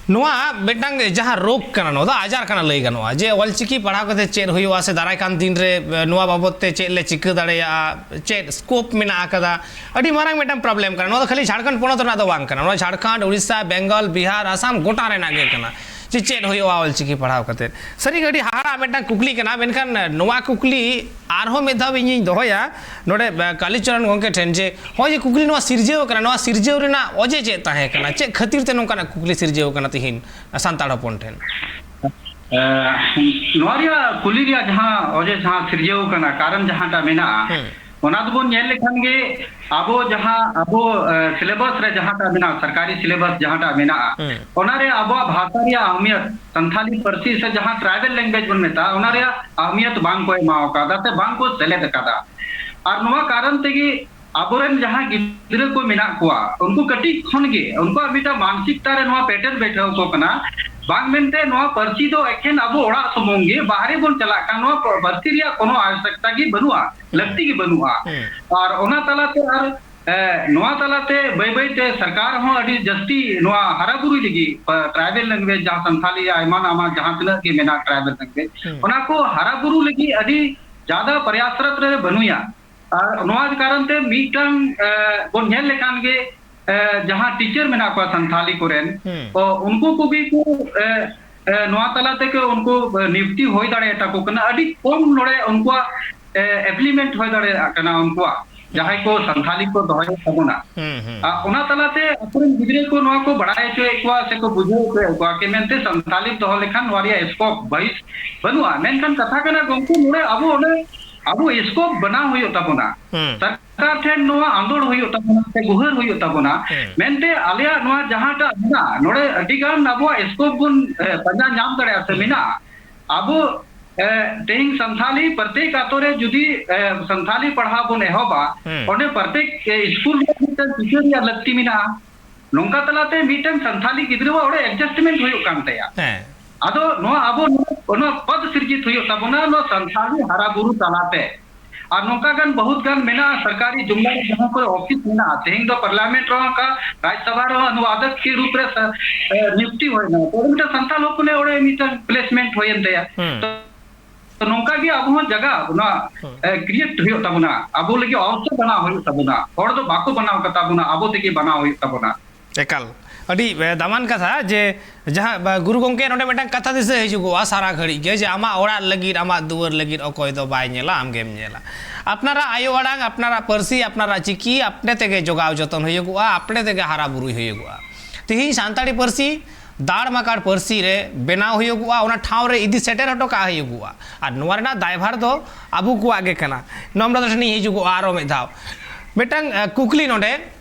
ᱱᱚᱣᱟ ᱢᱤᱫᱴᱟᱝ ᱡᱟᱦᱟᱸ ᱨᱳᱜᱽ ᱠᱟᱱᱟ, ᱱᱚᱣᱟ ᱫᱚ ᱟᱡᱟᱨ ᱠᱟᱱᱟ ᱞᱟᱹᱭ ᱜᱟᱱᱚᱜᱼᱟ, ᱡᱮ ᱚᱞᱪᱤᱠᱤ ᱯᱟᱲᱦᱟᱣ ᱠᱟᱛᱮ ᱪᱮᱫ ᱦᱩᱭᱩᱜᱼᱟ ᱥᱮ ᱫᱟᱨᱟᱭ ᱠᱟᱱ ᱫᱤᱱ ᱨᱮ, ᱮ, ᱱᱚᱣᱟ ᱵᱟᱵᱚᱫ ᱛᱮ ᱪᱮᱫ ᱞᱮ ᱪᱤᱠᱟᱹ ᱫᱟᱲᱮᱭᱟᱜᱼᱟ, ᱪᱮᱫ scope ᱢᱮᱱᱟᱜ ᱟᱠᱟᱫᱟ, ᱟᱹᱰᱤ ᱢᱟᱨᱟᱝ ᱢᱤᱫᱴᱟᱝ problem ᱠᱟᱱᱟ᱾ ᱱᱚᱣᱟ ᱫᱚ ᱠᱷᱟᱹᱞᱤ ᱡᱷᱟᱲᱠᱷᱚᱸᱰ ᱯᱚᱱᱚᱛ ᱨᱮᱱᱟᱜ ᱫᱚ ᱵᱟᱝ ᱠᱟᱱᱟ, ᱱᱚᱣᱟ ᱡᱷᱟᱲᱠᱷᱚᱸᱰ, ᱩᱲᱤᱥᱥᱟ, ᱵᱮᱝᱜᱚᱞ, ᱵᱤᱦᱟᱨ, ᱟᱥᱟᱢ ᱜᱚᱴᱟ ᱨᱮᱱᱟᱜ ᱜᱮ ᱠᱟᱱᱟ᱾ ᱡᱮ ᱪᱮᱫ ᱦᱩᱭᱩᱜᱼᱟ ᱚᱞᱪᱤᱠᱤ ᱯᱟᱲᱦᱟᱣ ᱠᱟᱛᱮ᱾ ᱥᱟᱹᱨᱤᱜᱮ ᱟᱹᱰᱤ ᱦᱟᱦᱟᱲᱟᱜ ᱢᱤᱫᱴᱟᱝ ᱠᱩᱠᱞᱤ ᱠᱟᱱᱟ, ᱢᱮᱱᱠᱷᱟᱱ ᱱᱚᱣᱟ ᱠᱩᱠᱞᱤ ᱟᱨᱦᱚᱸ ᱢᱤᱫ ᱫᱷᱟᱣ ᱤᱧᱤᱧ ᱫᱚᱦᱚᱭᱟ ᱱᱚᱰᱮ, ᱮ, ᱠᱟᱞᱤᱪᱚᱨᱚᱱ ᱜᱚᱢᱠᱮ ᱴᱷᱮᱱ, ᱡᱮ ᱦᱚᱸᱜᱼᱚᱭ ᱡᱮ ᱠᱩᱠᱞᱤ ᱱᱚᱣᱟ ᱥᱤᱨᱡᱟᱹᱣ ᱠᱟᱱᱟ, ᱱᱚᱣᱟ ᱥᱤᱨᱡᱟᱹᱣ ᱨᱮᱱᱟᱜ ᱚᱡᱮ ᱪᱮᱫ ᱛᱟᱦᱮᱸ ᱠᱟᱱᱟ? ᱪᱮᱫ ᱠᱷᱟᱹᱛᱤᱨ ᱛᱮ ᱱᱚᱝᱠᱟᱱᱟᱜ ᱠᱩᱠᱞᱤ ᱥᱤᱨᱡᱟᱹᱣ ᱠᱟᱱᱟ ᱛᱤᱦᱤᱧ ᱥᱟᱱᱛᱟᱲ ᱦᱚᱯᱚᱱ ᱴᱷᱮᱱ? ᱮ, ᱱᱚᱣᱟ ᱨᱮᱭᱟᱜ ᱠᱩᱞᱤ ᱨᱮᱭᱟᱜ ᱡᱟᱦᱟᱸ ᱚᱡᱮ, ᱡᱟᱦᱟᱸ ᱥᱤᱨᱡᱟᱹᱣ ᱠᱟᱱᱟ, ᱠᱟᱨᱚᱱ ᱡᱟᱦᱟᱸᱴᱟᱜ ᱢᱮᱱᱟᱜᱼᱟ, ᱦᱩᱸ᱾ ᱚᱱᱟ ᱫᱚᱵᱚᱱ ᱧᱮᱞ ᱞᱮᱠᱷᱟᱱ ᱜᱮ, ᱟᱵᱚ ᱡᱟᱦᱟᱸ, ᱟᱵᱚ, ᱮ, syllabus ᱨᱮ ᱡᱟᱦᱟᱸᱴᱟᱜ ᱢᱮᱱᱟᱜᱼᱟ, ᱥᱚᱨᱠᱟᱨᱤ syllabus ᱡᱟᱦᱟᱸᱴᱟᱜ ᱢᱮᱱᱟᱜᱼᱟ, ᱦᱩᱸ᱾ ᱚᱱᱟ ᱨᱮ ᱟᱵᱚᱣᱟᱜ ᱵᱷᱟᱥᱟ ᱨᱮᱭᱟᱜ ᱟᱦᱢᱤᱭᱚᱛ, ᱥᱟᱱᱛᱷᱟᱞᱤ ᱯᱟᱹᱨᱥᱤ ᱥᱮ ᱡᱟᱦᱟᱸ tribal language ᱵᱚᱱ ᱢᱮᱛᱟᱜᱼᱟ, ᱚᱱᱟ ᱨᱮᱭᱟᱜ ᱟᱦᱢᱤᱭᱚᱛ ᱵᱟᱝ ᱠᱚ ᱮᱢᱟᱣ ᱠᱟᱫᱟ ᱥᱮ ᱵᱟᱝ ᱠᱚ ᱥᱮᱞᱮᱫ ᱟᱠᱟᱫᱟ᱾ ᱟᱨ ᱱᱚᱣᱟ ᱠᱟᱨᱚᱱ ᱛᱮᱜᱮ ᱟᱵᱚᱨᱮᱱ ᱡᱟᱦᱟᱸ ᱜᱤᱫᱽᱨᱟᱹ ᱠᱚ ᱢᱮᱱᱟᱜ ᱠᱚᱣᱟ, ᱩᱱᱠᱩ ᱠᱟᱹᱴᱤᱡ ᱠᱷᱚᱱ ᱜᱮ ᱩᱱᱠᱩᱣᱟᱜ ᱢᱤᱫᱴᱟᱝ ᱢᱟᱱᱥᱤᱠᱛᱟ ᱨᱮ ᱱᱚᱣᱟ ᱯᱮᱴᱮᱨ ᱵᱮᱴᱷᱟᱹᱣ ᱟᱠᱚ ᱠᱟᱱᱟ, ᱵᱟᱝ ᱢᱮᱱᱛᱮ ᱱᱚᱣᱟ ᱯᱟᱹᱨᱥᱤ ᱫᱚ ᱮᱠᱷᱮᱱ ᱟᱵᱚ ᱚᱲᱟᱜ ᱥᱩᱢᱩᱝ ᱜᱮ, ᱵᱟᱦᱨᱮ ᱵᱚᱱ ᱪᱟᱞᱟᱜ ᱠᱷᱟᱱ ᱱᱚᱣᱟ ᱯᱟᱹᱨᱥᱤ ᱨᱮᱭᱟᱜ ᱠᱳᱱᱳ ᱟᱵᱚᱥᱭᱚᱠᱛᱟ ᱜᱮ ᱵᱟᱹᱱᱩᱜᱼᱟ, ᱦᱩᱸ᱾ ᱞᱟᱹᱠᱛᱤ ᱜᱮ ᱵᱟᱹᱱᱩᱜᱼᱟ᱾ ᱦᱩᱸ᱾ ᱟᱨ ᱚᱱᱟ ᱛᱟᱞᱟᱛᱮ ᱟᱨ, ᱮ, ᱱᱚᱣᱟ ᱛᱟᱞᱟᱛᱮ ᱵᱟᱹᱭ ᱵᱟᱹᱭ ᱛᱮ ᱥᱚᱨᱠᱟᱨ ᱦᱚᱸ ᱟᱹᱰᱤ ᱡᱟᱹᱥᱛᱤ ᱱᱚᱣᱟ ᱦᱟᱨᱟ ᱵᱩᱨᱩᱭ ᱞᱟᱹᱜᱤᱫ, ᱮ, tribal language, ᱡᱟᱦᱟᱸ ᱥᱟᱱᱛᱷᱟᱞᱤ ᱮᱢᱟᱱ ᱮᱢᱟᱱ ᱡᱟᱦᱟᱸ ᱛᱤᱱᱟᱹᱜ ᱜᱮ ᱢᱮᱱᱟᱜ tribal language, ᱦᱩᱸ᱾ ᱚᱱᱟ ᱠᱚ ᱦᱟᱨᱟ ᱵᱩᱨᱩ ᱞᱟᱹᱜᱤᱫ ᱟᱹᱰᱤ ᱡᱟᱫᱟ ᱯᱨᱚᱭᱟᱥᱨᱚᱛ ᱨᱮ ᱵᱟᱹᱱᱩᱭᱟ᱾ ᱟᱨ ᱱᱚᱣᱟ ᱠᱟᱨᱚᱱ ᱛᱮ ᱢᱤᱫᱴᱟᱝ, ᱮ, ᱵᱚᱱ ᱧᱮᱞ ᱞᱮᱠᱷᱟᱱ ᱜᱮ, ᱮ, ᱡᱟᱦᱟᱸ teacher ᱢᱮᱱᱟᱜ ᱠᱚᱣᱟ ᱥᱟᱱᱛᱷᱟᱞᱤ ᱠᱚᱨᱮᱱ, ᱦᱩᱸ᱾ ᱚ, ᱩᱱᱠᱩ ᱠᱚᱜᱮ ᱠᱚ, ᱮ, ᱮ, ᱱᱚᱣᱟ ᱛᱟᱞᱟ ᱛᱮᱜᱮ ᱩᱱᱠᱩ, ᱮ, ᱱᱤᱭᱩᱠᱛᱤ ᱦᱩᱭ ᱫᱟᱲᱮᱭᱟᱛᱟ ᱠᱚ ᱠᱟᱱᱟ᱾ ᱟᱹᱰᱤ ᱠᱚᱢ ᱱᱚᱰᱮ ᱩᱱᱠᱩᱣᱟᱜ, ᱮ, employment ᱦᱩᱭ ᱫᱟᱲᱮᱭᱟᱜ ᱠᱟᱱᱟ ᱩᱱᱠᱩᱣᱟᱜ, ᱡᱟᱦᱟᱸᱭ ᱠᱚ ᱥᱟᱱᱛᱷᱟᱞᱤ ᱠᱚ ᱫᱚᱦᱚᱭᱮᱫ ᱛᱟᱵᱚᱱᱟ᱾ ᱦᱩᱸ, ᱦᱩᱸ, ᱟᱨ ᱦᱩᱸ᱾ ᱚᱱᱟ ᱛᱟᱞᱟᱛᱮ ᱟᱠᱚᱨᱮᱱ ᱜᱤᱫᱽᱨᱟᱹ ᱠᱚ ᱱᱚᱣᱟ ᱠᱚ ᱵᱟᱲᱟᱭ ᱦᱚᱪᱚᱭᱮᱫ ᱠᱚᱣᱟ ᱥᱮᱠᱚ ᱵᱩᱡᱷᱟᱹᱣ ᱦᱚᱪᱚᱭᱮᱫ ᱠᱚᱣᱟ ᱠᱤ ᱢᱮᱱᱛᱮ ᱥᱟᱱᱛᱷᱟᱞᱤ ᱫᱚᱦᱚ ᱞᱮᱠᱷᱟᱱ ᱱᱚᱣᱟ ᱨᱮᱭᱟᱜ scope ᱵᱟᱹᱭ-, ᱵᱟᱹᱱᱩᱜᱼᱟ᱾ ᱢᱮᱱᱠᱷᱟᱱ ᱠᱟᱛᱷᱟ ᱠᱟᱱᱟ ᱜᱚᱢᱠᱮ, ᱱᱚᱰᱮ ᱟᱵᱚ ᱚᱸᱰᱮ ᱟᱵᱚ scope ᱵᱮᱱᱟᱣ ᱦᱩᱭᱩᱜ ᱛᱟᱵᱚᱱᱟ᱾ ᱦᱩᱸ᱾ ᱥᱚᱨᱠᱟᱨ ᱴᱷᱮᱱ ᱱᱚᱣᱟ ᱟᱸᱫᱳᱲ ᱦᱩᱭᱩᱜ ᱛᱟᱵᱚᱱᱟ ᱥᱮ ᱜᱩᱦᱟᱹᱨ ᱦᱩᱭᱩᱜ ᱛᱟᱵᱚᱱᱟ, ᱦᱩᱸ᱾ ᱢᱮᱱᱛᱮ ᱟᱞᱮᱭᱟᱜ ᱱᱚᱣᱟ ᱡᱟᱦᱟᱸᱴᱟᱜ ᱢᱮᱱᱟᱜᱼᱟ, ᱱᱚᱰᱮ ᱟᱹᱰᱤ ᱜᱟᱱ ᱟᱵᱚᱣᱟᱜ scope ᱵᱚᱱ, ᱮ, ᱯᱟᱸᱡᱟ ᱧᱟᱢ ᱫᱟᱲᱮᱭᱟᱜᱼᱟ ᱥᱮ ᱦᱩᱸ᱾ ᱢᱮᱱᱟᱜᱼᱟ᱾ ᱟᱵᱚ, ᱮ, ᱛᱮᱦᱮᱧ ᱥᱟᱱᱛᱷᱟᱞᱤ ᱯᱨᱚᱛᱮᱠ ᱟᱛᱳ ᱨᱮ ᱡᱩᱫᱤ, ᱮ, ᱥᱟᱱᱛᱷᱟᱞᱤ ᱯᱟᱲᱦᱟᱣ ᱵᱚᱱ ᱮᱦᱚᱵᱟ, ᱦᱩᱸ᱾ ᱚᱸᱰᱮ ᱯᱨᱚᱛᱮᱠ, ᱮ, ᱥᱠᱩᱞ ᱨᱮ ᱢᱤᱫᱴᱟᱝ teacher ᱨᱮᱭᱟᱜ ᱞᱟᱹᱠᱛᱤ ᱢᱮᱱᱟᱜᱼᱟ᱾ ᱱᱚᱝᱠᱟ ᱛᱟᱞᱟᱛᱮ ᱢᱤᱫᱴᱟᱝ ᱥᱟᱱᱛᱷᱟᱞᱤ ᱜᱤᱫᱽᱨᱟᱹᱣᱟᱜ ᱚᱸᱰᱮ adjustment ᱦᱩᱭᱩᱜ ᱠᱟᱱ ᱛᱟᱭᱟ᱾ ᱦᱮᱸ᱾ ᱟᱫᱚ ᱱᱚᱣᱟ ᱟᱵᱚ ᱱᱚᱣᱟ, ᱱᱚᱣᱟ ᱯᱚᱫ ᱥᱤᱨᱡᱤᱛ ᱦᱩᱭᱩᱜ ᱛᱟᱵᱚᱱᱟ, ᱱᱚᱣᱟ ᱥᱟᱱᱛᱷᱟᱞᱤ ᱦᱟᱨᱟ ᱵᱩᱨᱩ ᱛᱟᱞᱟᱛᱮ᱾ ᱟᱨ ᱱᱚᱝᱠᱟ ᱜᱟᱱ ᱵᱚᱦᱩᱛ ᱜᱟᱱ ᱢᱮᱱᱟᱜᱼᱟ ᱥᱚᱨᱠᱟᱨᱤ ᱡᱩᱢᱞᱟ ᱨᱮ ᱡᱟᱦᱟᱸ ᱠᱚᱨᱮ ᱚᱯᱷᱤᱥ ᱢᱮᱱᱟᱜᱼᱟ, ᱛᱮᱦᱮᱧ ᱫᱚ ᱯᱟᱨᱞᱟᱢᱮᱱᱴ ᱨᱮᱦᱚᱸ ᱚᱱᱠᱟ ᱨᱟᱡᱽᱥᱚᱵᱷᱟ ᱨᱮᱦᱚᱸ ᱚᱱᱩᱵᱟᱫᱚᱠ ᱠᱮ ᱨᱩᱯ ᱨᱮ ᱥᱟ- ᱮ, ᱱᱤᱭᱩᱠᱛᱤ ᱦᱩᱭᱱᱟ᱾ ᱛᱚᱵᱮ ᱢᱤᱫᱴᱟᱝ ᱥᱟᱱᱛᱟᱲ ᱦᱚᱯᱚᱱᱮ ᱚᱸᱰᱮ ᱢᱤᱫᱴᱟᱝ ᱯᱞᱮᱥᱢᱮᱱᱴ ᱦᱩᱭᱮᱱ ᱛᱟᱭᱟ᱾ ᱦᱩᱸ᱾ ᱛᱚ ᱱᱚᱝᱠᱟ ᱜᱮ ᱟᱵᱚ ᱦᱚᱸ ᱡᱟᱭᱜᱟ ᱚᱱᱟ ᱦᱩᱸ᱾ ᱮ, ᱠᱨᱤᱭᱮᱴ ᱦᱩᱭᱩᱜ ᱛᱟᱵᱚᱱᱟ, ᱟᱵᱚ ᱞᱟᱹᱜᱤᱫ ᱚᱵᱚᱥᱛᱟ ᱵᱮᱱᱟᱣ ᱦᱩᱭᱩᱜ ᱛᱟᱵᱚᱱᱟ᱾ ᱦᱚᱲ ᱫᱚ ᱵᱟᱠᱚ ᱵᱮᱱᱟᱣ ᱠᱟᱛᱟ ᱵᱚᱱᱟ, ᱟᱵᱚ ᱛᱮᱜᱮ ᱵᱮᱱᱟᱣ ᱦᱩᱭᱩᱜ ᱛᱟᱵᱚᱱᱟ᱾ ᱮᱠᱟᱞ᱾ ᱟᱹᱰᱤ, ᱮ, ᱫᱟᱢᱟᱱ ᱠᱟᱛᱷᱟ ᱡᱮ ᱡᱟᱦᱟᱸ, ᱵᱟ, ᱜᱩᱨᱩ ᱜᱚᱢᱠᱮ ᱱᱚᱰᱮ ᱢᱤᱫᱴᱟᱝ ᱠᱟᱛᱷᱟ ᱫᱤᱥᱟᱹ ᱦᱤᱡᱩᱜᱚᱜᱼᱟ ᱥᱟᱨᱟ ᱜᱷᱟᱹᱲᱤᱡ ᱜᱮ, ᱡᱮ ᱟᱢᱟᱜ ᱚᱲᱟᱜ ᱞᱟᱹᱜᱤᱫ, ᱟᱢᱟᱜ ᱫᱩᱣᱟᱹᱨ ᱞᱟᱹᱜᱤᱫ ᱚᱠᱚᱭ ᱫᱚ ᱵᱟᱭ ᱧᱮᱞᱟ, ᱟᱢ ᱜᱮᱢ ᱧᱮᱞᱟ᱾ ᱟᱯᱱᱟᱨᱟᱜ ᱟᱭᱳ ᱟᱲᱟᱝ, ᱟᱯᱱᱟᱨᱟᱜ ᱯᱟᱹᱨᱥᱤ, ᱟᱯᱱᱟᱨᱟᱜ ᱪᱤᱠᱤ ᱟᱯᱱᱮ ᱛᱮᱜᱮ ᱡᱚᱜᱟᱣ ᱡᱚᱛᱚᱱ ᱦᱩᱭᱩᱜᱚᱜᱼᱟ, ᱟᱯᱱᱮ ᱛᱮᱜᱮ ᱦᱟᱨᱟ ᱵᱩᱨᱩᱭ ᱦᱩᱭᱩᱜᱚᱜᱼᱟ᱾ ᱛᱤᱦᱤᱧ ᱥᱟᱱᱛᱟᱲᱤ ᱯᱟᱹᱨᱥᱤ ᱫᱟᱲ ᱢᱟᱠᱟᱲ ᱯᱟᱹᱨᱥᱤ ᱨᱮ ᱵᱮᱱᱟᱣ ᱦᱩᱭᱩᱜᱚᱜᱼᱟ, ᱚᱱᱟ ᱴᱷᱟᱶ ᱨᱮ ᱤᱫᱤ ᱥᱮᱴᱮᱨ ᱦᱚᱴᱚ ᱠᱟᱜ ᱦᱩᱭᱩᱜᱚᱜᱼᱟ᱾ ᱟᱨ ᱱᱚᱣᱟ ᱨᱮᱱᱟᱜ ᱫᱟᱭᱵᱷᱟᱨ ᱫᱚ ᱟᱵᱚ ᱠᱚᱣᱟᱜ ᱜᱮ ᱠᱟᱱᱟ᱾ ᱱᱚᱢᱨᱚᱛᱟ ᱴᱷᱮᱱᱤᱧ ᱦᱤᱡᱩᱜᱚᱜᱼᱟ ᱟᱨᱚ ᱢᱤᱫ ᱫᱷᱟᱣ᱾ ᱢᱤᱫᱴᱟᱝ, ᱮ, ᱠᱩᱠᱞᱤ ᱱᱚᱰᱮ,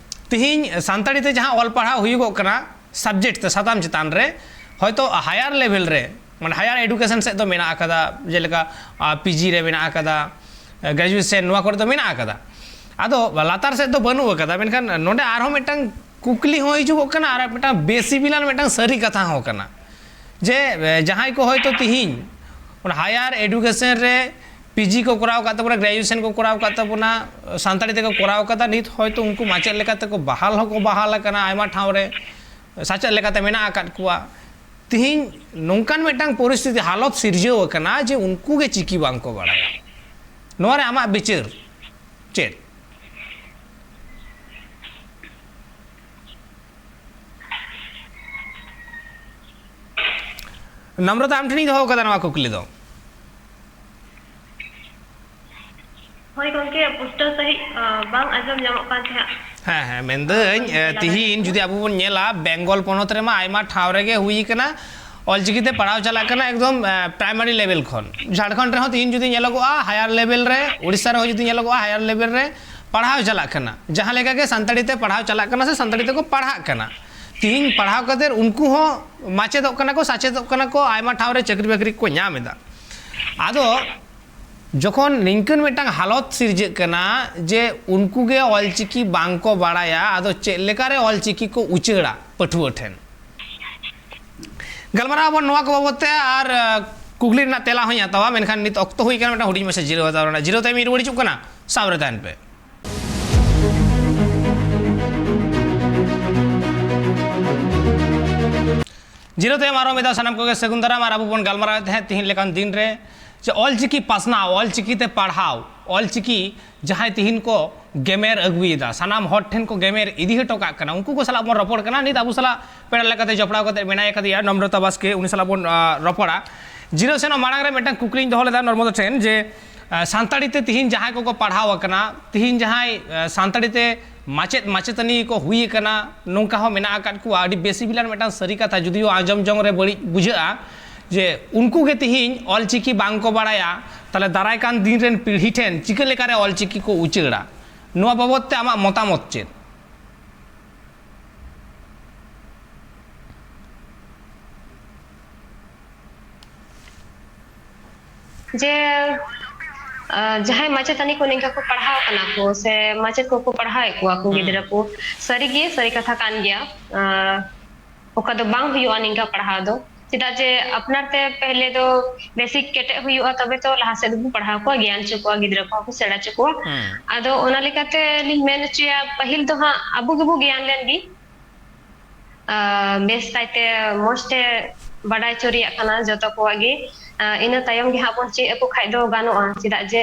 ᱛᱤᱦᱤᱧ ᱥᱟᱱᱛᱟᱲᱤ ᱛᱮ ᱡᱟᱦᱟᱸ ᱚᱞ ᱯᱟᱲᱦᱟᱣ ᱦᱩᱭᱩᱜᱚᱜ ᱠᱟᱱᱟ ᱥᱟᱵᱡᱮᱠᱴ ᱛᱮ, ᱥᱟᱛᱟᱢ ᱪᱮᱛᱟᱱ ᱨᱮ, ᱦᱚᱭᱛᱳ ᱦᱟᱭᱟᱨ ᱞᱮᱵᱮᱞ ᱨᱮ, ᱢᱟᱱᱮ ᱦᱟᱭᱟᱨ ᱮᱰᱩᱠᱮᱥᱚᱱ ᱥᱮᱫ ᱫᱚ ᱢᱮᱱᱟᱜ ᱟᱠᱟᱫᱟ, ᱡᱮᱞᱮᱠᱟ, ᱟ, ᱯᱤᱡᱤ ᱨᱮ ᱢᱮᱱᱟᱜ ᱟᱠᱟᱫᱟ, ᱜᱨᱮᱡᱩᱭᱮᱥᱚᱱ, ᱱᱚᱣᱟ ᱠᱚᱨᱮ ᱫᱚ ᱢᱮᱱᱟᱜ ᱟᱠᱟᱫᱟ᱾ ᱟᱫᱚ ᱞᱟᱛᱟᱨ ᱥᱮᱫ ᱫᱚ ᱵᱟᱹᱱᱩᱜ ᱟᱠᱟᱫᱟ᱾ ᱢᱮᱱᱠᱷᱟᱱ ᱱᱚᱰᱮ ᱟᱨᱦᱚᱸ ᱢᱤᱫᱴᱟᱝ ᱠᱩᱠᱞᱤ ᱦᱚᱸ ᱦᱤᱡᱩᱜᱚᱜ ᱠᱟᱱᱟ ᱟᱨ ᱢᱤᱫᱴᱟᱝ ᱵᱮᱥᱤᱵᱤᱞᱟᱱ ᱢᱤᱫᱴᱟᱝ ᱥᱟᱹᱨᱤ ᱠᱟᱛᱷᱟ ᱦᱚᱸ ᱠᱟᱱᱟ ᱡᱮ, ᱮ, ᱡᱟᱦᱟᱸᱭ ᱠᱚ ᱦᱚᱭᱛᱳ ᱛᱤᱦᱤᱧ ᱚᱱᱟ ᱦᱟᱭᱟᱨ ᱮᱰᱩᱠᱮᱥᱚᱱ ᱨᱮ ᱯᱤᱡᱤ ᱠᱚ ᱠᱚᱨᱟᱣ ᱟᱠᱟᱫ ᱛᱟᱵᱚᱱᱟ, ᱜᱨᱮᱡᱩᱭᱮᱥᱚᱱ ᱠᱚ ᱠᱚᱨᱟᱣ ᱟᱠᱟᱫ ᱛᱟᱵᱚᱱᱟ, ᱥᱟᱱᱛᱟᱲᱤ ᱛᱮᱠᱚ ᱠᱚᱨᱟᱣ ᱟᱠᱟᱫᱟ, ᱱᱤᱛ ᱦᱚᱭᱛᱳ ᱩᱱᱠᱩ ᱢᱟᱪᱮᱫ ᱞᱮᱠᱟ ᱛᱮᱠᱚ ᱵᱟᱦᱟᱞ ᱦᱚᱸᱠᱚ ᱵᱟᱦᱟᱞ ᱟᱠᱟᱱᱟ, ᱟᱭᱢᱟ ᱴᱷᱟᱶ ᱨᱮ ᱥᱟᱪᱮᱫ ᱞᱮᱠᱟᱛᱮ ᱢᱮᱱᱟᱜ ᱟᱠᱟᱫ ᱠᱚᱣᱟ᱾ ᱛᱤᱦᱤᱧ ᱱᱚᱝᱠᱟᱱ ᱢᱤᱫᱴᱟᱝ ᱯᱚᱨᱤᱥᱛᱷᱤᱛᱤ, ᱦᱟᱞᱚᱛ ᱥᱤᱨᱡᱟᱹᱣ ᱟᱠᱟᱱᱟ ᱡᱮ ᱩᱱᱠᱩ ᱜᱮ ᱪᱤᱠᱤ ᱵᱟᱝ ᱠᱚ ᱵᱟᱲᱟᱭᱟ᱾ ᱱᱚᱣᱟ ᱨᱮ ᱟᱢᱟᱜ ᱵᱤᱪᱟᱹᱨ ᱪᱮᱫ? ᱱᱚᱢᱨᱚᱛᱟ, ᱟᱢ ᱴᱷᱮᱱᱤᱧ ᱫᱚᱦᱚ ᱟᱠᱟᱫᱟ ᱱᱚᱣᱟ ᱠᱩᱠᱞᱤ ᱫᱚ᱾ ᱦᱳᱭ ᱜᱚᱢᱠᱮ, ᱯᱩᱥᱴᱟᱹᱣ ᱥᱟᱺᱦᱤᱡ, ᱟ, ᱵᱟᱝ ᱟᱸᱡᱚᱢ ᱧᱟᱢᱚᱜ ᱠᱟᱱ ᱛᱟᱦᱮᱸᱫ᱾ ᱦᱮᱸ, ᱦᱮᱸ, ᱢᱮᱱᱫᱟᱹᱧ, ᱟᱸᱡᱚᱢ ᱮ, ᱧᱟᱢ ᱛᱤᱦᱤᱧ ᱡᱩᱫᱤ ᱟᱵᱚ ᱵᱚᱱ ᱧᱮᱞᱟ, ᱵᱮᱝᱜᱚᱞ ᱯᱚᱱᱚᱛ ᱨᱮᱢᱟ ᱟᱭᱢᱟ ᱴᱷᱟᱶ ᱨᱮᱜᱮ ᱦᱩᱭ ᱠᱟᱱᱟ, ᱚᱞᱪᱤᱠᱤ ᱛᱮ ᱯᱟᱲᱦᱟᱣ ᱪᱟᱞᱟᱜ ᱠᱟᱱᱟ ᱮᱠᱫᱚᱢ, ᱮ, ᱯᱨᱟᱭᱢᱟᱨᱤ ᱞᱮᱵᱮᱞ ᱠᱷᱚᱱ᱾ ᱡᱷᱟᱲᱠᱷᱚᱸᱰ ᱨᱮᱦᱚᱸ ᱛᱤᱦᱤᱧ ᱡᱩᱫᱤ ᱧᱮᱞᱚᱜᱚᱜᱼᱟ, ᱦᱟᱭᱟᱨ ᱞᱮᱵᱮᱞ ᱨᱮ, ᱩᱲᱤᱥᱥᱟ ᱨᱮᱦᱚᱸ ᱡᱩᱫᱤ ᱧᱮᱞᱚᱜᱚᱜᱼᱟ, ᱦᱟᱭᱟᱨ ᱞᱮᱵᱮᱞ ᱨᱮ ᱯᱟᱲᱦᱟᱣ ᱪᱟᱞᱟᱜ ᱠᱟᱱᱟ᱾ ᱡᱟᱦᱟᱸ ᱞᱮᱠᱟ ᱜᱮ ᱥᱟᱱᱛᱟᱲᱤ ᱛᱮ ᱯᱟᱲᱦᱟᱣ ᱪᱟᱞᱟᱜ ᱠᱟᱱᱟ ᱥᱮ ᱥᱟᱱᱛᱟᱲᱤ ᱛᱮᱠᱚ ᱯᱟᱲᱦᱟᱜ ᱠᱟᱱᱟ᱾ ᱛᱤᱦᱤᱧ ᱯᱟᱲᱦᱟᱣ ᱠᱟᱛᱮ ᱩᱱᱠᱩ ᱦᱚᱸ ᱢᱟᱪᱮᱫᱚᱜ ᱠᱟᱱᱟ ᱠᱚ, ᱥᱟᱪᱮᱫᱚᱜ ᱠᱟᱱᱟ ᱠᱚ, ᱟᱭᱢᱟ ᱴᱷᱟᱶ ᱨᱮ ᱪᱟᱹᱠᱨᱤ ᱵᱟᱹᱠᱨᱤ ᱠᱚ ᱧᱟᱢ ᱮᱫᱟ᱾ ᱟᱫᱚ ᱡᱚᱠᱷᱚᱱ ᱱᱤᱝᱠᱟᱹᱱ ᱢᱤᱫᱴᱟᱝ ᱦᱟᱞᱚᱛ ᱥᱤᱨᱡᱟᱹᱜ ᱠᱟᱱᱟ ᱡᱮ ᱩᱱᱠᱩ ᱜᱮ ᱚᱞᱪᱤᱠᱤ ᱵᱟᱝ ᱠᱚ ᱵᱟᱲᱟᱭᱟ, ᱟᱫᱚ ᱪᱮᱫ ᱞᱮᱠᱟᱨᱮ ᱚᱞᱪᱤᱠᱤ ᱠᱚ ᱩᱪᱟᱹᱲᱟ ᱯᱟᱹᱴᱷᱩᱣᱟᱹ ᱴᱷᱮᱱ? ᱜᱟᱞᱢᱟᱨᱟᱣ ᱟᱵᱚᱱ ᱱᱚᱣᱟ ᱠᱚ ᱵᱟᱵᱚᱫ ᱛᱮ, ᱟᱨ, ᱟᱸ, ᱠᱩᱠᱞᱤ ᱨᱮᱱᱟᱜ ᱛᱮᱞᱟ ᱦᱚᱸᱧ ᱦᱟᱛᱟᱣᱟ, ᱢᱮᱱᱠᱷᱟᱱ ᱱᱤᱛ ᱚᱠᱛᱚ ᱦᱩᱭ ᱠᱟᱱᱟ ᱢᱤᱫᱴᱟᱝ ᱦᱩᱰᱤᱧ ᱢᱟᱪᱷᱟ ᱡᱤᱨᱟᱹᱣ ᱦᱟᱛᱟᱣ ᱨᱮᱱᱟᱜ᱾ ᱡᱤᱨᱟᱹᱣ ᱛᱟᱭᱚᱢ ᱤᱧ ᱨᱩᱣᱟᱹᱲ ᱦᱤᱡᱩᱜ ᱠᱟᱱᱟ, ᱥᱟᱶ ᱨᱮ ᱛᱟᱦᱮᱱ ᱯᱮ᱾ ᱡᱤᱨᱟᱹᱣ ᱛᱟᱭᱚᱢ ᱟᱨᱦᱚᱸ ᱢᱤᱫ ᱫᱷᱟᱣ ᱥᱟᱱᱟᱢ ᱠᱚᱜᱮ ᱥᱟᱹᱜᱩᱱ ᱫᱟᱨᱟᱢ᱾ ᱟᱨ ᱟᱵᱚ ᱵᱚᱱ ᱜᱟᱞᱢᱟᱨᱟᱣᱮᱫ ᱛᱟᱦᱮᱸᱫ ᱛᱤᱦᱤᱧ ᱞᱮᱠᱟᱱ ᱫᱤᱱ ᱨᱮ ᱡᱮ ᱚᱞᱪᱤᱠᱤ ᱯᱟᱥᱱᱟᱣ, ᱚᱞᱪᱤᱠᱤ ᱛᱮ ᱯᱟᱲᱦᱟᱣ, ᱚᱞᱪᱤᱠᱤ ᱡᱟᱦᱟᱸᱭ ᱛᱤᱦᱤᱧ ᱠᱚ ᱜᱮᱢᱮᱨ ᱟᱹᱜᱩᱭᱮᱫᱟ, ᱥᱟᱱᱟᱢ ᱦᱚᱲ ᱴᱷᱮᱱ ᱠᱚ ᱜᱮᱢᱮᱨ ᱤᱫᱤ ᱦᱚᱴᱚ ᱠᱟᱜ ᱠᱟᱱᱟ, ᱩᱱᱠᱩ ᱠᱚ ᱥᱟᱞᱟᱜ ᱵᱚᱱ ᱨᱚᱯᱚᱲ ᱠᱟᱱᱟ᱾ ᱱᱤᱛ ᱟᱵᱚ ᱥᱟᱞᱟᱜ ᱯᱮᱲᱟ ᱞᱮᱠᱟᱛᱮ ᱡᱚᱯᱲᱟᱣ ᱠᱟᱛᱮ ᱢᱮᱱᱟᱭ ᱠᱟᱫᱮᱭᱟ ᱱᱚᱢᱨᱚᱛᱟ ᱵᱟᱥᱠᱮ, ᱩᱱᱤ ᱥᱟᱞᱟᱜ ᱵᱚᱱ, ᱟ, ᱨᱚᱯᱚᱲᱟ᱾ ᱡᱤᱨᱟᱹᱣ ᱥᱮᱱᱚᱜ ᱢᱟᱲᱟᱝ ᱨᱮ ᱢᱤᱫᱴᱟᱝ ᱠᱩᱠᱞᱤᱧ ᱫᱚᱦᱚ ᱞᱮᱫᱟ ᱱᱚᱨᱢᱚᱫᱟ ᱴᱷᱮᱱ ᱡᱮ, ᱟ, ᱥᱟᱱᱛᱟᱲᱤ ᱛᱮ ᱛᱤᱦᱤᱧ ᱡᱟᱦᱟᱸᱭ ᱠᱚᱠᱚ ᱯᱟᱲᱦᱟᱣ ᱟᱠᱟᱱᱟ, ᱛᱤᱦᱤᱧ ᱡᱟᱦᱟᱸᱭ, ᱟ, ᱥᱟᱱᱛᱟᱲᱤ ᱛᱮ ᱢᱟᱪᱮᱫ ᱢᱟᱪᱮᱛᱟᱹᱱᱤ ᱠᱚ ᱦᱩᱭ ᱟᱠᱟᱱᱟ, ᱱᱚᱝᱠᱟ ᱦᱚᱸ ᱢᱮᱱᱟᱜ ᱟᱠᱟᱫ ᱠᱚᱣᱟ᱾ ᱟᱹᱰᱤ ᱵᱮᱥᱤᱵᱤᱞᱟᱱ ᱢᱤᱫᱴᱟᱝ ᱥᱟᱹᱨᱤ ᱠᱟᱛᱷᱟ, ᱡᱩᱫᱤᱭᱳ ᱟᱸᱡᱚᱢ ᱡᱚᱝ ᱨᱮ ᱵᱟᱹᱲᱤᱡ ᱵᱩᱡᱷᱟᱹᱜᱼᱟ, ᱡᱮ ᱩᱱᱠᱩ ᱜᱮ ᱛᱤᱦᱤᱧ ᱚᱞᱪᱤᱠᱤ ᱵᱟᱝ ᱠᱚ ᱵᱟᱲᱟᱭᱟ, ᱛᱟᱦᱞᱮ ᱫᱟᱨᱟᱭ ᱠᱟᱱ ᱫᱤᱱ ᱨᱮᱱ ᱯᱤᱲᱦᱤ ᱴᱷᱮᱱ ᱪᱤᱠᱟᱹ ᱞᱮᱠᱟᱨᱮ ᱚᱞᱪᱤᱠᱤ ᱠᱚ ᱩᱪᱟᱹᱲᱟ? ᱱᱚᱣᱟ ᱵᱟᱵᱚᱫ ᱛᱮ ᱟᱢᱟᱜ ᱢᱚᱛᱟᱢᱚᱛ ᱪᱮᱫ? ᱡᱮ, ᱟ, ᱡᱟᱦᱟᱸᱭ ᱢᱟᱪᱮᱛᱟᱹᱱᱤ ᱠᱚ ᱱᱤᱝᱠᱟ ᱠᱚ ᱯᱟᱲᱦᱟᱣ ᱠᱟᱱᱟ ᱠᱚ ᱥᱮ ᱢᱟᱪᱮᱫ ᱠᱚᱠᱚ ᱯᱟᱲᱦᱟᱣᱮᱫ ᱠᱚᱣᱟ ᱠᱚ ᱦᱩᱸ᱾ ᱜᱤᱫᱽᱨᱟᱹ ᱠᱚ, ᱥᱟᱹᱨᱤᱜᱮ ᱥᱟᱹᱨᱤ ᱠᱟᱛᱷᱟ ᱠᱟᱱ ᱜᱮᱭᱟ᱾ ᱟ, ᱚᱠᱟ ᱫᱚ ᱵᱟᱝ ᱦᱩᱭᱩᱜᱼᱟ ᱱᱤᱝᱠᱟ ᱯᱟᱲᱦᱟᱣ ᱫᱚ᱾ ᱪᱮᱫᱟᱜ ᱡᱮ ᱟᱯᱱᱟᱨ ᱛᱮ ᱯᱮᱦᱞᱮ ᱫᱚ ᱵᱮᱥᱤᱠ ᱠᱮᱴᱮᱡ ᱦᱩᱭᱩᱜᱼᱟ, ᱛᱚᱵᱮ ᱛᱚ ᱞᱟᱦᱟ ᱥᱮᱫ ᱵᱚᱱ ᱯᱟᱲᱦᱟᱣ ᱠᱚᱣᱟ, ᱜᱮᱭᱟᱱ ᱦᱚᱪᱚ ᱠᱚᱣᱟ, ᱜᱤᱫᱽᱨᱟᱹ ᱠᱚᱦᱚᱸ ᱠᱚ ᱥᱮᱬᱟ ᱦᱚᱪᱚ ᱠᱚᱣᱟ᱾ ᱦᱩᱸ᱾ ᱟᱫᱚ ᱚᱱᱟ ᱞᱮᱠᱟᱛᱮ ᱞᱤᱧ ᱢᱮᱱ ᱦᱚᱪᱚᱭᱟ, ᱯᱟᱹᱦᱤᱞ ᱫᱚ ᱦᱟᱸᱜ ᱟᱵᱚ ᱜᱮᱵᱚ ᱜᱮᱭᱟᱱ ᱞᱮᱱ ᱜᱮ᱾ ᱟ, ᱵᱮᱥ ᱠᱟᱭᱛᱮ ᱢᱚᱡᱽ ᱛᱮ ᱵᱟᱰᱟᱭ ᱦᱚᱪᱚ ᱨᱮᱭᱟᱜ ᱠᱟᱱᱟ ᱡᱚᱛᱚ ᱠᱚᱣᱟᱜ ᱜᱮ᱾ ᱟ, ᱤᱱᱟᱹ ᱛᱟᱭᱚᱢ ᱜᱮ ᱦᱟᱸᱜ ᱵᱚᱱ ᱪᱮᱫ ᱟᱠᱚ ᱠᱷᱟᱡ ᱫᱚ ᱜᱟᱱᱚᱜᱼᱟ, ᱪᱮᱫᱟᱜ ᱡᱮ,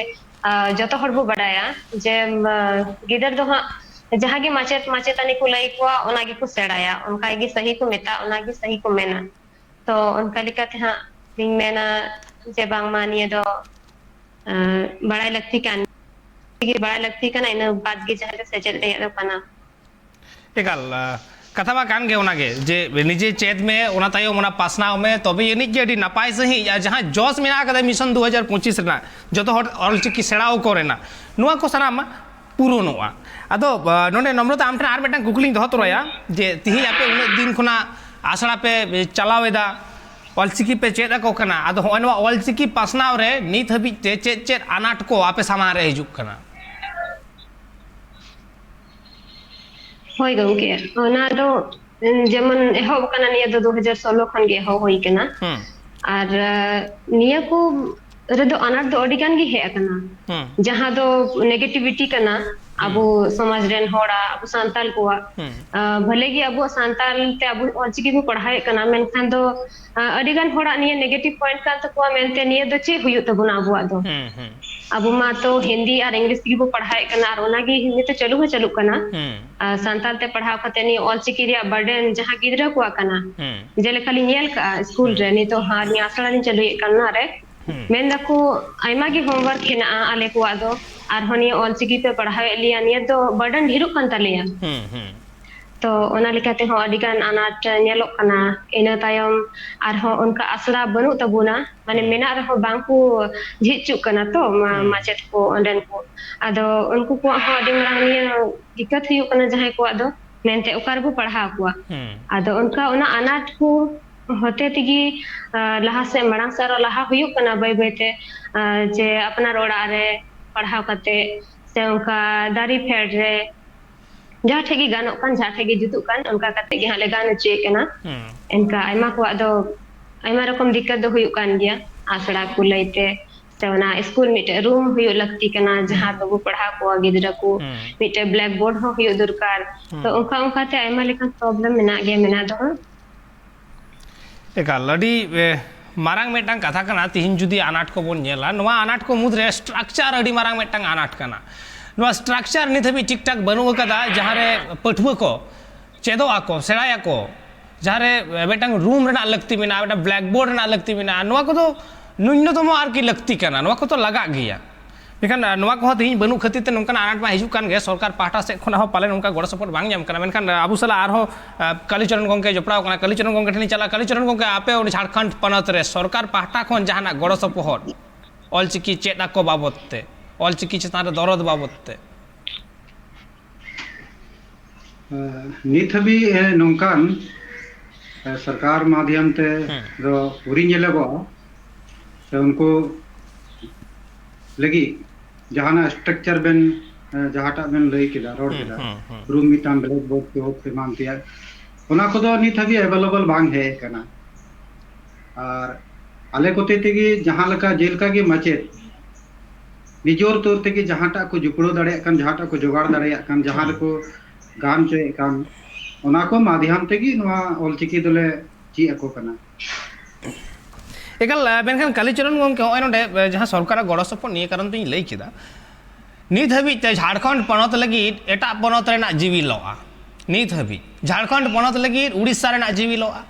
ᱟ, ᱡᱚᱛᱚ ᱦᱚᱲ ᱵᱚ ᱵᱟᱰᱟᱭᱟ ᱡᱮ, ᱢ, ᱜᱤᱫᱟᱹᱨ ᱫᱚ ᱦᱟᱸᱜ ᱡᱟᱦᱟᱸ ᱜᱮ ᱢᱟᱪᱮᱫ ᱢᱟᱪᱮᱛᱟᱹᱱᱤ ᱠᱚ ᱞᱟᱹᱭ ᱠᱚᱣᱟ, ᱚᱱᱟ ᱜᱮᱠᱚ ᱥᱮᱬᱟᱭᱟ, ᱚᱱᱠᱟ ᱜᱮ ᱥᱟᱹᱦᱤ ᱠᱚ ᱢᱮᱛᱟᱜᱼᱟ, ᱚᱱᱟ ᱜᱮ ᱥᱟᱹᱦᱤ ᱠᱚ ᱢᱮᱱᱟ᱾ ᱛᱚ ᱚᱱᱠᱟ ᱞᱮᱠᱟᱛᱮ ᱦᱟᱸᱜ ᱞᱤᱧ ᱢᱮᱱᱟ ᱡᱮ ᱵᱟᱝᱢᱟ ᱱᱤᱭᱟᱹ ᱫᱚ, ᱟ, ᱵᱟᱲᱟᱭ ᱞᱟᱹᱠᱛᱤ ᱠᱟᱱ ᱜᱮ, ᱵᱟᱲᱟᱭ ᱞᱟᱹᱠᱛᱤ ᱠᱟᱱᱟ, ᱤᱱᱟᱹ ᱵᱟᱫᱽ ᱜᱮ ᱡᱟᱦᱟᱸ ᱜᱮ ᱥᱮᱪᱮᱫ ᱨᱮᱭᱟᱜ ᱫᱚ ᱠᱟᱱᱟ᱾ ᱮᱠᱟᱞ, ᱟ, ᱠᱟᱛᱷᱟ ᱢᱟ ᱠᱟᱱ ᱜᱮ ᱚᱱᱟᱜᱮ, ᱡᱮ ᱱᱤᱡᱮ ᱪᱮᱫ ᱢᱮ, ᱚᱱᱟ ᱛᱟᱭᱚᱢ ᱚᱱᱟ ᱯᱟᱥᱱᱟᱣ ᱢᱮ, ᱛᱚᱵᱮ ᱟᱹᱱᱤᱡ ᱜᱮ ᱟᱹᱰᱤ ᱱᱟᱯᱟᱭ ᱥᱟᱺᱦᱤᱡ, ᱟᱨ ᱡᱟᱦᱟᱸ ᱡᱚᱥ ᱢᱮᱱᱟᱜ ᱟᱠᱟᱫᱟ ᱢᱤᱥᱚᱱ ᱫᱩ ᱦᱟᱡᱟᱨ ᱯᱚᱸᱪᱤᱥ ᱨᱮᱱᱟᱜ, ᱡᱚᱛᱚ ᱦᱚᱲ ᱚᱞᱪᱤᱠᱤ ᱥᱮᱬᱟ ᱟᱠᱚ ᱨᱮᱱᱟᱜ, ᱱᱚᱣᱟ ᱠᱚ ᱥᱟᱱᱟᱢ ᱯᱩᱨᱚᱱᱚᱜᱼᱟ᱾ ᱟᱫᱚ, ᱟ, ᱱᱚᱰᱮ ᱱᱚᱢᱨᱚᱛᱟ, ᱟᱢ ᱴᱷᱮᱱ ᱟᱨ ᱢᱤᱫᱴᱟᱝ ᱠᱩᱠᱞᱤᱧ ᱫᱚᱦᱚ ᱛᱚᱨᱟᱭᱟ, ᱡᱮ ᱛᱤᱦᱤᱧ ᱟᱯᱮ ᱩᱱᱟᱹᱜ ᱫᱤᱱ ᱠᱷᱚᱱᱟᱜ ᱟᱥᱲᱟ ᱯᱮ ᱪᱟᱞᱟᱣ ᱮᱫᱟ, ᱚᱞᱪᱤᱠᱤ ᱯᱮ ᱪᱮᱫ ᱟᱠᱚ ᱠᱟᱱᱟ, ᱟᱫᱚ ᱦᱚᱸᱜᱼᱚᱭ ᱱᱚᱣᱟ ᱚᱞᱪᱤᱠᱤ ᱯᱟᱥᱱᱟᱣ ᱨᱮ ᱱᱤᱛ ᱦᱟᱹᱵᱤᱡ ᱛᱮ ᱪᱮᱫ ᱪᱮᱫ ᱟᱱᱟᱴ ᱠᱚ ᱟᱯᱮ ᱥᱟᱢᱟᱝ ᱨᱮ ᱦᱤᱡᱩᱜ ᱠᱟᱱᱟ? ᱦᱳᱭ ᱜᱚᱢᱠᱮ, ᱚᱱᱟ ᱫᱚ, ᱩᱢ, ᱡᱮᱢᱚᱱ ᱮᱦᱚᱵ ᱟᱠᱟᱱᱟ, ᱱᱤᱭᱟᱹ ᱫᱚ ᱫᱩ ᱦᱟᱡᱟᱨ ᱥᱳᱞᱳ ᱠᱷᱚᱱ ᱜᱮ ᱮᱦᱚᱵ ᱦᱩᱭ ᱟᱠᱟᱱᱟ᱾ ᱦᱩᱸ᱾ ᱟᱨ ᱱᱤᱭᱟᱹ ᱠᱚ ᱨᱮᱫᱚ ᱟᱱᱟᱴ ᱫᱚ ᱟᱹᱰᱤ ᱜᱟᱱ ᱜᱮ ᱦᱮᱡ ᱟᱠᱟᱱᱟ᱾ ᱡᱟᱦᱟᱸ ᱫᱚ negativity ᱠᱟᱱᱟ ᱟᱵᱚ ᱥᱚᱢᱟᱡᱽ ᱨᱮᱱ ᱦᱚᱲᱟᱜ, ᱟᱵᱚ ᱥᱟᱱᱛᱟᱞ ᱠᱚᱣᱟᱜ᱾ ᱵᱷᱟᱞᱮ ᱜᱮ ᱟᱵᱚᱣᱟᱜ ᱥᱟᱱᱛᱟᱞ ᱛᱮ ᱟᱵᱚ ᱚᱞᱪᱤᱠᱤ ᱵᱚ ᱯᱟᱲᱦᱟᱣᱮᱫ ᱠᱟᱱᱟ, ᱢᱮᱱᱠᱷᱟᱱ ᱫᱚ ᱟᱹᱰᱤ ᱜᱟᱱ ᱦᱚᱲᱟᱜ ᱱᱤᱭᱟᱹ negative point ᱠᱟᱱ ᱛᱟᱠᱚᱣᱟ ᱢᱮᱱᱛᱮ, ᱱᱤᱭᱟᱹ ᱫᱚ ᱪᱮᱫ ᱦᱩᱭᱩᱜ ᱛᱟᱵᱚᱱᱟ ᱟᱵᱚᱣᱟᱜ ᱫᱚ? ᱟᱵᱚ ᱢᱟ ᱛᱚ ᱦᱤᱱᱫᱤ ᱟᱨ ᱤᱝᱞᱤᱥ ᱛᱮᱜᱮ ᱵᱚ ᱯᱟᱲᱦᱟᱣᱮᱫ ᱠᱟᱱᱟ, ᱟᱨ ᱚᱱᱟᱜᱮ ᱱᱤᱛᱚᱜ ᱪᱟᱹᱞᱩ ᱦᱚᱸ ᱪᱟᱹᱞᱩᱜ ᱠᱟᱱᱟ᱾ ᱟᱨ ᱥᱟᱱᱛᱟᱲ ᱛᱮ ᱯᱟᱲᱦᱟᱣ ᱠᱟᱛᱮ ᱱᱤᱭᱟᱹ ᱚᱞᱪᱤᱠᱤ ᱨᱮᱭᱟᱜ burden ᱡᱟᱦᱟᱸ ᱜᱤᱫᱽᱨᱟᱹ ᱠᱚᱣᱟᱜ ᱠᱟᱱᱟ, ᱡᱮᱞᱮᱠᱟ ᱞᱤᱧ ᱧᱮᱞ ᱠᱟᱜᱼᱟ ᱥᱠᱩᱞ ᱨᱮ, ᱱᱤᱛᱚᱜ ᱦᱟᱸ ᱱᱤᱭᱟᱹ ᱟᱥᱲᱟ ᱞᱤᱧ ᱪᱟᱹᱞᱩᱭᱮᱫ ᱠᱟᱱ ᱚᱱᱟ ᱨᱮ ᱢᱮᱱ ᱫᱟᱠᱚ ᱟᱭᱢᱟ ᱜᱮ homework ᱦᱮᱱᱟᱜᱼᱟ ᱟᱞᱮ ᱠᱚᱣᱟᱜ ᱫᱚ, ᱟᱨᱦᱚᱸ ᱱᱤᱭᱟᱹ ᱚᱞᱪᱤᱠᱤ ᱯᱮ ᱯᱟᱲᱦᱟᱣᱮᱫ ᱞᱮᱭᱟ, ᱱᱤᱭᱟᱹ ᱫᱚ burden ᱰᱷᱮᱨᱚᱜ ᱠᱟᱱ ᱛᱟᱞᱮᱭᱟ᱾ ᱛᱚ ᱚᱱᱟ ᱞᱮᱠᱟ ᱛᱮᱦᱚᱸ ᱟᱹᱰᱤ ᱜᱟᱱ ᱟᱱᱟᱴ ᱧᱮᱞᱚᱜ ᱠᱟᱱᱟ᱾ ᱤᱱᱟᱹ ᱛᱟᱭᱚᱢ ᱟᱨᱦᱚᱸ ᱚᱱᱠᱟ ᱟᱥᱲᱟ ᱵᱟᱹᱱᱩᱜ ᱛᱟᱵᱚᱱᱟ, ᱢᱟᱱᱮ ᱢᱮᱱᱟᱜ ᱨᱮᱦᱚᱸ ᱵᱟᱝ ᱠᱚ ᱡᱷᱤᱡ ᱦᱚᱪᱚᱜ ᱠᱟᱱᱟ ᱛᱚ ᱢᱟ-, ᱢᱟᱪᱮᱫ ᱠᱚ ᱚᱸᱰᱮᱱ ᱠᱚ᱾ ᱟᱫᱚ ᱩᱱᱠᱩ ᱠᱚᱣᱟᱜ ᱦᱚᱸ ᱟᱹᱰᱤ ᱢᱟᱨᱟᱝ ᱱᱤᱭᱟᱹ ᱫᱤᱠᱠᱟᱛ ᱦᱩᱭᱩᱜ ᱠᱟᱱᱟ ᱡᱟᱦᱟᱸᱭ ᱠᱚᱣᱟᱜ ᱫᱚ, ᱢᱮᱱᱛᱮ ᱚᱠᱟ ᱨᱮᱵᱚ ᱯᱟᱲᱦᱟᱣ ᱠᱚᱣᱟ? ᱟᱫᱚ ᱚᱱᱠᱟ ᱚᱱᱟ ᱟᱱᱟᱴ ᱠᱚ ᱦᱚᱛᱮ ᱛᱮᱜᱮ, ᱟ, ᱞᱟᱦᱟ ᱥᱮᱫ, ᱢᱟᱲᱟᱝ ᱥᱮᱫ ᱟᱨᱚ ᱞᱟᱦᱟ ᱦᱩᱭᱩᱜ ᱠᱟᱱᱟ ᱵᱟᱹᱭ ᱵᱟᱹᱭ ᱛᱮ, ᱟ, ᱡᱮ ᱟᱯᱱᱟᱨ ᱚᱲᱟᱜ ᱨᱮ ᱯᱟᱲᱦᱟᱣ ᱠᱟᱛᱮ ᱥᱮ ᱚᱱᱠᱟ ᱫᱟᱨᱮ ᱯᱷᱮᱰ ᱨᱮ ᱡᱟᱦᱟᱸ ᱴᱷᱮᱡ ᱜᱮ ᱜᱟᱱᱚᱜ ᱠᱟᱱ, ᱡᱟᱦᱟᱸ ᱴᱷᱮᱡ ᱜᱮ ᱡᱩᱛᱩᱜ ᱠᱟᱱ, ᱚᱱᱠᱟ ᱠᱟᱛᱮ ᱜᱮ ᱦᱟᱸᱜ ᱞᱮ ᱜᱟᱱ ᱦᱚᱪᱚᱭᱮᱫ ᱠᱟᱱᱟ᱾ ᱮᱱᱠᱟ ᱟᱭᱢᱟ ᱠᱚᱣᱟᱜ ᱫᱚ ᱟᱭᱢᱟ ᱨᱚᱠᱚᱢ ᱫᱤᱠᱠᱟᱛ ᱫᱚ ᱦᱩᱭᱩᱜ ᱠᱟᱱ ᱜᱮᱭᱟ, ᱟᱥᱲᱟ ᱠᱚ ᱞᱟᱹᱭᱛᱮ ᱥᱮ ᱚᱱᱟ ᱥᱠᱩᱞ ᱢᱤᱫᱴᱮᱡ ᱨᱩᱢ ᱦᱩᱭᱩᱜ ᱞᱟᱹᱠᱛᱤ ᱠᱟᱱᱟ, ᱡᱟᱦᱟᱸ ᱨᱮᱵᱚ ᱯᱟᱲᱦᱟᱣ ᱠᱚᱣᱟ ᱜᱤᱫᱽᱨᱟᱹ ᱠᱚ, ᱢᱤᱫᱴᱮᱡ blackboard ᱦᱚᱸ ᱦᱩᱭᱩᱜ ᱫᱚᱨᱠᱟᱨ᱾ ᱛᱚ ᱚᱱᱠᱟ ᱚᱱᱠᱟᱛᱮ ᱟᱭᱢᱟ ᱞᱮᱠᱟᱱ problem ᱢᱮᱱᱟᱜ ᱜᱮᱭᱟ, ᱢᱮᱱᱟᱜ ᱫᱚ᱾ ᱮᱠᱟᱞ, ᱟᱹᱰᱤ, ᱮ, ᱢᱟᱨᱟᱝ ᱢᱤᱫᱴᱟᱝ ᱠᱟᱛᱷᱟ ᱠᱟᱱᱟ᱾ ᱛᱤᱦᱤᱧ ᱡᱩᱫᱤ ᱟᱱᱟᱴ ᱠᱚᱵᱚᱱ ᱧᱮᱞᱟ, ᱱᱚᱣᱟ ᱟᱱᱟᱴ ᱠᱚ ᱢᱩᱫᱽᱨᱮ structure ᱟᱹᱰᱤ ᱢᱟᱨᱟᱝ ᱢᱤᱫᱴᱟᱝ ᱟᱱᱟᱴ ᱠᱟᱱᱟ᱾ ᱱᱚᱣᱟ structure ᱱᱤᱛ ᱦᱟᱹᱵᱤᱡ ᱴᱷᱤᱠ ᱴᱷᱟᱠ ᱵᱟᱹᱱᱩᱜ ᱟᱠᱟᱫᱟ, ᱡᱟᱦᱟᱸ ᱨᱮ ᱯᱟᱹᱴᱷᱩᱣᱟᱹ ᱠᱚ ᱪᱮᱫᱚᱜ ᱟᱠᱚ, ᱥᱮᱬᱟᱭᱟᱠᱚ, ᱡᱟᱦᱟᱸ ᱨᱮ ᱢᱤᱫᱴᱟᱝ ᱨᱩᱢ ᱨᱮᱱᱟᱜ ᱞᱟᱹᱠᱛᱤ ᱢᱮᱱᱟᱜᱼᱟ, ᱢᱤᱫᱴᱟᱝ blackboard ᱨᱮᱱᱟᱜ ᱞᱟᱹᱠᱛᱤ ᱢᱮᱱᱟᱜᱼᱟ᱾ ᱱᱚᱣᱟ ᱠᱚᱫᱚ ᱱᱩᱱᱱᱚᱛᱚᱢᱚ ᱟᱨᱠᱤ ᱞᱟᱹᱠᱛᱤ ᱠᱟᱱᱟ, ᱱᱚᱣᱟ ᱠᱚᱫᱚ ᱞᱟᱜᱟᱜ ᱜᱮᱭᱟ᱾ ᱢᱮᱱᱠᱷᱟᱱ, ᱟ, ᱱᱚᱣᱟ ᱠᱚᱦᱚᱸ ᱛᱮᱦᱮᱧ ᱵᱟᱹᱱᱩᱜ ᱠᱷᱟᱹᱛᱤᱨ ᱛᱮ ᱱᱚᱝᱠᱟᱱ ᱟᱱᱟᱴ ᱢᱟ ᱦᱤᱡᱩᱜ ᱠᱟᱱ ᱜᱮ, ᱥᱚᱨᱠᱟᱨ ᱯᱟᱦᱴᱟ ᱥᱮᱫ ᱠᱷᱚᱱᱟᱜ ᱦᱚᱸ ᱯᱟᱞᱮᱱ ᱚᱱᱠᱟ ᱜᱚᱲᱚ ᱥᱚᱯᱚᱦᱚᱫ ᱵᱟᱝ ᱧᱟᱢ ᱠᱟᱱᱟ᱾ ᱢᱮᱱᱠᱷᱟᱱ, ᱟ, ᱟᱵᱚ ᱥᱟᱞᱟᱜ ᱟᱨᱦᱚᱸ, ᱟ, ᱠᱟᱞᱤᱪᱚᱨᱚᱱ ᱜᱚᱢᱠᱮ ᱡᱚᱯᱲᱟᱣ ᱠᱟᱱᱟ᱾ ᱠᱟᱞᱤᱪᱚᱨᱚᱱ ᱜᱚᱢᱠᱮ ᱴᱷᱮᱱ ᱤᱧ ᱪᱟᱞᱟᱜᱼᱟ᱾ ᱠᱟᱞᱤᱪᱚᱨᱚᱱ ᱜᱚᱢᱠᱮ, ᱟᱯᱮ ᱚᱸᱰᱮ ᱡᱷᱟᱲᱠᱷᱚᱸᱰ ᱯᱚᱱᱚᱛ ᱨᱮ ᱥᱚᱨᱠᱟᱨ ᱯᱟᱦᱴᱟ ᱠᱷᱚᱱ ᱡᱟᱦᱟᱱᱟᱜ ᱜᱚᱲᱚ ᱥᱚᱯᱚᱦᱚᱫ ᱚᱞᱪᱤᱠᱤ ᱪᱮᱫ ᱟᱠᱚ ᱵᱟᱵᱚᱫ ᱛᱮ, ᱚᱞᱪᱤᱠᱤ ᱪᱮᱛᱟᱱ ᱨᱮ ᱫᱚᱨᱚᱫ ᱵᱟᱵᱚᱫ ᱛᱮ? ᱱᱤᱛ ᱦᱟᱹᱵᱤᱡ, ᱮ, ᱱᱚᱝᱠᱟᱱ, ᱮ, ᱥᱚᱨᱠᱟᱨ ᱢᱟᱫᱷᱭᱚᱢ ᱛᱮ ᱫᱚ ᱟᱹᱣᱨᱤ ᱧᱮᱞᱚᱜᱚᱜᱼᱟ᱾ ᱥᱮ ᱩᱱᱠᱩ ᱞᱟᱹᱜᱤᱫ ᱡᱟᱦᱟᱱᱟᱜ structure ᱵᱮᱱ, ᱮ, ᱡᱟᱦᱟᱸᱴᱟᱜ ᱵᱮᱱ ᱞᱟᱹᱭ ᱠᱮᱫᱟ, ᱨᱚᱲ ᱠᱮᱫᱟ, ᱨᱩᱢ ᱢᱤᱫᱴᱟᱝ blackboard ᱪᱚᱠ ᱮᱢᱟᱱ ᱛᱮᱭᱟᱜ, ᱚᱱᱟ ᱠᱚᱫᱚ ᱱᱤᱛ ᱦᱟᱹᱵᱤᱡ available ᱵᱟᱝ ᱦᱮᱡ ᱟᱠᱟᱱᱟ᱾ ᱟᱨ ᱟᱞᱮ ᱠᱚᱛᱮ ᱛᱮᱜᱮ ᱡᱟᱦᱟᱸ ᱞᱮᱠᱟ, ᱡᱮᱞᱮᱠᱟ ᱜᱮ ᱢᱟᱪᱮᱫ ᱱᱤᱡᱚᱨ ᱛᱚᱨ ᱛᱮᱜᱮ ᱡᱟᱦᱟᱸᱴᱟᱜ ᱠᱚ ᱡᱩᱯᱲᱟᱹᱣ ᱫᱟᱲᱮᱭᱟᱜ ᱠᱟᱱ, ᱡᱟᱦᱟᱸᱴᱟᱜ ᱠᱚ ᱡᱚᱜᱟᱲ ᱫᱟᱲᱮᱭᱟᱜ ᱠᱟᱱ, ᱡᱟᱦᱟᱸ ᱨᱮᱠᱚ ᱜᱟᱱ ᱦᱚᱪᱚᱭᱮᱫ ᱠᱟᱱ, ᱚᱱᱟ ᱠᱚ ᱢᱟᱫᱷᱭᱟᱢ ᱛᱮᱜᱮ ᱱᱚᱣᱟ ᱚᱞᱪᱤᱠᱤ ᱫᱚᱞᱮ ᱪᱮᱫ ᱟᱠᱚ ᱠᱟᱱᱟ᱾ ᱮᱠᱟᱞ᱾ ᱢᱮᱱᱠᱷᱟᱱ ᱠᱟᱞᱤᱪᱚᱨᱚᱱ ᱜᱚᱢᱠᱮ, ᱱᱚᱜᱼᱚᱭ ᱱᱚᱰᱮ ᱡᱟᱦᱟᱸ ᱥᱚᱨᱠᱟᱨᱟᱜ ᱜᱚᱲᱚ ᱥᱚᱯᱚᱦᱚᱫ ᱱᱤᱭᱟᱹ ᱠᱟᱨᱚᱱ ᱛᱮᱧ ᱞᱟᱹᱭ ᱠᱮᱫᱟ, ᱱᱤᱛ ᱦᱟᱹᱵᱤᱡ ᱛᱮ ᱡᱷᱟᱲᱠᱷᱚᱸᱰ ᱯᱚᱱᱚᱛ ᱞᱟᱹᱜᱤᱫ ᱮᱴᱟᱜ ᱯᱚᱱᱚᱛ ᱨᱮᱱᱟᱜ ᱡᱤᱣᱤ ᱞᱚᱜᱼᱟ᱾ ᱱᱤᱛ ᱦᱟᱹᱵᱤᱡ ᱡᱷᱟᱲᱠᱷᱚᱸᱰ ᱯᱚᱱᱚᱛ ᱞᱟᱹᱜᱤᱫ ᱩᱲᱤᱥᱥᱟ ᱨᱮᱱᱟᱜ ᱡᱤᱣᱤ ᱞᱚᱜᱼᱟ,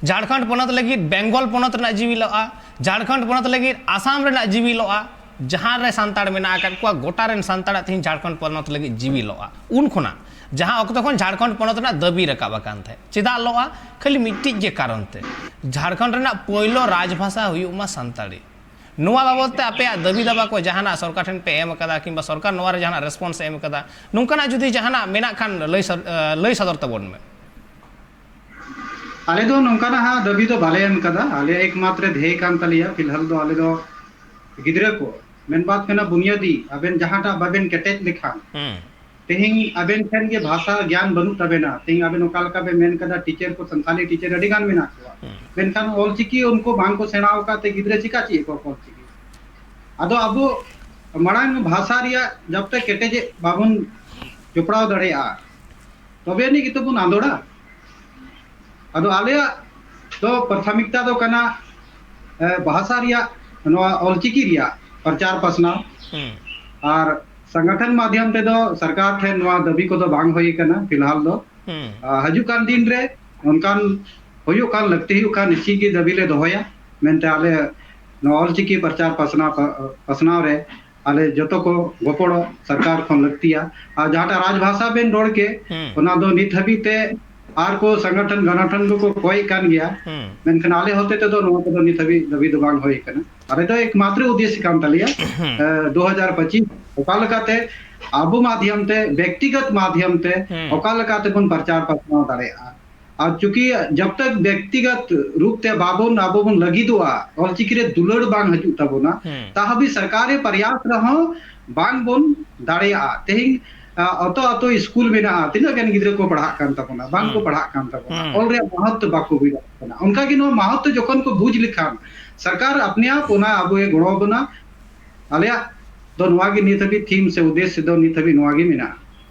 ᱡᱷᱟᱲᱠᱷᱚᱸᱰ ᱯᱚᱱᱚᱛ ᱞᱟᱹᱜᱤᱫ ᱵᱮᱝᱜᱚᱞ ᱯᱚᱱᱚᱛ ᱨᱮᱱᱟᱜ ᱡᱤᱣᱤ ᱞᱚᱜᱼᱟ, ᱡᱷᱟᱲᱠᱷᱚᱸᱰ ᱯᱚᱱᱚᱛ ᱞᱟᱹᱜᱤᱫ ᱟᱥᱟᱢ ᱨᱮᱱᱟᱜ ᱡᱤᱣᱤ ᱞᱚᱜᱼᱟ᱾ ᱡᱟᱦᱟᱸ ᱨᱮ ᱥᱟᱱᱛᱟᱲ ᱢᱮᱱᱟᱜ ᱟᱠᱟᱫ ᱠᱚᱣᱟ, ᱜᱚᱴᱟ ᱨᱮᱱ ᱥᱟᱱᱛᱟᱲᱟᱜ ᱛᱮᱦᱮᱧ ᱡᱷᱟᱲᱠᱷᱚᱸᱰ ᱯᱚᱱᱚᱛ ᱞᱟᱹᱜᱤᱫ ᱡᱤᱣᱤ ᱞᱚᱜᱼᱟ᱾ ᱩᱱ ᱠᱷᱚᱱᱟᱜ ᱡᱟᱦᱟᱸ ᱚᱠᱛᱚ ᱠᱷᱚᱱ ᱡᱷᱟᱲᱠᱷᱚᱸᱰ ᱯᱚᱱᱚᱛ ᱨᱮᱱᱟᱜ ᱫᱟᱹᱵᱤ ᱨᱟᱠᱟᱵ ᱟᱠᱟᱱ ᱛᱟᱦᱮᱸᱫ, ᱪᱮᱫᱟᱜ ᱞᱚᱜᱼᱟ? ᱠᱷᱟᱹᱞᱤ ᱢᱤᱫᱴᱤᱡ ᱜᱮ ᱠᱟᱨᱚᱱ ᱛᱮ, ᱡᱷᱟᱲᱠᱷᱚᱸᱰ ᱨᱮᱱᱟᱜ ᱯᱳᱭᱞᱳ ᱨᱟᱡᱽᱵᱷᱟᱥᱟ ᱦᱩᱭᱩᱜ ᱢᱟ ᱥᱟᱱᱛᱟᱲᱤ᱾ ᱱᱚᱣᱟ ᱵᱟᱵᱚᱫ ᱛᱮ ᱟᱯᱮᱭᱟᱜ ᱫᱟᱹᱵᱤ ᱫᱟᱵᱟ ᱠᱚ ᱡᱟᱦᱟᱱᱟᱜ ᱥᱚᱨᱠᱟᱨ ᱴᱷᱮᱱ ᱯᱮ ᱮᱢ ᱟᱠᱟᱫᱟ, ᱠᱤᱝᱵᱟ ᱥᱚᱨᱠᱟᱨ ᱱᱚᱣᱟ ᱨᱮ ᱡᱟᱦᱟᱱᱟᱜ ᱨᱮᱥᱯᱚᱱᱥ ᱮ ᱮᱢ ᱟᱠᱟᱫᱟ, ᱱᱚᱝᱠᱟᱱᱟᱜ ᱡᱩᱫᱤ ᱡᱟᱦᱟᱱᱟᱜ ᱢᱮᱱᱟᱜ ᱠᱷᱟᱱ ᱞᱟᱹᱭ ᱥᱚ-, ᱮ, ᱞᱟᱹᱭ ᱥᱚᱫᱚᱨ ᱛᱟᱵᱚᱱ ᱢᱮ᱾ ᱟᱞᱮ ᱫᱚ ᱱᱚᱝᱠᱟᱱᱟᱜ ᱦᱟᱸᱜ ᱫᱟᱹᱵᱤ ᱫᱚ ᱵᱟᱞᱮ ᱮᱢ ᱠᱟᱫᱟ᱾ ᱟᱞᱮᱭᱟᱜ ᱮᱠᱢᱟᱛᱨᱚ ᱫᱷᱮᱭ ᱠᱟᱱ ᱛᱟᱞᱮᱭᱟ ᱯᱷᱤᱞᱦᱟᱞ ᱫᱚ ᱟᱞᱮ ᱫᱚ ᱜᱤᱫᱽᱨᱟᱹ ᱠᱚ, ᱢᱮᱱ ᱵᱟᱫ ᱠᱟᱱᱟ ᱵᱩᱱᱤᱭᱟᱹᱫᱤ, ᱟᱵᱮᱱ ᱡᱟᱦᱟᱸᱴᱟᱜ ᱵᱟᱵᱮᱱ ᱠᱮᱴᱮᱡ ᱞᱮᱠᱷᱟᱱ, ᱦᱩᱸ᱾ ᱛᱮᱦᱮᱧ ᱟᱵᱮᱱ ᱴᱷᱮᱱ ᱜᱮ ᱵᱷᱟᱥᱟ ᱜᱮᱭᱟᱱ ᱵᱟᱹᱱᱩᱜ ᱛᱟᱵᱮᱱᱟ, ᱛᱮᱦᱮᱧ ᱟᱵᱮᱱ ᱚᱠᱟ ᱞᱮᱠᱟ ᱵᱮᱱ ᱢᱮᱱ ᱠᱟᱫᱟ, ᱴᱤᱪᱟᱨ ᱠᱚ, ᱥᱟᱱᱛᱟᱞᱤ ᱴᱤᱪᱟᱨ ᱟᱹᱰᱤ ᱜᱟᱱ ᱢᱮᱱᱟᱜ ᱠᱚᱣᱟ, ᱦᱩᱸ᱾ ᱢᱮᱱᱠᱷᱟᱱ ᱚᱞᱪᱤᱠᱤ ᱩᱱᱠᱩ ᱵᱟᱝ ᱠᱚ ᱥᱮᱬᱟ ᱟᱠᱟᱫ ᱛᱮ ᱜᱤᱫᱽᱨᱟᱹ ᱪᱤᱠᱟ ᱪᱮᱫ ᱟᱠᱚᱣᱟ ᱚᱞᱪᱤᱠᱤ? ᱟᱫᱚ ᱟᱵᱚ ᱢᱟᱲᱟᱝ ᱵᱷᱟᱥᱟ ᱨᱮᱭᱟᱜ ᱡᱟᱵ ᱛᱮ ᱠᱮᱴᱮᱡ ᱵᱟᱵᱚᱱ ᱡᱚᱯᱲᱟᱣ ᱫᱟᱲᱮᱭᱟᱜᱼᱟ, ᱛᱚᱵᱮ ᱟᱹᱱᱤᱡ ᱜᱮᱛᱚ ᱵᱚᱱ ᱟᱸᱫᱳᱲᱟ᱾ ᱟᱫᱚ ᱟᱞᱮᱭᱟᱜ ᱫᱚ ᱯᱨᱟᱛᱷᱚᱢᱤᱠᱛᱟ ᱫᱚ ᱠᱟᱱᱟ, ᱮ, ᱵᱷᱟᱥᱟ ᱨᱮᱭᱟᱜ, ᱱᱚᱣᱟ ᱚᱞᱪᱤᱠᱤ ᱨᱮᱭᱟᱜ ᱯᱨᱚᱪᱟᱨ ᱯᱟᱥᱱᱟᱣ᱾ ᱦᱩᱸ᱾ ᱟᱨ ᱥᱚᱝᱜᱚᱴᱷᱚᱱ ᱢᱟᱫᱷᱭᱚᱢ ᱛᱮᱫᱚ ᱥᱚᱨᱠᱟᱨ ᱴᱷᱮᱱ ᱱᱚᱣᱟ ᱫᱟᱹᱵᱤ ᱠᱚᱫᱚ ᱵᱟᱝ ᱦᱩᱭ ᱟᱠᱟᱱᱟ ᱯᱷᱤᱞᱦᱟᱞ ᱫᱚ᱾ ᱦᱩᱸ᱾ ᱟ, ᱦᱤᱡᱩᱜ ᱠᱟᱱ ᱫᱤᱱ ᱨᱮ ᱚᱱᱠᱟᱱ ᱦᱩᱭᱩᱜ ᱠᱟᱱ, ᱞᱟᱹᱠᱛᱤ ᱦᱩᱭᱩᱜ ᱠᱷᱟᱱ ᱱᱤᱥᱪᱤᱛ ᱜᱮ ᱫᱟᱹᱵᱤ ᱞᱮ ᱫᱚᱦᱚᱭᱟ ᱢᱮᱱᱛᱮ ᱟᱞᱮ ᱱᱚᱣᱟ ᱚᱞᱪᱤᱠᱤ ᱯᱨᱚᱪᱟᱨ ᱯᱟᱥᱱᱟᱣ, ᱯᱟᱥᱱᱟᱣ ᱨᱮ ᱟᱞᱮ ᱡᱚᱛᱚ ᱠᱚ ᱜᱚᱯᱚᱲᱚ ᱥᱚᱨᱠᱟᱨ ᱠᱷᱚᱱ ᱞᱟᱹᱠᱛᱤᱭᱟ᱾ ᱟᱨ ᱡᱟᱦᱟᱸᱴᱟᱜ ᱨᱟᱡᱽ ᱵᱷᱟᱥᱟ ᱵᱮᱱ ᱨᱚᱲ ᱠᱮᱫ, ᱦᱩᱸ᱾ ᱚᱱᱟ ᱫᱚ ᱱᱤᱛ ᱦᱟᱹᱵᱤᱡ ᱛᱮ ᱟᱨ ᱠᱚ ᱥᱚᱝᱜᱚᱴᱷᱚᱱ, ᱜᱚᱱᱚᱴᱷᱚᱱ ᱠᱚᱠᱚ ᱠᱚᱭᱮᱫ ᱠᱟᱱ ᱜᱮᱭᱟ, ᱦᱩᱸ᱾ ᱢᱮᱱᱠᱷᱟᱱ ᱟᱞᱮ ᱦᱚᱛᱮ ᱛᱮᱫᱚ ᱱᱚᱣᱟ ᱠᱚᱫᱚ ᱱᱤᱛ ᱦᱟᱹᱵᱤᱡ ᱫᱟᱹᱵᱤ ᱫᱚ ᱵᱟᱝ ᱦᱩᱭ ᱟᱠᱟᱱᱟ᱾ ᱟᱞᱮ ᱫᱚ ᱮᱠᱢᱟᱛᱨᱚ ᱩᱫᱽᱫᱮᱥᱥᱚ ᱠᱟᱱ ᱛᱟᱞᱮᱭᱟ, ᱮ, ᱫᱩ ᱦᱟᱡᱟᱨ ᱯᱚᱸᱪᱤᱥ ᱚᱠᱟ ᱞᱮᱠᱟᱛᱮ ᱟᱵᱚ ᱢᱟᱫᱷᱭᱚᱢ ᱛᱮ, ᱵᱮᱠᱛᱤᱜᱚᱛ ᱢᱟᱫᱷᱭᱚᱢ ᱛᱮ ᱦᱩᱸ᱾ ᱚᱠᱟ ᱞᱮᱠᱟᱛᱮ ᱵᱚᱱ ᱯᱨᱚᱪᱟᱨ ᱯᱟᱥᱱᱟᱣ ᱫᱟᱲᱮᱭᱟᱜᱼᱟ᱾ ᱟᱨ ᱪᱩᱸᱠᱤ ᱡᱟᱵ ᱛᱟᱠ ᱵᱮᱠᱛᱤᱜᱚᱛ ᱨᱩᱯ ᱛᱮ ᱵᱟᱵᱚᱱ, ᱟᱵᱚ ᱵᱚᱱ ᱞᱟᱹᱜᱤᱫᱚᱜᱼᱟ, ᱚᱞᱪᱤᱠᱤ ᱨᱮ ᱫᱩᱞᱟᱹᱲ ᱵᱟᱝ ᱦᱤᱡᱩᱜ ᱛᱟᱵᱚᱱᱟ, ᱦᱩᱸ᱾ ᱛᱟ ᱦᱟᱹᱵᱤᱡ ᱥᱚᱨᱠᱟᱨᱤ ᱯᱨᱚᱭᱟᱥ ᱨᱮᱦᱚᱸ ᱵᱟᱝ ᱵᱚᱱ ᱫᱟᱲᱮᱭᱟᱜᱼᱟ᱾ ᱛᱮᱦᱮᱧ ᱟᱛᱳ ᱟᱛᱳ ᱥᱠᱩᱞ ᱢᱮᱱᱟᱜᱼᱟ, ᱛᱤᱱᱟᱹᱜ ᱜᱟᱱ ᱜᱤᱫᱽᱨᱟᱹ ᱠᱚ ᱯᱟᱲᱦᱟᱜ ᱠᱟᱱ ᱛᱟᱵᱚᱱᱟ, ᱵᱟᱝ ᱠᱚ ᱯᱟᱲᱦᱟᱜ ᱠᱟᱱ ᱛᱟᱵᱚᱱᱟ, ᱚᱞ ᱨᱮᱭᱟᱜ ᱢᱟᱦᱚᱛ ᱵᱟᱠᱚ ᱵᱩᱡᱷᱟᱹᱣ ᱠᱟᱱᱟ᱾ ᱚᱱᱠᱟ ᱜᱮ ᱱᱚᱣᱟ ᱢᱟᱦᱚᱛ ᱡᱚᱠᱷᱚᱱ ᱠᱚ ᱵᱩᱡᱽ ᱞᱮᱠᱷᱟᱱ, ᱥᱚᱨᱠᱟᱨ ᱟᱯᱱᱮ ᱟᱯ ᱚᱱᱟ ᱟᱵᱚᱭ ᱜᱚᱲᱚ ᱟᱵᱚᱱᱟ᱾ ᱟᱞᱮᱭᱟᱜ ᱫᱚ ᱱᱚᱣᱟ ᱜᱮ ᱱᱤᱛ ᱦᱟᱹᱵᱤᱡ ᱛᱷᱤᱢ ᱥᱮ ᱩᱫᱽᱫᱮᱥᱥᱚ ᱫᱚ ᱱᱤᱛ ᱦᱟᱹᱵᱤᱡ ᱱᱚᱣᱟ ᱜᱮ ᱢᱮᱱᱟᱜᱼᱟ᱾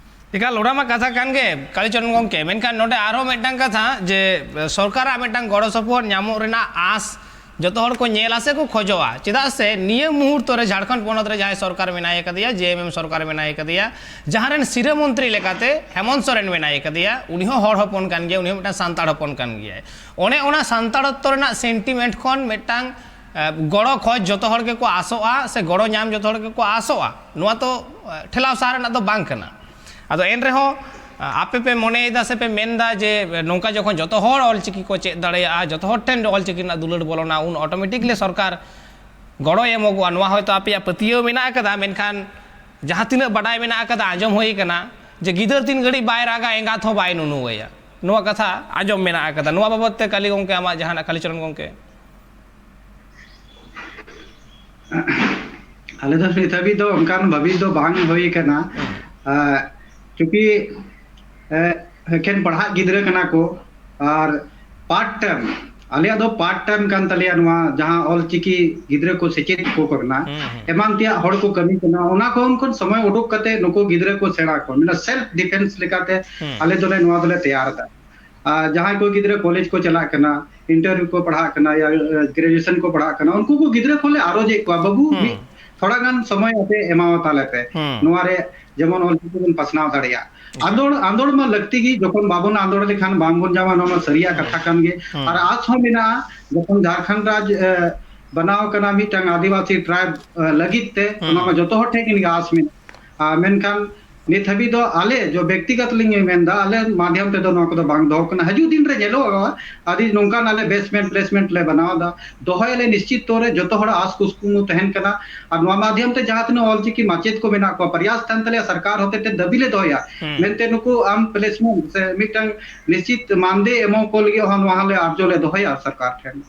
ᱮᱠᱟᱞ, ᱚᱱᱟ ᱢᱟ ᱠᱟᱛᱷᱟ ᱠᱟᱱ ᱜᱮ, ᱠᱟᱞᱤᱪᱚᱨᱚᱱ ᱜᱚᱢᱠᱮ᱾ ᱢᱮᱱᱠᱷᱟᱱ ᱱᱚᱰᱮ ᱟᱨᱦᱚᱸ ᱢᱤᱫᱴᱟᱝ ᱠᱟᱛᱷᱟ, ᱡᱮ ᱥᱚᱨᱠᱟᱨᱟᱜ ᱢᱤᱫᱴᱟᱝ ᱜᱚᱲᱚ ᱥᱚᱯᱚᱦᱚᱫ ᱧᱟᱢᱚᱜ ᱨᱮᱱᱟᱜ ᱟᱸᱥ ᱡᱚᱛᱚ ᱦᱚᱲ ᱠᱚ ᱧᱮᱞᱟ ᱥᱮ ᱠᱚ ᱠᱷᱚᱡᱚᱜᱼᱟ᱾ ᱪᱮᱫᱟᱜ ᱥᱮ ᱱᱤᱭᱟᱹ ᱢᱩᱦᱩᱨᱛᱚ ᱨᱮ ᱡᱷᱟᱲᱠᱷᱚᱸᱰ ᱯᱚᱱᱚᱛ ᱨᱮ ᱡᱟᱦᱟᱸᱭ ᱥᱚᱨᱠᱟᱨ ᱢᱮᱱᱟᱭ ᱠᱟᱫᱮᱭᱟ, ᱡᱮ ᱮᱢ ᱮᱢ ᱥᱚᱨᱠᱟᱨ ᱢᱮᱱᱟᱭ ᱠᱟᱫᱮᱭᱟ, ᱡᱟᱦᱟᱸ ᱨᱮᱱ ᱥᱤᱨᱟᱹ ᱢᱚᱱᱛᱨᱤ ᱞᱮᱠᱟᱛᱮ ᱦᱮᱢᱚᱱᱛ ᱥᱚᱨᱮᱱ ᱢᱮᱱᱟᱭ ᱠᱟᱫᱮᱭᱟ, ᱩᱱᱤ ᱦᱚᱸ ᱦᱚᱲ ᱦᱚᱯᱚᱱ ᱠᱟᱱ ᱜᱮᱭᱟᱭ, ᱩᱱᱤ ᱦᱚᱸ ᱢᱤᱫᱴᱟᱝ ᱥᱟᱱᱛᱟᱲ ᱦᱚᱯᱚᱱ ᱠᱟᱱ ᱜᱮᱭᱟᱭ᱾ ᱚᱱᱮ ᱚᱱᱟ ᱥᱟᱱᱛᱟᱲᱚᱛᱛᱚ ᱨᱮᱱᱟᱜ ᱥᱮᱱᱴᱤᱢᱮᱱᱴ ᱠᱷᱚᱱ ᱢᱤᱫᱴᱟᱝ, ᱮ, ᱜᱚᱲᱚ ᱠᱷᱚᱡᱽ ᱡᱚᱛᱚ ᱦᱚᱲ ᱜᱮᱠᱚ ᱟᱥᱚᱜᱼᱟ, ᱥᱮ ᱜᱚᱲᱚ ᱧᱟᱢ ᱡᱚᱛᱚ ᱦᱚᱲ ᱜᱮᱠᱚ ᱟᱥᱚᱜᱼᱟ᱾ ᱱᱚᱣᱟ ᱛᱚ, ᱮ, ᱴᱷᱮᱞᱟᱣ ᱥᱟᱦᱟ ᱨᱮᱱᱟᱜ ᱫᱚ ᱵᱟᱝ ᱠᱟᱱᱟ᱾ ᱟᱫᱚ ᱮᱱ ᱨᱮᱦᱚᱸ, ᱟ, ᱟᱯᱮ ᱯᱮ ᱢᱚᱱᱮᱭᱮᱫᱟ ᱥᱮ ᱯᱮ ᱢᱮᱱᱫᱟ ᱡᱮ, ᱮ, ᱱᱚᱝᱠᱟ ᱡᱚᱠᱷᱚᱱ ᱡᱚᱛᱚ ᱦᱚᱲ ᱚᱞᱪᱤᱠᱤ ᱠᱚ ᱪᱮᱫ ᱫᱟᱲᱮᱭᱟᱜᱼᱟ, ᱡᱚᱛᱚ ᱦᱚᱲ ᱴᱷᱮᱱ ᱚᱞᱪᱤᱠᱤ ᱨᱮᱱᱟᱜ ᱫᱩᱞᱟᱹᱲ ᱵᱚᱞᱚᱱᱟ, ᱩᱱ ᱚᱴᱳᱢᱮᱴᱤᱠᱞᱤ ᱥᱚᱨᱠᱟᱨ ᱜᱚᱲᱚᱭ ᱮᱢᱚᱜᱚᱜᱼᱟ, ᱱᱚᱣᱟ ᱦᱚᱭᱛᱳ ᱟᱯᱮᱭᱟᱜ ᱯᱟᱹᱛᱭᱟᱹᱣ ᱢᱮᱱᱟᱜ ᱟᱠᱟᱫᱟ, ᱢᱮᱱᱠᱷᱟᱱ ᱡᱟᱦᱟᱸ ᱛᱤᱱᱟᱹᱜ ᱵᱟᱰᱟᱭ ᱢᱮᱱᱟᱜ ᱟᱠᱟᱫᱟ, ᱟᱸᱡᱚᱢ ᱦᱩᱭ ᱟᱠᱟᱱᱟ ᱡᱮ ᱜᱤᱫᱟᱹᱨ ᱛᱤᱱ ᱜᱷᱟᱹᱲᱤᱡ ᱵᱟᱭ ᱨᱟᱜᱟ, ᱮᱸᱜᱟᱛ ᱦᱚᱸ ᱵᱟᱭ ᱱᱩᱱᱩᱣᱟᱭᱟ᱾ ᱱᱚᱣᱟ ᱠᱟᱛᱷᱟ ᱟᱸᱡᱚᱢ ᱢᱮᱱᱟᱜ ᱟᱠᱟᱫᱟ᱾ ᱱᱚᱣᱟ ᱵᱟᱵᱚᱫ ᱛᱮ ᱠᱟᱞᱤ ᱜᱚᱢᱠᱮ, ᱟᱢᱟᱜ ᱡᱟᱦᱟᱱᱟᱜ, ᱠᱟᱞᱤᱪᱚᱨᱚᱱ ᱜᱚᱢᱠᱮ? ᱟᱞᱮ ᱫᱚ ᱱᱤᱛ ᱦᱟᱹᱵᱤᱡ ᱫᱚ ᱚᱱᱠᱟᱱ ᱵᱷᱟᱹᱵᱤᱛ ᱫᱚ ᱵᱟᱝ ᱦᱩᱭ ᱟᱠᱟᱱᱟ᱾ ᱦᱩᱸ᱾ ᱟᱨ ᱪᱩᱸᱠᱤ, ᱮ, ᱮᱠᱷᱮᱱ ᱯᱟᱲᱦᱟᱜ ᱜᱤᱫᱽᱨᱟᱹ ᱠᱟᱱᱟ ᱠᱚ, ᱟᱨ ᱯᱟᱨᱴ ᱴᱟᱭᱤᱢ, ᱟᱞᱮᱭᱟᱜ ᱫᱚ ᱯᱟᱨᱴ ᱴᱟᱭᱤᱢ ᱠᱟᱱ ᱛᱟᱞᱮᱭᱟ ᱱᱚᱣᱟ ᱡᱟᱦᱟᱸ ᱚᱞᱪᱤᱠᱤ ᱜᱤᱫᱽᱨᱟᱹ ᱠᱚ ᱥᱮᱪᱮᱫ ᱠᱚ ᱠᱚᱨᱮᱱᱟᱜ᱾ ᱦᱩᱸ, ᱦᱩᱸ᱾ ᱮᱢᱟᱱ ᱛᱮᱭᱟᱜ ᱦᱚᱲ ᱠᱚ ᱠᱟᱹᱢᱤ ᱠᱟᱱᱟ, ᱚᱱᱟ ᱠᱷᱚᱱ ᱠᱷᱚᱱ ᱥᱚᱢᱚᱭ ᱩᱰᱩᱠ ᱠᱟᱛᱮ ᱱᱩᱠᱩ ᱜᱤᱫᱽᱨᱟᱹ ᱠᱚ ᱥᱮᱬᱟ ᱠᱚ, ᱢᱮᱱᱫᱟ ᱥᱮᱞᱯ ᱰᱤᱯᱷᱮᱱᱥ ᱞᱮᱠᱟᱛᱮ ᱦᱩᱸ᱾ ᱟᱞᱮ ᱫᱚᱞᱮ ᱱᱚᱣᱟ ᱫᱚᱞᱮ ᱛᱮᱭᱟᱨ ᱮᱫᱟ᱾ ᱟᱨ ᱡᱟᱦᱟᱸᱭ ᱠᱚ ᱜᱤᱫᱽᱨᱟᱹ ᱠᱚᱞᱮᱡᱽ ᱠᱚ ᱪᱟᱞᱟᱜ ᱠᱟᱱᱟ, ᱤᱱᱴᱟᱨ ᱠᱚ ᱯᱟᱲᱦᱟᱜ ᱠᱟᱱᱟ, ᱭᱟ, ᱜᱨᱮᱡᱩᱭᱮᱥᱚᱱ ᱠᱚ ᱯᱟᱲᱦᱟᱜ ᱠᱟᱱᱟ, ᱩᱱᱠᱩ ᱠᱚ ᱜᱤᱫᱽᱨᱟᱹ ᱠᱚᱞᱮ ᱟᱨᱚᱡᱮᱫ ᱠᱚᱣᱟ, "ᱵᱟᱹᱵᱩ, ᱦᱩᱸ᱾ ᱢᱤᱫ ᱛᱷᱚᱲᱟ ᱜᱟᱱ ᱥᱚᱢᱚᱭ ᱟᱯᱮ ᱮᱢᱟᱣ ᱛᱟᱞᱮ ᱯᱮ, ᱦᱩᱸ᱾ ᱱᱚᱣᱟ ᱨᱮ ᱡᱮᱢᱚᱱ ᱚᱞᱪᱤᱠᱤ ᱵᱚᱱ ᱯᱟᱥᱱᱟᱣ ᱫᱟᱲᱮᱭᱟᱜ᱾" ᱟᱸᱫᱳᱲ, ᱟᱸᱫᱳᱲ ᱢᱟ ᱞᱟᱹᱠᱛᱤ ᱜᱮ, ᱡᱚᱠᱷᱚᱱ ᱵᱟᱵᱚᱱ ᱟᱸᱫᱳᱲ ᱞᱮᱠᱷᱟᱱ ᱵᱟᱝᱵᱚᱱ ᱧᱟᱢᱟ, ᱱᱚᱣᱟ ᱢᱟ ᱥᱟᱹᱨᱤᱭᱟᱜ ᱦᱩᱸ᱾ ᱠᱟᱛᱷᱟ ᱠᱟᱱ ᱜᱮ᱾ ᱦᱩᱸ᱾ ᱟᱨ ᱟᱸᱥ ᱦᱚᱸ ᱢᱮᱱᱟᱜᱼᱟ, ᱡᱚᱠᱷᱚᱱ ᱡᱷᱟᱲᱠᱷᱚᱸᱰ ᱨᱟᱡᱽ, ᱮ, ᱵᱮᱱᱟᱣ ᱠᱟᱱᱟ ᱢᱤᱫᱴᱟᱝ ᱟᱹᱫᱤᱵᱟᱹᱥᱤ ᱴᱨᱟᱭᱤᱵᱽ, ᱮ, ᱞᱟᱹᱜᱤᱫ ᱛᱮ, ᱦᱩᱸ᱾ ᱚᱱᱟ ᱢᱟ ᱡᱚᱛᱚ ᱦᱚᱲ ᱴᱷᱮᱱ ᱜᱮ ᱟᱸᱥ ᱢᱮᱱᱟᱜᱼᱟ᱾ ᱟᱨ ᱢᱮᱱᱠᱷᱟᱱ ᱱᱤᱛ ᱦᱟᱹᱵᱤᱡ ᱫᱚ ᱟᱞᱮ ᱡᱚ ᱵᱮᱠᱛᱤᱜᱚᱛ ᱞᱤᱧ ᱢᱮᱱᱫᱟ, ᱟᱞᱮ ᱢᱟᱫᱷᱭᱚᱢ ᱛᱮᱫᱚ ᱱᱚᱣᱟ ᱠᱚᱫᱚ ᱵᱟᱝ ᱫᱚᱦᱚ ᱠᱟᱱᱟ᱾ ᱦᱤᱡᱩᱜ ᱫᱤᱱ ᱨᱮ ᱧᱮᱞᱚᱜᱼᱟ, ᱟᱹᱰᱤ ᱱᱚᱝᱠᱟᱱ ᱟᱞᱮ ᱵᱮᱥᱢᱮᱱᱴ ᱯᱞᱮᱥᱢᱮᱱᱴ ᱞᱮ ᱵᱮᱱᱟᱣ ᱮᱫᱟ, ᱫᱚᱦᱚᱭᱟᱞᱮ ᱱᱤᱥᱪᱤᱛ ᱛᱚᱨ ᱨᱮ, ᱡᱚᱛᱚ ᱦᱚᱲᱟᱜ ᱟᱸᱥ ᱠᱩᱠᱢᱩ ᱛᱟᱦᱮᱱ ᱠᱟᱱᱟ᱾ ᱟᱨ ᱱᱚᱣᱟ ᱢᱟᱫᱷᱭᱚᱢ ᱛᱮ ᱡᱟᱦᱟᱸ ᱛᱤᱱᱟᱹᱜ ᱚᱞᱪᱤᱠᱤ ᱢᱟᱪᱮᱫ ᱠᱚ ᱢᱮᱱᱟᱜ ᱠᱚᱣᱟ, ᱯᱨᱚᱭᱟᱥ ᱛᱟᱦᱮᱱ ᱛᱟᱞᱮᱭᱟ, ᱥᱚᱨᱠᱟᱨ ᱦᱚᱛᱮ ᱛᱮ ᱫᱟᱹᱵᱤ ᱞᱮ ᱫᱚᱦᱚᱭᱟ, ᱦᱩᱸ᱾ ᱢᱮᱱᱛᱮ ᱱᱩᱠᱩ ᱟᱢ ᱯᱞᱮᱥᱢᱮᱱᱴ ᱥᱮ ᱢᱤᱫᱴᱟᱝ ᱱᱤᱥᱪᱤᱛ ᱢᱟᱱᱫᱮ ᱮᱢᱚᱜ ᱠᱚ ᱞᱟᱹᱜᱤᱫ ᱦᱚᱸ ᱱᱚᱣᱟ ᱦᱚᱸᱞᱮ ᱟᱨᱡᱚ ᱞᱮ ᱫᱚᱦᱚᱭᱟ ᱥᱚᱨᱠᱟᱨ ᱴᱷᱮᱱ᱾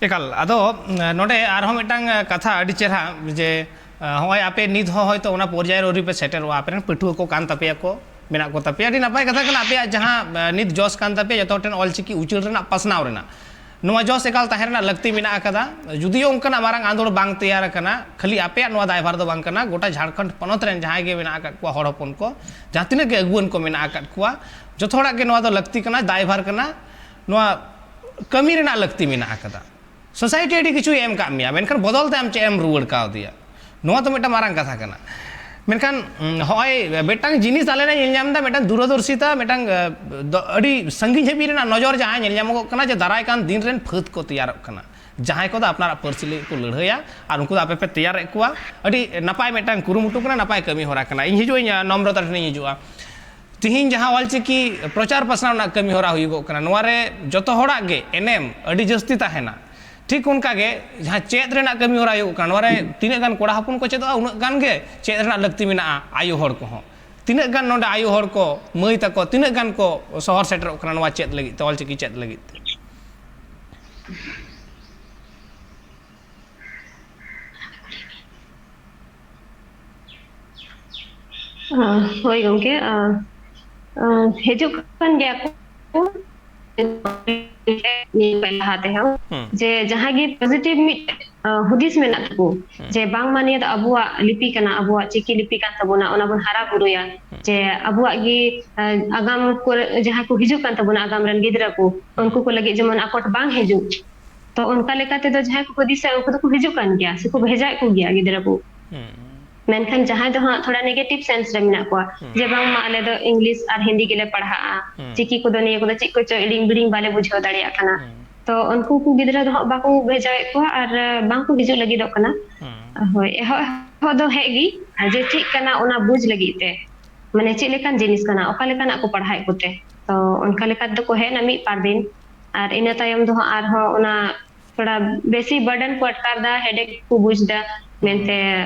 ᱮᱠᱟᱞ᱾ ᱟᱫᱚ, ᱮ, ᱱᱚᱰᱮ ᱟᱨᱦᱚᱸ ᱢᱤᱫᱴᱟᱝ, ᱮ, ᱠᱟᱛᱷᱟ ᱟᱹᱰᱤ ᱪᱮᱦᱨᱟ, ᱡᱮ, ᱟᱸ, ᱦᱚᱸᱜᱼᱚᱭ ᱟᱯᱮ ᱱᱤᱛ ᱦᱚᱸ ᱦᱚᱭᱛᱳ ᱚᱱᱟ ᱯᱚᱨᱡᱟᱭ ᱨᱮ ᱟᱹᱣᱨᱤ ᱯᱮ ᱥᱮᱴᱮᱨᱚᱜᱼᱟ, ᱟᱯᱮ ᱨᱮᱱ ᱯᱟᱹᱴᱷᱩᱣᱟᱹ ᱠᱚ ᱠᱟᱱ ᱛᱟᱯᱮᱭᱟ ᱠᱚ, ᱢᱮᱱᱟᱜ ᱠᱚ ᱛᱟᱯᱮᱭᱟ, ᱟᱹᱰᱤ ᱱᱟᱯᱟᱭ ᱠᱟᱛᱷᱟ ᱠᱟᱱᱟ᱾ ᱟᱯᱮᱭᱟᱜ ᱡᱟᱦᱟᱸ, ᱟᱸ, ᱱᱤᱛ ᱡᱚᱥ ᱠᱟᱱ ᱛᱟᱯᱮᱭᱟ ᱡᱚᱛᱚ ᱦᱚᱲ ᱴᱷᱮᱱ ᱚᱞᱪᱤᱠᱤ ᱩᱪᱟᱹᱲ ᱨᱮᱱᱟᱜ, ᱯᱟᱥᱱᱟᱣ ᱨᱮᱱᱟᱜ, ᱱᱚᱣᱟ ᱡᱚᱥ ᱮᱠᱟᱞ ᱛᱟᱦᱮᱸ ᱨᱮᱱᱟᱜ ᱞᱟᱹᱠᱛᱤ ᱢᱮᱱᱟᱜ ᱟᱠᱟᱫᱟ᱾ ᱡᱩᱫᱤᱭᱳ ᱚᱱᱠᱟᱱᱟᱜ ᱢᱟᱨᱟᱝ ᱟᱸᱫᱳᱲ ᱵᱟᱝ ᱛᱮᱭᱟᱨ ᱟᱠᱟᱱᱟ, ᱠᱷᱟᱹᱞᱤ ᱟᱯᱮᱭᱟᱜ ᱱᱚᱣᱟ ᱫᱟᱭᱵᱷᱟᱨ ᱫᱚ ᱵᱟᱝ ᱠᱟᱱᱟ, ᱜᱚᱴᱟ ᱡᱷᱟᱲᱠᱷᱚᱸᱰ ᱯᱚᱱᱚᱛ ᱨᱮᱱ ᱡᱟᱦᱟᱸᱭ ᱜᱮ ᱢᱮᱱᱟᱜ ᱟᱠᱟᱫ ᱠᱚᱣᱟ ᱦᱚᱲ ᱦᱚᱯᱚᱱ ᱠᱚ, ᱡᱟᱦᱟᱸ ᱛᱤᱱᱟᱹᱜ ᱜᱮ ᱟᱹᱜᱩᱣᱟᱹᱱ ᱠᱚ ᱢᱮᱱᱟᱜ ᱟᱠᱟᱫ ᱠᱚᱣᱟ, ᱡᱚᱛᱚ ᱦᱚᱲᱟᱜ ᱜᱮ ᱱᱚᱣᱟ ᱫᱚ ᱞᱟᱹᱠᱛᱤ ᱠᱟᱱᱟ, ᱫᱟᱭᱵᱷᱟᱨ ᱠᱟᱱᱟ, ᱱᱚᱣᱟ ᱠᱟᱹᱢᱤ ᱨᱮᱱᱟᱜ ᱞᱟᱹᱠᱛᱤ ᱢᱮᱱᱟᱜ ᱟᱠᱟᱫᱟ᱾ ᱥᱳᱥᱟᱭᱴᱤ ᱟᱹᱰᱤ ᱠᱤᱪᱷᱩᱭ ᱮᱢ ᱠᱟᱜ ᱢᱮᱭᱟ, ᱢᱮᱱᱠᱷᱟᱱ ᱵᱚᱫᱚᱞ ᱛᱮ ᱟᱢ ᱪᱮᱫ ᱮᱢ ᱨᱩᱣᱟᱹᱲ ᱠᱟᱣᱫᱮᱭᱟ? ᱱᱚᱣᱟ ᱫᱚ ᱢᱤᱫᱴᱟᱝ ᱢᱟᱨᱟᱝ ᱠᱟᱛᱷᱟ ᱠᱟᱱᱟ᱾ ᱢᱮᱱᱠᱷᱟᱱ, ᱩᱸ, ᱦᱚᱸᱜᱼᱚᱭ ᱢᱤᱫᱴᱟᱝ ᱡᱤᱱᱤᱥ ᱟᱞᱮ ᱞᱮ ᱧᱮᱞ ᱧᱟᱢ ᱮᱫᱟ, ᱢᱤᱫᱴᱟᱝ ᱫᱩᱨᱚᱫᱚᱨᱥᱤᱛᱟ, ᱢᱤᱫᱴᱟᱝ, ᱮ, ᱫᱚ, ᱟᱹᱰᱤ ᱥᱟᱺᱜᱤᱧ ᱦᱟᱹᱵᱤᱡ ᱨᱮᱱᱟᱜ ᱱᱚᱡᱚᱨ ᱡᱟᱦᱟᱸ ᱧᱮᱞ ᱧᱟᱢᱚᱜᱚᱜ ᱠᱟᱱᱟ, ᱡᱮ ᱫᱟᱨᱟᱭ ᱠᱟᱱ ᱫᱤᱱ ᱨᱮᱱ ᱯᱷᱟᱹᱫ ᱠᱚ ᱛᱮᱭᱟᱨᱚᱜ ᱠᱟᱱᱟ, ᱡᱟᱦᱟᱸᱭ ᱠᱚᱫᱚ ᱟᱯᱱᱟᱨᱟᱜ ᱯᱟᱹᱨᱥᱤ ᱞᱟᱹᱜᱤᱫ ᱠᱚ ᱞᱟᱹᱲᱦᱟᱹᱭᱟ, ᱟᱨ ᱩᱱᱠᱩ ᱫᱚ ᱟᱯᱮ ᱯᱮ ᱛᱮᱭᱟᱨᱮᱫ ᱠᱚᱣᱟ᱾ ᱟᱹᱰᱤ ᱱᱟᱯᱟᱭ ᱢᱤᱫᱴᱟᱝ ᱠᱩᱨᱩᱢᱩᱴᱩ ᱠᱟᱱᱟ, ᱱᱟᱯᱟᱭ ᱠᱟᱹᱢᱤ ᱦᱚᱨᱟ ᱠᱟᱱᱟ᱾ ᱤᱧ ᱦᱤᱡᱩᱜ ᱟᱹᱧ, ᱟᱸ, ᱱᱚᱢᱨᱚᱛᱟ ᱴᱷᱮᱱᱤᱧ ᱦᱤᱡᱩᱜᱼᱟ᱾ ᱛᱤᱦᱤᱧ ᱡᱟᱦᱟᱸ ᱚᱞᱪᱤᱠᱤ ᱯᱨᱚᱪᱟᱨ ᱯᱟᱥᱱᱟᱣ ᱨᱮᱱᱟᱜ ᱠᱟᱹᱢᱤ ᱦᱚᱨᱟ ᱦᱩᱭᱩᱜᱚᱜ ᱠᱟᱱᱟ, ᱱᱚᱣᱟ ᱨᱮ ᱡᱚᱛᱚ ᱦᱚᱲᱟᱜ ᱜᱮ ᱮᱱᱮᱢ ᱟᱹᱰᱤ ᱡᱟᱹᱥᱛᱤ ᱛᱟᱦᱮᱱᱟ᱾ ᱴᱷᱤᱠ ᱚᱱᱠᱟ ᱜᱮ ᱡᱟᱦᱟᱸ ᱪᱮᱫ ᱨᱮᱱᱟᱜ ᱠᱟᱹᱢᱤ ᱦᱚᱨᱟ ᱦᱩᱭᱩᱜ ᱠᱟᱱᱟ, ᱱᱚᱣᱟ ᱨᱮ ᱛᱤᱱᱟᱹᱜ ᱜᱟᱱ ᱠᱚᱲᱟ ᱦᱚᱯᱚᱱ ᱠᱚ ᱪᱮᱫᱚᱜᱼᱟ, ᱩᱱᱟᱹᱜ ᱜᱟᱱ ᱜᱮ ᱪᱮᱫ ᱨᱮᱱᱟᱜ ᱞᱟᱹᱠᱛᱤ ᱢᱮᱱᱟᱜᱼᱟ ᱟᱭᱳ ᱦᱚᱲ ᱠᱚᱦᱚᱸ᱾ ᱛᱤᱱᱟᱹᱜ ᱜᱟᱱ ᱱᱚᱰᱮ ᱟᱭᱳ ᱦᱚᱲ ᱠᱚ, ᱢᱟᱹᱭ ᱛᱟᱠᱚ, ᱛᱤᱱᱟᱹᱜ ᱜᱟᱱ ᱠᱚ ᱥᱚᱦᱚᱨ ᱥᱮᱴᱮᱨᱚᱜ ᱠᱟᱱᱟ ᱱᱚᱣᱟ ᱪᱮᱫ ᱞᱟᱹᱜᱤᱫ ᱛᱮ, ᱚᱞᱪᱤᱠᱤ ᱪᱮᱫ ᱞᱟᱹᱜᱤᱫ ᱛᱮ? ᱦᱳᱭ ᱜᱚᱢᱠᱮ, ᱟᱸ, ᱟᱸ, ᱦᱤᱡᱩᱜ ᱠᱟᱱ ᱜᱮᱭᱟ ᱠᱚ ᱞᱟᱦᱟ ᱛᱮᱦᱚᱸ, ᱦᱩᱸ᱾ ᱡᱮ ᱡᱟᱦᱟᱸᱭ ᱜᱮ ᱯᱚᱡᱤᱴᱤᱵᱷ ᱢᱤᱫ, ᱟᱸ, ᱦᱩᱫᱤᱥ ᱢᱮᱱᱟᱜ ᱛᱟᱠᱚ, ᱦᱩᱸ᱾ ᱡᱮ ᱵᱟᱝᱢᱟ ᱱᱤᱭᱟᱹ ᱫᱚ ᱟᱵᱚᱣᱟᱜ ᱞᱤᱯᱤ ᱠᱟᱱᱟ, ᱟᱵᱚᱣᱟᱜ ᱪᱤᱠᱤ ᱞᱤᱯᱤ ᱠᱟᱱ ᱛᱟᱵᱚᱱᱟ, ᱚᱱᱟ ᱵᱚᱱ ᱦᱟᱨᱟ ᱵᱩᱨᱩᱭᱟ, ᱦᱩᱸ᱾ ᱡᱮ ᱟᱵᱚᱣᱟᱜ ᱜᱮ, ᱟᱸ, ᱟᱜᱟᱢ ᱠᱚᱨᱮ ᱡᱟᱦᱟᱸᱭ ᱠᱚ ᱦᱤᱡᱩᱜ ᱠᱟᱱ ᱛᱟᱵᱚᱱᱟ, ᱟᱜᱟᱢ ᱨᱮᱱ ᱜᱤᱫᱽᱨᱟᱹ ᱠᱚ, ᱦᱩᱸ᱾ ᱩᱱᱠᱩ ᱠᱚ ᱞᱟᱹᱜᱤᱫ ᱡᱮᱢᱚᱱ ᱟᱠᱚᱴ ᱵᱟᱝ ᱦᱤᱡᱩᱜ᱾ ᱛᱚ ᱚᱱᱠᱟ ᱞᱮᱠᱟ ᱛᱮᱫᱚ ᱡᱟᱦᱟᱸᱭ ᱠᱚᱠᱚ ᱦᱩᱫᱤᱥᱟ, ᱩᱱᱠᱩ ᱫᱚᱠᱚ ᱦᱤᱡᱩᱜ ᱠᱟᱱ ᱜᱮᱭᱟ, ᱥᱮᱠᱚ ᱵᱷᱮᱡᱟᱭᱮᱫ ᱠᱚ ᱜᱮᱭᱟ ᱜᱤᱫᱽᱨᱟᱹ ᱠᱚ᱾ ᱦᱩᱸ᱾ ᱢᱮᱱᱠᱷᱟᱱ ᱡᱟᱦᱟᱸᱭ ᱫᱚ ᱦᱟᱸᱜ ᱛᱷᱚᱲᱟ ᱱᱮᱜᱮᱴᱤᱵᱷ ᱥᱮᱱᱥ ᱨᱮ ᱢᱮᱱᱟᱜ ᱠᱚᱣᱟ, ᱦᱩᱸ᱾ ᱡᱮ ᱵᱟᱝᱢᱟ ᱟᱞᱮ ᱫᱚ ᱤᱝᱞᱤᱥ ᱟᱨ ᱦᱤᱱᱫᱤ ᱜᱮᱞᱮ ᱯᱟᱲᱦᱟᱜᱼᱟ, ᱦᱩᱸ᱾ ᱪᱤᱠᱤ ᱠᱚᱫᱚ ᱱᱤᱭᱟᱹ ᱠᱚᱫᱚ ᱪᱮᱫ ᱠᱚᱪᱚ ᱤᱲᱤᱝ ᱵᱤᱲᱤᱝ ᱵᱟᱞᱮ ᱵᱩᱡᱷᱟᱹᱣ ᱫᱟᱲᱮᱭᱟᱜ ᱠᱟᱱᱟ, ᱦᱩᱸ᱾ ᱛᱚ ᱩᱱᱠᱩ ᱠᱚ ᱜᱤᱫᱽᱨᱟᱹ ᱫᱚ ᱦᱟᱸᱜ ᱵᱟᱠᱚ ᱵᱷᱮᱡᱟᱭᱮᱫ ᱠᱚᱣᱟ ᱟᱨ, ᱟᱸ, ᱵᱟᱝᱠᱚ ᱦᱤᱡᱩᱜ ᱞᱟᱹᱜᱤᱫᱚᱜ ᱠᱟᱱᱟ᱾ ᱦᱩᱸ᱾ ᱦᱳᱭ, ᱮᱦᱚᱵ, ᱮᱦᱚᱵ ᱫᱚ ᱦᱮᱡ ᱜᱮ, ᱡᱮ ᱪᱮᱫ ᱠᱟᱱᱟ ᱚᱱᱟ ᱵᱩᱡᱽ ᱞᱟᱹᱜᱤᱫ ᱛᱮ, ᱢᱟᱱᱮ ᱪᱮᱫ ᱞᱮᱠᱟᱱ ᱡᱤᱱᱤᱥ ᱠᱟᱱᱟ, ᱚᱠᱟ ᱞᱮᱠᱟᱱᱟᱜ ᱠᱚ ᱯᱟᱲᱦᱟᱣᱮᱫ ᱠᱚᱛᱮ, ᱛᱚ ᱚᱱᱠᱟ ᱞᱮᱠᱟ ᱛᱮᱫᱚ ᱠᱚ ᱦᱮᱡ ᱮᱱᱟ ᱢᱤᱫ ᱵᱟᱨ ᱫᱤᱱ, ᱟᱨ ᱤᱱᱟᱹ ᱛᱟᱭᱚᱢ ᱫᱚ ᱦᱟᱸᱜ ᱟᱨᱦᱚᱸ ᱚᱱᱟ ᱛᱷᱚᱲᱟ ᱵᱮᱥᱤ ᱵᱟᱨᱰᱮᱱ ᱠᱚ ᱟᱴᱠᱟᱨ ᱫᱟ, ᱦᱮᱰᱮᱠ ᱠᱚ ᱵᱩᱡᱽ ᱫᱟ, ᱢᱮᱱᱛᱮ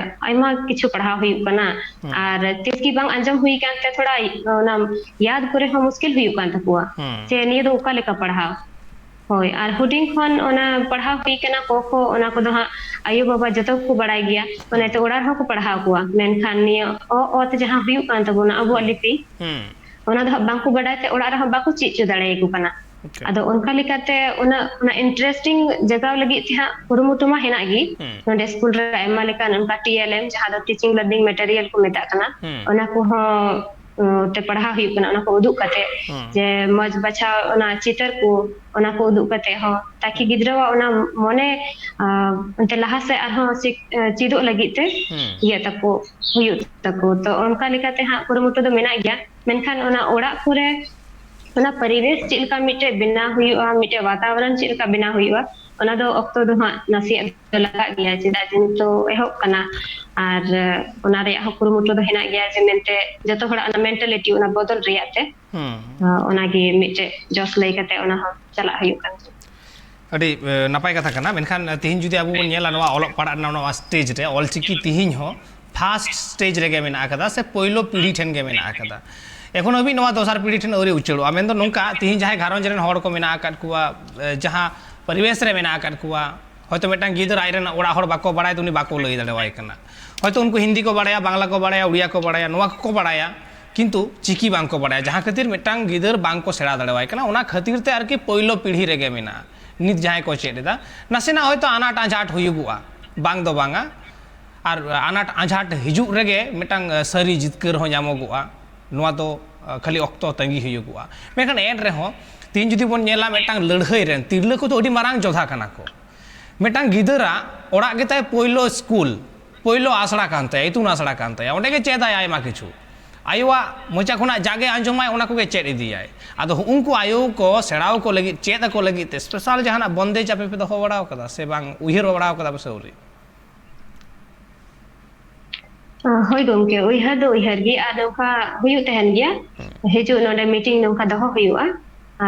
ᱟᱭᱢᱟ ᱠᱤᱪᱷᱩ ᱯᱟᱲᱦᱟᱣ ᱦᱩᱭᱩᱜ ᱠᱟᱱᱟ᱾ ᱦᱩᱸ᱾ ᱟᱨ ᱛᱤᱥ ᱜᱮ ᱵᱟᱝ ᱟᱸᱡᱚᱢ ᱦᱩᱭ ᱠᱟᱱᱛᱮ ᱛᱷᱚᱲᱟ ᱚᱱᱟ ᱭᱟᱫ ᱠᱚᱨᱮ ᱦᱚᱸ ᱢᱩᱥᱠᱤᱞ ᱦᱩᱭᱩᱜ ᱠᱟᱱ ᱛᱟᱠᱚᱣᱟ, ᱦᱩᱸ᱾ ᱡᱮ ᱱᱤᱭᱟᱹ ᱫᱚ ᱚᱠᱟ ᱞᱮᱠᱟ ᱯᱟᱲᱦᱟᱣ᱾ ᱦᱳᱭ, ᱟᱨ ᱦᱩᱰᱤᱧ ᱠᱷᱚᱱ ᱚᱱᱟ ᱯᱟᱲᱦᱟᱣ ᱦᱩᱭ ᱠᱟᱱᱟ, ᱠᱚ ᱠᱷᱚ, ᱚᱱᱟ ᱠᱚᱫᱚ ᱦᱟᱸᱜ ᱟᱭᱳ ᱵᱟᱵᱟ ᱡᱚᱛᱚ ᱠᱚ ᱵᱟᱲᱟᱭ ᱜᱮᱭᱟ, ᱚᱱᱟᱛᱮ ᱚᱲᱟᱜ ᱨᱮᱦᱚᱸ ᱠᱚ ᱯᱟᱲᱦᱟᱣ ᱠᱚᱣᱟ, ᱢᱮᱱᱠᱷᱟᱱ ᱱᱤᱭᱟᱹ ᱚ ᱚᱛ ᱡᱟᱦᱟᱸ ᱦᱩᱭᱩᱜ ᱠᱟᱱ ᱛᱟᱵᱚᱱᱟ ᱟᱵᱚᱣᱟᱜ ᱞᱤᱯᱤ, ᱦᱩᱸ ᱚᱱᱟ ᱫᱚ ᱦᱟᱸᱜ ᱵᱟᱝᱠᱚ ᱵᱟᱰᱟᱭ ᱛᱮ ᱚᱲᱟᱜ ᱨᱮᱦᱚᱸ ᱵᱟᱠᱚ ᱪᱮᱫ ᱦᱚᱪᱚ ᱫᱟᱲᱮᱭᱟᱠᱚ ᱠᱟᱱᱟ᱾ ᱟᱪᱪᱷᱟ᱾ ᱟᱫᱚ ᱚᱱᱠᱟ ᱞᱮᱠᱟᱛᱮ ᱚᱱᱟ ᱚᱱᱟ ᱤᱱᱴᱟᱨᱮᱥᱴᱤᱝ ᱡᱟᱜᱟᱣ ᱞᱟᱹᱜᱤᱫ ᱛᱮ ᱦᱟᱸᱜ ᱠᱩᱨᱩᱢᱩᱴᱩ ᱢᱟ ᱦᱮᱱᱟᱜ ᱜᱮ᱾ ᱦᱩᱸ ᱱᱚᱰᱮ ᱥᱠᱩᱞ ᱨᱮ ᱟᱭᱢᱟ ᱞᱮᱠᱟᱱ ᱚᱱᱠᱟ ᱴᱤ ᱮᱞ ᱮᱢ, ᱡᱟᱦᱟᱸ ᱫᱚ ᱴᱤᱪᱤᱝ ᱞᱟᱨᱱᱤᱝ ᱢᱮᱴᱮᱨᱤᱭᱟᱞ ᱠᱚ ᱢᱮᱛᱟᱜ ᱠᱟᱱᱟ, ᱦᱩᱸ ᱚᱱᱟ ᱠᱚᱦᱚᱸ ᱛᱮ ᱯᱟᱲᱦᱟᱣ ᱦᱩᱭᱩᱜ ᱠᱟᱱᱟ, ᱚᱱᱟ ᱠᱚ ᱩᱫᱩᱜ ᱠᱟᱛᱮ ᱦᱩᱸ ᱡᱮ ᱢᱚᱡᱽ ᱵᱟᱪᱷᱟᱣ ᱚᱱᱟ ᱪᱤᱛᱟᱹᱨ ᱠᱚ, ᱚᱱᱟ ᱠᱚ ᱩᱫᱩᱜ ᱠᱟᱛᱮ ᱦᱚᱸ, ᱛᱟᱠᱤ ᱜᱤᱫᱽᱨᱟᱹᱣᱟᱜ ᱚᱱᱟ ᱢᱚᱱᱮ ᱚᱱᱛᱮ ᱞᱟᱦᱟ ᱥᱮᱫ ᱟᱨᱦᱚᱸ ᱪᱮᱫᱚᱜ ᱞᱟᱹᱜᱤᱫ ᱛᱮ ᱦᱩᱸ ᱤᱭᱟᱹ ᱛᱟᱠᱚ ᱦᱩᱭᱩᱜ ᱛᱟᱠᱚ᱾ ᱛᱚ ᱚᱱᱠᱟ ᱞᱮᱠᱟᱛᱮ ᱦᱟᱸᱜ ᱠᱩᱨᱩᱢᱩᱴᱩ ᱫᱚ ᱢᱮᱱᱟᱜ ᱜᱮᱭᱟ, ᱢᱮᱱᱠᱷᱟᱱ ᱚᱱᱟ ᱚᱲᱟᱜ ᱠᱚᱨᱮ ᱚᱱᱟ ᱯᱚᱨᱤᱵᱮᱥ ᱪᱮᱫ ᱞᱮᱠᱟ ᱢᱤᱫᱴᱮᱡ ᱵᱮᱱᱟᱣ ᱦᱩᱭᱩᱜᱼᱟ, ᱢᱤᱫᱴᱮᱡ ᱵᱟᱛᱟᱵᱚᱨᱚᱱ ᱪᱮᱫ ᱞᱮᱠᱟ ᱵᱮᱱᱟᱣ ᱦᱩᱭᱩᱜᱼᱟ, ᱚᱱᱟ ᱫᱚ ᱚᱠᱛᱚ ᱫᱚ ᱦᱟᱸᱜ ᱱᱟᱥᱮᱭᱟᱜ ᱫᱚ ᱞᱟᱜᱟᱜ ᱜᱮᱭᱟ, ᱪᱮᱫᱟᱜ ᱡᱮ ᱱᱤᱛᱚᱜ ᱮᱦᱚᱵ ᱠᱟᱱᱟ᱾ ᱟᱨ ᱚᱱᱟ ᱨᱮᱭᱟᱜ ᱦᱚᱸ ᱠᱩᱨᱩᱢᱩᱴᱩ ᱫᱚ ᱦᱮᱱᱟᱜ ᱜᱮᱭᱟ ᱡᱮ ᱢᱮᱱᱛᱮ ᱡᱚᱛᱚ ᱦᱚᱲᱟᱜ ᱚᱱᱟ ᱢᱮᱱᱴᱟᱞᱤᱴᱤ ᱚᱱᱟ ᱵᱚᱫᱚᱞ ᱨᱮᱭᱟᱜ ᱛᱮ᱾ ᱦᱩᱸ ᱚᱱᱟᱜᱮ ᱢᱤᱫᱴᱮᱡ ᱡᱚᱥ ᱞᱟᱹᱭ ᱠᱟᱛᱮ ᱚᱱᱟ ᱦᱚᱸ ᱪᱟᱞᱟᱜ ᱦᱩᱭᱩᱜ ᱠᱟᱱ ᱜᱮᱭᱟ᱾ ᱟᱹᱰᱤ ᱱᱟᱯᱟᱭ ᱠᱟᱛᱷᱟ ᱠᱟᱱᱟ᱾ ᱢᱮᱱᱠᱷᱟᱱ ᱛᱤᱦᱤᱧ ᱡᱩᱫᱤ ᱟᱵᱚ ᱵᱚᱱ ᱧᱮᱞᱟ ᱱᱚᱣᱟ ᱚᱞᱚᱜ ᱯᱟᱲᱦᱟᱜ ᱨᱮᱱᱟᱜ ᱱᱚᱣᱟ ᱥᱴᱮᱡᱽ ᱨᱮ, ᱚᱞᱪᱤᱠᱤ ᱛᱤᱦᱤᱧ ᱦᱚᱸ ᱯᱷᱟᱥᱴ ᱥᱴᱮᱡᱽ ᱨᱮᱜᱮ ᱢᱮᱱᱟᱜ ᱟᱠᱟᱫᱟ ᱥᱮ ᱯᱳᱭᱞᱳ ᱯᱤᱲᱦᱤ ᱴᱷᱮᱱ ᱜᱮ ᱢᱮᱱᱟᱜ ᱟᱠᱟᱫᱟ᱾ ᱮᱠᱷᱚᱱ ᱦᱟᱹᱵᱤᱡ ᱱᱚᱣᱟ ᱫᱚᱥᱟᱨ ᱯᱤᱲᱦᱤ ᱴᱷᱮᱱ ᱟᱹᱣᱨᱤ ᱩᱪᱟᱹᱲᱚᱜᱼᱟ᱾ ᱢᱮᱱᱫᱚ ᱱᱚᱝᱠᱟ, ᱛᱤᱦᱤᱧ ᱡᱟᱦᱟᱸᱭ ᱜᱷᱟᱨᱚᱸᱡᱽ ᱨᱮᱱ ᱦᱚᱲ ᱠᱚ ᱢᱮᱱᱟᱜ ᱟᱠᱟᱫ ᱠᱚᱣᱟ, ᱡᱟᱦᱟᱸ ᱯᱚᱨᱤᱵᱮᱥ ᱨᱮ ᱢᱮᱱᱟᱜ ᱟᱠᱟᱫ ᱠᱚᱣᱟ, ᱦᱚᱭᱛᱳ ᱢᱤᱫᱴᱟᱝ ᱜᱤᱫᱟᱹᱨ ᱟᱡ ᱨᱮᱱ ᱚᱲᱟᱜ ᱦᱚᱲ ᱵᱟᱠᱚ ᱵᱟᱲᱟᱭ ᱛᱮ ᱩᱱᱤ ᱵᱟᱠᱚ ᱞᱟᱹᱭ ᱫᱟᱲᱮᱣᱟᱭ ᱠᱟᱱᱟ᱾ ᱦᱚᱭᱛᱳ ᱩᱱᱠᱩ ᱦᱤᱱᱫᱤ ᱠᱚ ᱵᱟᱲᱟᱭᱟ, ᱵᱟᱝᱞᱟ ᱠᱚ ᱵᱟᱲᱟᱭᱟ, ᱩᱲᱤᱭᱟ ᱠᱚ ᱵᱟᱲᱟᱭᱟ, ᱱᱚᱣᱟ ᱠᱚᱠᱚ ᱵᱟᱲᱟᱭᱟ, ᱠᱤᱱᱛᱩ ᱪᱤᱠᱤ ᱵᱟᱝ ᱠᱚ ᱵᱟᱲᱟᱭᱟ, ᱡᱟᱦᱟᱸ ᱠᱷᱟᱹᱛᱤᱨ ᱢᱤᱫᱴᱟᱝ ᱜᱤᱫᱟᱹᱨ ᱵᱟᱝ ᱠᱚ ᱥᱮᱬᱟ ᱫᱟᱲᱮᱣᱟᱭ ᱠᱟᱱᱟ᱾ ᱚᱱᱟ ᱠᱷᱟᱹᱛᱤᱨ ᱛᱮ ᱟᱨᱠᱤ ᱯᱳᱭᱞᱳ ᱯᱤᱲᱦᱤ ᱨᱮᱜᱮ ᱢᱮᱱᱟᱜᱼᱟ᱾ ᱱᱤᱛ ᱡᱟᱦᱟᱸᱭ ᱠᱚ ᱪᱮᱫ ᱮᱫᱟ, ᱱᱟᱥᱮᱱᱟᱜ ᱦᱚᱭᱛᱳ ᱟᱱᱟᱴ ᱟᱸᱡᱷᱟᱴ ᱦᱩᱭᱩᱜᱚᱜᱼᱟ, ᱵᱟᱝ ᱫᱚ ᱵᱟᱝᱟ, ᱟᱨ ᱟᱱᱟᱴ ᱟᱸᱡᱷᱟᱴ ᱦᱤᱡᱩᱜ ᱨᱮᱜᱮ ᱢᱤᱫᱴᱟᱝ ᱥᱟᱹᱨᱤ ᱡᱤᱛᱠᱟᱹᱨ ᱦᱚᱸ ᱧᱟᱢᱚᱜᱚᱜᱼᱟ᱾ ᱱᱚᱣᱟ ᱫᱚ ᱠᱷᱟᱹᱞᱤ ᱚᱠᱛᱚ ᱛᱟᱺᱜᱤ ᱦᱩᱭᱩᱜᱚᱜᱼᱟ᱾ ᱢᱮᱱᱠᱷᱟᱱ ᱮᱱ ᱨᱮᱦᱚᱸ ᱛᱤᱦᱤᱧ ᱡᱩᱫᱤ ᱵᱚᱱ ᱧᱮᱞᱟ, ᱢᱤᱫᱴᱟᱝ ᱞᱟᱹᱲᱦᱟᱹᱭ ᱨᱮᱱ ᱛᱤᱨᱞᱟᱹ ᱠᱚᱫᱚ ᱟᱹᱰᱤ ᱢᱟᱨᱟᱝ ᱡᱚᱫᱷᱟ ᱠᱟᱱᱟ ᱠᱚ᱾ ᱢᱤᱫᱴᱟᱝ ᱜᱤᱫᱟᱹᱨᱟᱜ ᱚᱲᱟᱜ ᱜᱮᱛᱟᱭ ᱯᱳᱭᱞᱳ ᱥᱠᱩᱞ, ᱯᱳᱭᱞᱳ ᱟᱥᱲᱟ ᱠᱟᱱ ᱛᱟᱭᱟ, ᱤᱛᱩᱱ ᱟᱥᱲᱟ ᱠᱟᱱ ᱛᱟᱭᱟ, ᱚᱸᱰᱮ ᱜᱮ ᱪᱮᱫ ᱟᱭ ᱟᱭᱢᱟ ᱠᱤᱪᱷᱩ᱾ ᱟᱭᱳᱣᱟᱜ ᱢᱚᱪᱟ ᱠᱷᱚᱱᱟᱜ ᱡᱟᱜᱮ ᱟᱸᱡᱚᱢᱟᱭ, ᱚᱱᱟ ᱠᱚᱜᱮ ᱪᱮᱫ ᱤᱫᱤᱭᱟᱭ᱾ ᱟᱫᱚ ᱩᱱᱠᱩ ᱟᱭᱳ ᱠᱚ ᱥᱮᱬᱟ ᱟᱠᱚ ᱞᱟᱹᱜᱤᱫ, ᱪᱮᱫ ᱟᱠᱚ ᱞᱟᱹᱜᱤᱫ ᱛᱮ ᱥᱯᱮᱥᱟᱞ ᱡᱟᱦᱟᱱᱟᱜ ᱵᱚᱱᱫᱮᱡᱽ ᱟᱯᱮ ᱯᱮ ᱫᱚᱦᱚ ᱵᱟᱲᱟ ᱟᱠᱟᱫᱟ ᱥᱮ ᱵᱟᱝ? ᱩᱭᱦᱟᱹᱨ ᱵᱟᱲᱟ ᱟᱠᱟᱫᱟ ᱯᱮ ᱥᱮ ᱟᱹᱣᱨᱤ? ᱦᱳᱭ ᱜᱚᱢᱠᱮ, ᱩᱭᱦᱟᱹᱨ ᱫᱚ ᱩᱭᱦᱟᱹᱨ ᱜᱮ, ᱟᱨ ᱱᱚᱝᱠᱟ ᱦᱩᱭᱩᱜ ᱛᱟᱦᱮᱱ ᱜᱮᱭᱟ᱾ ᱦᱤᱡᱩᱜ ᱱᱚᱰᱮ ᱢᱤᱴᱤᱝ ᱱᱚᱝᱠᱟ ᱫᱚᱦᱚ ᱦᱩᱭᱩᱜᱼᱟ,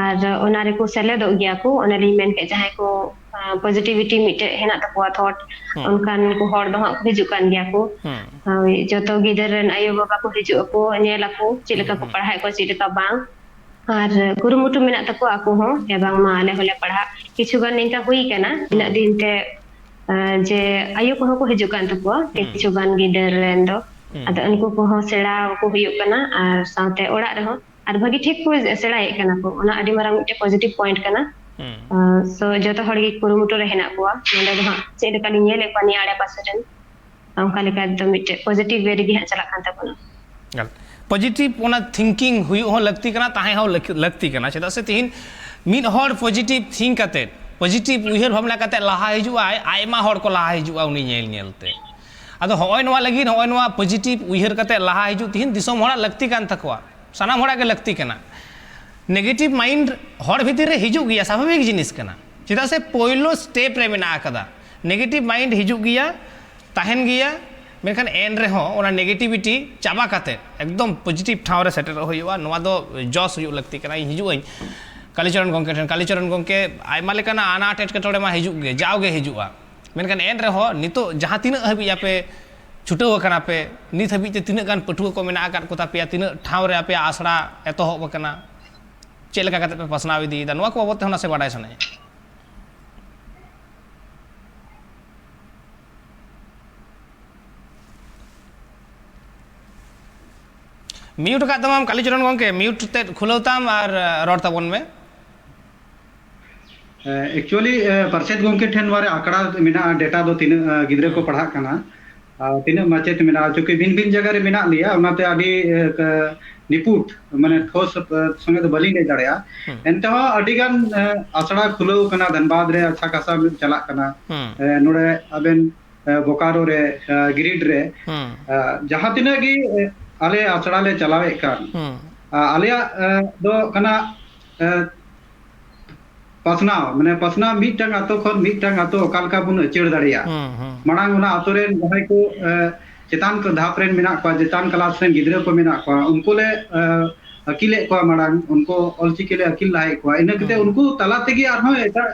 ᱟᱨ ᱚᱱᱟ ᱨᱮᱠᱚ ᱥᱮᱞᱮᱫᱚᱜ ᱜᱮᱭᱟ ᱠᱚ᱾ ᱚᱱᱮᱞᱤᱧ ᱢᱮᱱ ᱠᱮᱫ, ᱡᱟᱦᱟᱸᱭ ᱠᱚ ᱯᱚᱡᱤᱴᱤᱵᱷᱤᱴᱤ ᱢᱤᱫᱴᱮᱡ ᱦᱮᱱᱟᱜ ᱛᱟᱠᱚᱣᱟ ᱛᱷᱚᱴ, ᱦᱩᱸ᱾ ᱚᱱᱠᱟᱱ ᱠᱚ ᱦᱚᱲ ᱫᱚ ᱦᱟᱸᱜ ᱠᱚ ᱦᱤᱡᱩᱜ ᱠᱟᱱ ᱜᱮᱭᱟ ᱠᱚ᱾ ᱦᱩᱸ᱾ ᱦᱳᱭ, ᱡᱚᱛᱚ ᱜᱤᱫᱟᱹᱨ ᱨᱮᱱ ᱟᱭᱳ ᱵᱟᱵᱟ ᱠᱚ ᱦᱤᱡᱩᱜ ᱟᱠᱚ, ᱧᱮᱞ ᱟᱠᱚ ᱪᱮᱫ ᱞᱮᱠᱟ ᱠᱚ ᱯᱟᱲᱦᱟᱣᱮᱫ ᱠᱚᱣᱟ, ᱪᱮᱫ ᱞᱮᱠᱟ ᱵᱟᱝ᱾ ᱟᱨ ᱠᱩᱨᱩᱢᱩᱴᱩ ᱢᱮᱱᱟᱜ ᱛᱟᱠᱚᱣᱟ ᱟᱠᱚ ᱦᱚᱸ, ᱦᱮᱸ ᱵᱟᱝᱢᱟ ᱟᱞᱮ ᱦᱚᱸᱞᱮ ᱯᱟᱲᱦᱟᱜ᱾ ᱠᱤᱪᱷᱩ ᱜᱟᱱ ᱱᱤᱝᱠᱟ ᱦᱩᱭ ᱠᱟᱱᱟ, ᱤᱱᱟᱹᱜ ᱫᱤᱱ ᱛᱮ ᱟᱨ ᱡᱮ ᱟᱭᱳ ᱠᱚᱦᱚᱸ ᱠᱚ ᱦᱤᱡᱩᱜ ᱠᱟᱱ ᱛᱟᱠᱚᱣᱟ ᱠᱤᱪᱷᱩ ᱜᱟᱱ ᱜᱤᱫᱟᱹᱨ ᱨᱮᱱ ᱫᱚ᱾ ᱟᱫᱚ ᱩᱱᱠᱩ ᱠᱚᱦᱚᱸ ᱥᱮᱬᱟ ᱠᱚ ᱦᱩᱭᱩᱜ ᱠᱟᱱᱟ, ᱟᱨ ᱥᱟᱶᱛᱮ ᱚᱲᱟᱜ ᱨᱮᱦᱚᱸ ᱟᱨ ᱵᱷᱟᱹᱜᱤ ᱴᱷᱤᱠ ᱠᱚ ᱥᱮᱬᱟᱭᱮᱫ ᱠᱟᱱᱟ ᱠᱚ᱾ ᱚᱱᱟ ᱟᱹᱰᱤ ᱢᱟᱨᱟᱝ ᱢᱤᱫᱴᱮᱱ positive point ᱠᱟᱱᱟ᱾ ᱦᱩᱸ᱾ ᱟᱨ so ᱡᱚᱛᱚ ᱦᱚᱲ ᱜᱮ ᱠᱩᱨᱩᱢᱩᱴᱩ ᱨᱮ ᱦᱮᱱᱟᱜ ᱠᱚᱣᱟ᱾ ᱱᱚᱸᱰᱮ ᱫᱚ ᱦᱟᱸᱜ ᱪᱮᱫ ᱞᱮᱠᱟ ᱞᱤᱧ ᱧᱮᱞᱮᱫ ᱠᱚᱣᱟ ᱱᱤᱭᱟᱹ ᱟᱲᱮ ᱯᱟᱥᱮ ᱨᱮᱱ, ᱚᱱᱠᱟ ᱞᱮᱠᱟ ᱫᱚ ᱢᱤᱫᱴᱮᱡ positive way ᱨᱮᱜᱮ ᱦᱟᱸᱜ ᱪᱟᱞᱟᱜ ᱠᱟᱱ ᱛᱟᱵᱚᱱᱟ᱾ ᱯᱚᱡᱤᱴᱤᱵᱷ ᱚᱱᱟ ᱛᱷᱤᱝᱠᱤᱝ ᱦᱩᱭᱩᱜ ᱦᱚᱸ ᱞᱟᱹᱠᱛᱤ ᱠᱟᱱᱟ, ᱛᱟᱦᱮᱸ ᱦᱚᱸ ᱞᱟᱹᱠ- ᱞᱟᱹᱠᱛᱤ ᱠᱟᱱᱟ᱾ ᱪᱮᱫᱟᱜ ᱥᱮ ᱛᱤᱦᱤᱧ ᱢᱤᱫ ᱦᱚᱲ ᱯᱚᱡᱤᱴᱤᱵᱷ ᱛᱷᱤᱝᱠ ᱠᱟᱛᱮ, ᱯᱚᱡᱤᱴᱤᱵᱷ ᱩᱭᱦᱟᱹᱨ ᱵᱷᱟᱵᱽᱱᱟ ᱠᱟᱛᱮ ᱞᱟᱦᱟ ᱦᱤᱡᱩᱜ ᱟᱭ, ᱟᱭᱢᱟ ᱦᱚᱲ ᱠᱚ ᱞᱟᱦᱟ ᱦᱤᱡᱩᱜᱼᱟ ᱩᱱᱤ ᱧᱮᱞ ᱧᱮᱞ ᱛᱮ᱾ ᱟᱫᱚ ᱦᱚᱸᱜᱼᱚᱭ ᱱᱚᱣᱟ ᱞᱟᱹᱜᱤᱫ, ᱦᱚᱸᱜᱼᱚᱭ ᱱᱚᱣᱟ ᱯᱚᱡᱤᱴᱤᱵᱷ ᱩᱭᱦᱟᱹᱨ ᱠᱟᱛᱮ ᱞᱟᱦᱟ ᱦᱤᱡᱩᱜ ᱛᱤᱦᱤᱧ ᱫᱤᱥᱚᱢ ᱦᱚᱲᱟᱜ ᱞᱟᱹᱠᱛᱤ ᱠᱟᱱ ᱛᱟᱠᱚᱣᱟ, ᱥᱟᱱᱟᱢ ᱦᱚᱲᱟᱜ ᱜᱮ ᱞᱟᱹᱠᱛᱤ ᱠᱟᱱᱟ᱾ ᱱᱮᱜᱮᱴᱤᱵᱷ ᱢᱟᱭᱤᱱᱰ ᱦᱚᱲ ᱵᱷᱤᱛᱤᱨ ᱨᱮ ᱦᱤᱡᱩᱜ ᱜᱮᱭᱟ, ᱥᱟᱵᱷᱟᱵᱤᱠ ᱡᱤᱱᱤᱥ ᱠᱟᱱᱟ᱾ ᱪᱮᱫᱟᱜ ᱥᱮ ᱯᱳᱭᱞᱳ ᱥᱴᱮᱯ ᱨᱮ ᱢᱮᱱᱟᱜ ᱟᱠᱟᱫᱟ᱾ ᱱᱮᱜᱮᱴᱤᱵᱷ ᱢᱟᱭᱤᱱᱰ ᱦᱤᱡᱩᱜ ᱜᱮᱭᱟ, ᱛᱟᱦᱮᱱ ᱜᱮᱭᱟ, ᱢᱮᱱᱠᱷᱟᱱ ᱮᱱ ᱨᱮᱦᱚᱸ ᱚᱱᱟ ᱱᱮᱜᱮᱴᱤᱵᱷᱤᱴᱤ ᱪᱟᱵᱟ ᱠᱟᱛᱮ ᱮᱠᱫᱚᱢ ᱯᱚᱡᱤᱴᱤᱵᱷ ᱴᱷᱟᱶ ᱨᱮ ᱥᱮᱴᱮᱨᱚᱜ ᱦᱩᱭᱩᱜᱼᱟ᱾ ᱱᱚᱣᱟ ᱫᱚ ᱡᱚᱥ ᱦᱩᱭᱩᱜ ᱞᱟᱹᱠᱛᱤ ᱠᱟᱱᱟ᱾ ᱤᱧ ᱦᱤᱡᱩᱜ ᱟᱹᱧ ᱠᱟᱞᱤᱪᱚᱨᱚᱱ ᱜᱚᱢᱠᱮ ᱴᱷᱮᱱ᱾ ᱠᱟᱞᱤᱪᱚᱨᱚᱱ ᱜᱚᱢᱠᱮ ᱟᱭᱢᱟ ᱞᱮᱠᱟᱱᱟᱜ ᱟᱱᱟᱴ ᱮᱴᱠᱮᱴᱚᱬᱮ ᱢᱟ ᱦᱤᱡᱩᱜ ᱜᱮ, ᱡᱟᱣᱜᱮ ᱦᱤᱡᱩᱜᱼᱟ, ᱢᱮᱱᱠᱷᱟᱱ ᱮᱱ ᱨᱮᱦᱚᱸ ᱱᱤᱛᱚᱜ ᱡᱟᱦᱟᱸ ᱛᱤᱱᱟᱹᱜ ᱦᱟᱹᱵᱤᱡ ᱟᱯᱮ ᱪᱷᱩᱴᱟᱹᱣ ᱟᱠᱟᱱᱟ ᱯᱮ, ᱱᱤᱛ ᱦᱟᱹᱵᱤᱡ ᱛᱮ ᱛᱤᱱᱟᱹᱜ ᱜᱟᱱ ᱯᱟᱹᱴᱷᱩᱣᱟᱹ ᱠᱚ ᱢᱮᱱᱟᱜ ᱟᱠᱟᱫ ᱠᱚ ᱛᱟᱯᱮᱭᱟ, ᱛᱤᱱᱟᱹᱜ ᱴᱷᱟᱶ ᱨᱮ ᱟᱯᱮᱭᱟᱜ ᱟᱥᱲᱟ ᱮᱛᱚᱦᱚᱵ ᱟᱠᱟᱱᱟ, ᱪᱮᱫ ᱞᱮᱠᱟ ᱠᱟᱛᱮ ᱯᱮ ᱯᱟᱥᱱᱟᱣ ᱤᱫᱤᱭᱮᱫᱟ, ᱱᱚᱣᱟ ᱠᱚ ᱵᱟᱵᱚᱫ ᱛᱮᱦᱚᱸ ᱱᱟᱥᱮ ᱵᱟᱰᱟᱭ ᱥᱟᱱᱟᱭᱮᱫ᱾ ᱢᱤᱭᱩᱴ ᱟᱠᱟᱫ ᱛᱟᱢᱟᱢ ᱠᱟᱞᱤᱪᱚᱨᱚᱱ ᱜᱚᱢᱠᱮ, ᱢᱤᱭᱩᱴ ᱛᱮᱫ ᱠᱷᱩᱞᱟᱹᱣ ᱛᱟᱢ ᱟᱨ ᱨᱚᱲ ᱛᱟᱵᱚᱱ ᱢᱮ᱾ ᱮᱠᱪᱩᱭᱟᱞᱤ ᱯᱟᱨᱥᱮᱛ ᱜᱚᱢᱠᱮ ᱴᱷᱮᱱ ᱱᱚᱣᱟ ᱨᱮ ᱟᱠᱲᱟ ᱢᱮᱱᱟᱜᱼᱟ, ᱰᱮᱴᱟ ᱫᱚ ᱛᱤᱱᱟᱹᱜ ᱜᱤᱫᱽᱨᱟᱹ ᱠᱚ ᱯᱟᱲᱦᱟᱜ ᱠᱟᱱᱟ, ᱛᱤᱱᱟᱹᱜ ᱢᱟᱪᱮᱫ ᱢᱮᱱᱟᱜᱼᱟ, ᱪᱩᱸᱠᱤ ᱵᱷᱤᱱ ᱵᱷᱤᱱ ᱡᱟᱭᱜᱟ ᱨᱮ ᱢᱮᱱᱟᱜ ᱞᱮᱭᱟ, ᱚᱱᱟᱛᱮ ᱟᱹᱰᱤ ᱱᱤᱯᱩᱴ ᱢᱟᱱᱮ ᱴᱷᱳᱥ ᱥᱚᱸᱜᱮ ᱫᱚ ᱵᱟᱹᱞᱤᱧ ᱞᱟᱹᱭ ᱫᱟᱲᱮᱭᱟᱜᱼᱟ᱾ ᱮᱱᱛᱮᱦᱚᱸ ᱟᱹᱰᱤ ᱜᱟᱱ ᱟᱥᱲᱟ ᱠᱷᱩᱞᱟᱹᱣ ᱠᱟᱱᱟ, ᱫᱷᱟᱱᱵᱟᱫᱽ ᱨᱮ ᱟᱪᱪᱷᱟ ᱠᱷᱟᱥᱟ ᱪᱟᱞᱟᱜ ᱠᱟᱱᱟ, ᱱᱚᱰᱮ ᱟᱵᱮᱱ ᱵᱳᱠᱟᱨᱳ ᱨᱮ, ᱜᱤᱨᱤᱰ ᱨᱮ, ᱡᱟᱦᱟᱸ ᱛᱤᱱᱟᱹᱜ ᱜᱮ ᱟᱞᱮ ᱟᱥᱲᱟ ᱞᱮ ᱪᱟᱞᱟᱣᱮᱫ ᱠᱟᱱ, ᱟᱞᱮᱭᱟᱜ ᱫᱚ ᱠᱟᱱᱟ ᱯᱟᱥᱱᱟᱣ, ᱢᱟᱱᱮ ᱯᱟᱥᱱᱟᱣ ᱢᱤᱫᱴᱟᱝ ᱟᱛᱳ ᱠᱷᱚᱱ ᱢᱤᱫᱴᱟᱝ ᱟᱛᱳ ᱚᱠᱟ ᱞᱮᱠᱟ ᱵᱚᱱ ᱟᱹᱪᱟᱹᱲ ᱫᱟᱲᱮᱭᱟᱜ᱾ ᱢᱟᱲᱟᱝ ᱚᱱᱟ ᱟᱛᱳ ᱨᱮᱱ ᱡᱟᱦᱟᱸᱭ ᱠᱚ ᱪᱮᱛᱟᱱ ᱫᱷᱟᱯ ᱨᱮᱱ ᱢᱮᱱᱟᱜ ᱠᱚᱣᱟ, ᱪᱮᱛᱟᱱ ᱠᱞᱟᱥ ᱨᱮᱱ ᱜᱤᱫᱽᱨᱟᱹ ᱠᱚ ᱢᱮᱱᱟᱜ ᱠᱚᱣᱟ, ᱩᱱᱠᱩ ᱞᱮ ᱟᱹᱠᱤᱞᱮᱫ ᱠᱚᱣᱟ, ᱢᱟᱲᱟᱝ ᱩᱱᱠᱩ ᱚᱞᱪᱤᱠᱤ ᱞᱮ ᱟᱹᱠᱤᱞ ᱞᱟᱦᱟᱭᱮᱫ ᱠᱚᱣᱟ᱾ ᱤᱱᱟᱹ ᱠᱟᱛᱮ ᱩᱱᱠᱩ ᱛᱟᱞᱟ ᱛᱮᱜᱮ ᱟᱨᱦᱚᱸ ᱮᱴᱟᱜ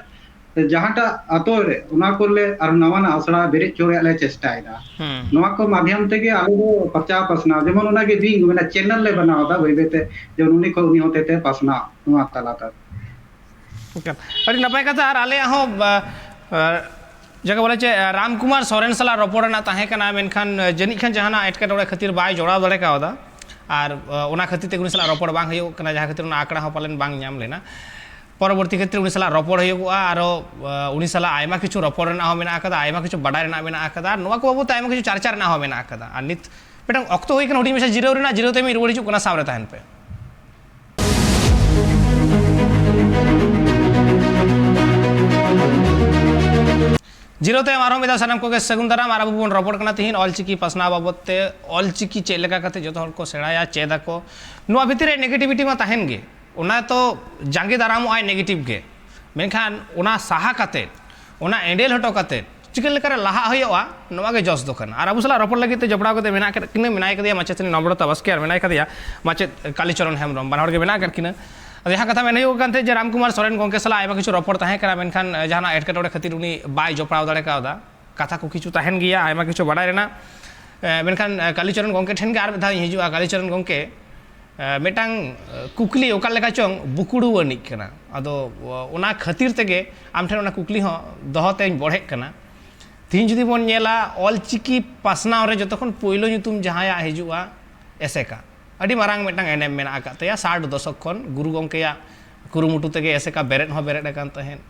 ᱡᱟᱦᱟᱸᱴᱟᱜ ᱟᱛᱳ ᱨᱮ ᱚᱱᱟ ᱠᱚᱨᱮ ᱟᱨ ᱱᱟᱣᱟᱱᱟᱜ ᱟᱥᱲᱟ ᱵᱮᱨᱮᱫ ᱦᱚᱪᱚ ᱨᱮᱭᱟᱜ ᱞᱮ ᱪᱮᱥᱴᱟᱭᱮᱫᱟ᱾ ᱱᱚᱣᱟ ᱠᱚ ᱢᱟᱫᱷᱭᱚᱢ ᱛᱮᱜᱮ ᱟᱞᱮ ᱫᱚ ᱯᱨᱚᱪᱟᱨ ᱯᱟᱥᱱᱟᱣ, ᱡᱮᱢᱚᱱ ᱚᱱᱟᱜᱮ ᱫᱤᱱ ᱢᱮᱱᱟ ᱪᱮᱱᱮᱞ ᱞᱮ ᱵᱮᱱᱟᱣ ᱮᱫᱟ ᱵᱟᱹᱭ ᱵᱟᱹᱭᱛᱮ, ᱡᱮᱢᱚᱱ ᱩᱱᱤ ᱠᱷᱚᱱ ᱩᱱᱤ ᱦᱚᱛᱮᱛᱮ ᱯᱟᱥᱱᱟᱣ ᱱᱚᱣᱟ ᱛᱟᱞᱟᱛᱮ᱾ ᱟᱹᱰᱤ ᱱᱟᱯᱟᱭ ᱠᱟᱛᱷᱟ᱾ ᱟᱨ ᱟᱞᱮᱭᱟᱜ ᱦᱚᱸ ᱡᱟᱠᱮ ᱵᱚᱞᱮ ᱪᱮᱫ, ᱨᱟᱢ ᱠᱩᱢᱟᱨ ᱥᱚᱨᱮᱱ ᱥᱟᱞᱟᱜ ᱨᱚᱯᱚᱲ ᱨᱮᱱᱟᱜ ᱛᱟᱦᱮᱸ ᱠᱟᱱᱟ, ᱢᱮᱱᱠᱷᱟᱱ ᱡᱟᱹᱱᱤᱡ ᱠᱷᱟᱱ ᱡᱟᱦᱟᱱᱟᱜ ᱮᱴᱠᱮᱴᱚᱬᱮ ᱠᱷᱟᱹᱛᱤᱨ ᱵᱟᱭ ᱡᱚᱲᱟᱣ ᱫᱟᱲᱮ ᱠᱟᱣᱫᱟ᱾ ᱟᱨ ᱚᱱᱟ ᱠᱷᱟᱹᱛᱤᱨ ᱛᱮ ᱩᱱᱤ ᱥᱟᱞᱟᱜ ᱨᱚᱯᱚᱲ ᱵᱟᱝ ᱦᱩᱭᱩᱜ ᱠᱟᱱᱟ, ᱡᱟᱦᱟᱸ ᱠᱷᱟᱹᱛᱤᱨ ᱚᱱᱟ ᱟᱠᱷᱲᱟ ᱦᱚᱸ ᱯᱟᱞᱮᱱ ᱵᱟᱝ ᱧᱟᱢ ᱞᱮᱱᱟ᱾ ᱯᱚᱨᱚᱵᱚᱨᱛᱤ ᱠᱷᱮᱛᱨᱮ ᱩᱱᱤ ᱥᱟᱞᱟᱜ ᱨᱚᱯᱚᱲ ᱦᱩᱭᱩᱜᱼᱟ, ᱟᱨᱚ ᱩᱱᱤ ᱥᱟᱞᱟᱜ ᱟᱭᱢᱟ ᱠᱤᱪᱷᱩ ᱨᱚᱯᱚᱲ ᱨᱮᱱᱟᱜ ᱦᱚᱸ ᱢᱮᱱᱟᱜ ᱟᱠᱟᱫᱟ, ᱟᱭᱢᱟ ᱠᱤᱪᱷᱩ ᱵᱟᱰᱟᱭ ᱨᱮᱱᱟᱜ ᱢᱮᱱᱟᱜ ᱟᱠᱟᱫᱟ, ᱟᱨ ᱱᱚᱣᱟ ᱠᱚ ᱵᱟᱵᱚᱫ ᱛᱮ ᱟᱭᱢᱟ ᱠᱤᱪᱷᱩ ᱪᱟᱨᱪᱟ ᱨᱮᱱᱟᱜ ᱦᱚᱸ ᱢᱮᱱᱟᱜ ᱟᱠᱟᱫᱟ᱾ ᱟᱨ ᱱᱤᱛ ᱢᱤᱫᱴᱟᱝ ᱚᱠᱛᱚ ᱦᱩᱭ ᱠᱟᱱᱟ ᱦᱩᱰᱤᱧ ᱢᱟᱪᱷᱟ ᱡᱤᱨᱟᱹᱣ ᱨᱮᱱᱟᱜ, ᱡᱤᱨᱟᱹᱣ ᱛᱮ ᱢᱤᱫ ᱨᱩᱣᱟᱹᱲ ᱦᱤᱡᱩᱜ ᱠᱟᱱᱟ, ᱥᱟᱶ ᱨᱮ ᱛᱟᱦᱮᱱ ᱯᱮ᱾ ᱡᱤᱨᱟᱹᱣ ᱛᱟᱭᱚᱢ ᱟᱨᱦᱚᱸ ᱢᱤᱫ ᱫᱷᱟᱣ ᱥᱟᱱᱟᱢ ᱠᱚᱜᱮ ᱥᱟᱹᱜᱩᱱ ᱫᱟᱨᱟᱢ᱾ ᱟᱨ ᱟᱵᱚ ᱵᱚᱱ ᱨᱚᱯᱚᱲ ᱠᱟᱱᱟ ᱛᱤᱦᱤᱧ ᱚᱞᱪᱤᱠᱤ ᱯᱟᱥᱱᱟᱣ ᱵᱟᱵᱚᱫ ᱛᱮ, ᱚᱞᱪᱤᱠᱤ ᱪᱮᱫ ᱞᱮᱠᱟ ᱠᱟᱛᱮ ᱡᱚᱛᱚ ᱦᱚᱲ ᱠᱚ ᱥᱮᱬᱟᱭᱟ, ᱪᱮᱫ ᱟᱠᱚ᱾ ᱱᱚᱣᱟ ᱵᱷᱤᱛᱤᱨ ᱨᱮ negativity ᱢᱟ ᱛᱟᱦᱮᱱ ᱜᱮ, ᱚᱱᱟ ᱛᱚ ᱡᱟᱸᱜᱮ ᱫᱟᱨᱟᱢᱚᱜ ᱟᱭ negative ᱜᱮ, ᱢᱮᱱᱠᱷᱟᱱ ᱚᱱᱟ ᱥᱟᱦᱟ ᱠᱟᱛᱮ, ᱚᱱᱟ ᱮᱸᱰᱮᱞ ᱦᱚᱴᱚ ᱠᱟᱛᱮ ᱪᱤᱠᱟᱹ ᱞᱮᱠᱟᱨᱮ ᱞᱟᱦᱟᱜ ᱦᱩᱭᱩᱜᱼᱟ, ᱱᱚᱣᱟ ᱜᱮ ᱡᱚᱥ ᱫᱚ ᱠᱟᱱᱟ᱾ ᱟᱨ ᱟᱵᱚ ᱥᱟᱞᱟᱜ ᱨᱚᱯᱚᱲ ᱞᱟᱹᱜᱤᱫ ᱛᱮ ᱡᱚᱯᱲᱟᱣ ᱠᱟᱛᱮ ᱢᱮᱱᱟᱜ ᱟᱠᱟᱫ ᱠᱤᱱᱟᱹ, ᱢᱮᱱᱟᱭ ᱠᱟᱫᱮᱭᱟ ᱢᱟᱪᱮᱛᱟᱹᱱᱤ ᱱᱚᱢᱨᱚᱛᱟ ᱵᱟᱥᱠᱮ ᱟᱨ ᱢᱮᱱᱟᱭ ᱠᱟᱫᱮᱭᱟ ᱢᱟᱪᱮᱫ ᱠᱟᱞᱤᱪᱚᱨᱚᱱ ᱦᱮᱢᱵᱨᱚᱢ, ᱵᱟᱱᱟ ᱦᱚᱲ ᱜᱮ ᱢᱮᱱᱟᱜ ᱟᱠᱟᱫ ᱠᱤᱱᱟᱹ᱾ ᱟᱫᱚ ᱡᱟᱦᱟᱸ ᱠᱟᱛᱷᱟ ᱢᱮᱱ ᱦᱩᱭᱩᱜ ᱠᱟᱱ ᱛᱟᱦᱮᱸᱫ ᱡᱮ ᱨᱟᱢ ᱠᱩᱢᱟᱨ ᱥᱚᱨᱮᱱ ᱜᱚᱢᱠᱮ ᱥᱟᱞᱟᱜ ᱟᱭᱢᱟ ᱠᱤᱪᱷᱩ ᱨᱚᱯᱚᱲ ᱛᱟᱦᱮᱸ ᱠᱟᱱᱟ, ᱢᱮᱱᱠᱷᱟᱱ ᱡᱟᱦᱟᱱᱟᱜ ᱮᱴᱠᱮᱴᱚᱬᱮ ᱠᱷᱟᱹᱛᱤᱨ ᱩᱱᱤ ᱵᱟᱭ ᱡᱚᱯᱲᱟᱣ ᱫᱟᱲᱮ ᱠᱟᱣᱫᱟ᱾ ᱠᱟᱛᱷᱟ ᱠᱚ ᱠᱤᱪᱷᱩ ᱛᱟᱦᱮᱱ ᱜᱮᱭᱟ, ᱟᱭᱢᱟ ᱠᱤᱪᱷᱩ ᱵᱟᱰᱟᱭ ᱨᱮᱱᱟᱜ᱾ ᱮ, ᱢᱮᱱᱠᱷᱟᱱ, ᱮ, ᱠᱟᱞᱤᱪᱚᱨᱚᱱ ᱜᱚᱢᱠᱮ ᱴᱷᱮᱱ ᱜᱮ ᱟᱨ ᱢᱤᱫ ᱫᱷᱟᱣ ᱤᱧ ᱦᱤᱡᱩᱜᱼᱟ᱾ ᱠᱟᱞᱤᱪᱚᱨᱚᱱ ᱜᱚᱢᱠᱮ, ᱮ, ᱢᱤᱫᱴᱟᱝ, ᱮ, ᱠᱩᱠᱞᱤ ᱚᱠᱟ ᱞᱮᱠᱟ ᱪᱚᱝ ᱵᱩᱠᱩᱲᱩ ᱟᱹᱱᱤᱡ ᱠᱟᱱᱟ᱾ ᱟᱫᱚ, ᱚ, ᱚᱱᱟ ᱠᱷᱟᱹᱛᱤᱨ ᱛᱮᱜᱮ ᱟᱢ ᱴᱷᱮᱱ ᱚᱱᱟ ᱠᱩᱠᱞᱤ ᱦᱚᱸ ᱫᱚᱦᱚ ᱛᱮᱧ ᱵᱚᱲᱦᱮᱜ ᱠᱟᱱᱟ᱾ ᱛᱤᱦᱤᱧ ᱡᱩᱫᱤ ᱵᱚᱱ ᱧᱮᱞᱟ, ᱚᱞᱪᱤᱠᱤ ᱯᱟᱥᱱᱟᱣ ᱨᱮ ᱡᱚᱛᱚ ᱠᱷᱚᱱ ᱯᱳᱭᱞᱳ ᱧᱩᱛᱩᱢ ᱡᱟᱦᱟᱸᱭᱟᱜ ᱦᱤᱡᱩᱜᱼᱟ, ᱮᱥᱮᱠᱟ᱾ ᱟᱹᱰᱤ ᱢᱟᱨᱟᱝ ᱢᱤᱫᱴᱟᱝ ᱮᱱᱮᱢ ᱢᱮᱱᱟᱜ ᱟᱠᱟᱫ ᱛᱟᱭᱟ᱾ ᱥᱟᱴ ᱫᱚᱥᱚᱠ ᱠᱷᱚᱱ ᱜᱩᱨᱩ ᱜᱚᱢᱠᱮᱭᱟᱜ ᱠᱩᱨᱩᱢᱩᱴᱩ ᱛᱮᱜᱮ ᱮᱥᱮᱠᱟ ᱵᱮᱨᱮᱫ ᱦᱚᱸ ᱵᱮᱨᱮᱫ ᱟᱠᱟᱱ ᱛᱟᱦᱮᱸᱫ᱾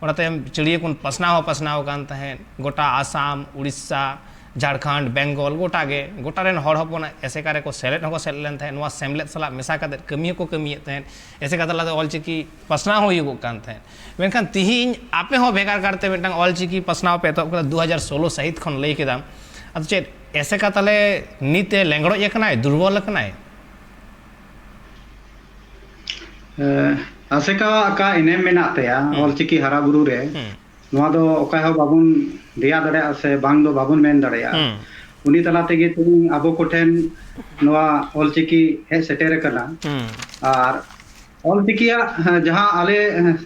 ᱚᱱᱟ ᱛᱟᱭᱚᱢ ᱪᱟᱹᱲᱭᱟᱹ ᱠᱷᱚᱱ ᱯᱟᱥᱱᱟᱣ ᱦᱚᱸ ᱯᱟᱥᱱᱟᱣ ᱟᱠᱟᱱ ᱛᱟᱦᱮᱸᱫ᱾ ᱜᱚᱴᱟ ᱟᱥᱟᱢ, ᱩᱲᱤᱥᱥᱟ, ᱡᱷᱟᱲᱠᱷᱚᱸᱰ, ᱵᱮᱝᱜᱚᱞ, ᱜᱚᱴᱟ ᱜᱮ, ᱜᱚᱴᱟ ᱨᱮᱱ ᱦᱚᱲ ᱦᱚᱯᱚᱱ ᱮᱥᱮᱠᱟ ᱨᱮᱠᱚ ᱥᱮᱞᱮᱫ ᱦᱚᱸᱠᱚ ᱥᱮᱞᱮᱫ ᱞᱮᱱ ᱛᱟᱦᱮᱸᱫ᱾ ᱱᱚᱣᱟ ᱥᱮᱢᱞᱮᱫ ᱥᱟᱞᱟᱜ ᱢᱮᱥᱟ ᱠᱟᱛᱮᱫ ᱠᱟᱹᱢᱤ ᱦᱚᱸᱠᱚ ᱠᱟᱹᱢᱤᱭᱮᱫ ᱛᱟᱦᱮᱸᱫ᱾ ᱮᱥᱮᱠᱟ ᱛᱟᱞᱟᱛᱮ ᱚᱞᱪᱤᱠᱤ ᱯᱟᱥᱱᱟᱣ ᱦᱚᱸ ᱦᱩᱭᱩᱜᱚᱜ ᱠᱟᱱ ᱛᱟᱦᱮᱸᱫ᱾ ᱢᱮᱱᱠᱷᱟᱱ ᱛᱤᱦᱤᱧ ᱟᱯᱮ ᱦᱚᱸ ᱵᱷᱮᱜᱟᱨ ᱠᱟᱨᱛᱮ ᱢᱤᱫᱴᱟᱝ ᱚᱞᱪᱤᱠᱤ ᱯᱟᱥᱱᱟᱣ ᱯᱮ ᱮᱛᱚᱦᱚᱵ ᱠᱟᱫᱟ ᱫᱩ ᱦᱟᱡᱟᱨ ᱥᱳᱞᱳ ᱥᱟᱹᱦᱤᱛ ᱠᱷᱚᱱ, ᱞᱟᱹᱭ ᱠᱮᱫᱟᱢ᱾ ᱟᱫᱚ ᱪᱮᱫ ᱮᱥᱮᱠᱟ ᱛᱟᱞᱮ ᱱᱤᱛ ᱮ ᱞᱮᱸᱜᱽᱲᱚᱡ ᱟᱠᱟᱱᱟᱭ, ᱫᱩᱨᱵᱚᱞ ᱟᱠᱟᱱᱟᱭ? ᱮ, ᱟᱥᱮᱠᱟᱣᱟᱜ ᱚᱠᱟ ᱮᱱᱮᱢ ᱢᱮᱱᱟᱜ ᱛᱟᱭᱟ ᱦᱩᱸ᱾ ᱚᱞᱪᱤᱠᱤ ᱦᱟᱨᱟ ᱵᱩᱨᱩ ᱨᱮ, ᱦᱩᱸ᱾ ᱱᱚᱣᱟ ᱫᱚ ᱚᱠᱚᱭ ᱦᱚᱸ ᱵᱟᱵᱚᱱ ᱫᱮᱭᱟ ᱫᱟᱲᱮᱭᱟᱜᱼᱟ ᱥᱮ ᱵᱟᱝ ᱫᱚ ᱵᱟᱵᱚᱱ ᱢᱮᱱ ᱫᱟᱲᱮᱭᱟᱜᱼᱟ᱾ ᱦᱩᱸ᱾ ᱩᱱᱤ ᱛᱟᱞᱟ ᱛᱮᱜᱮ ᱛᱮᱦᱮᱧ ᱟᱵᱚ ᱠᱚᱴᱷᱮᱱ ᱱᱚᱣᱟ ᱚᱞᱪᱤᱠᱤ ᱦᱮᱡ ᱥᱮᱴᱮᱨ ᱟᱠᱟᱱᱟ᱾ ᱦᱩᱸ᱾ ᱟᱨ ᱚᱞᱪᱤᱠᱤᱭᱟᱜ, ᱦᱮᱸ, ᱡᱟᱦᱟᱸ ᱟᱞᱮ, ᱦᱮᱸ,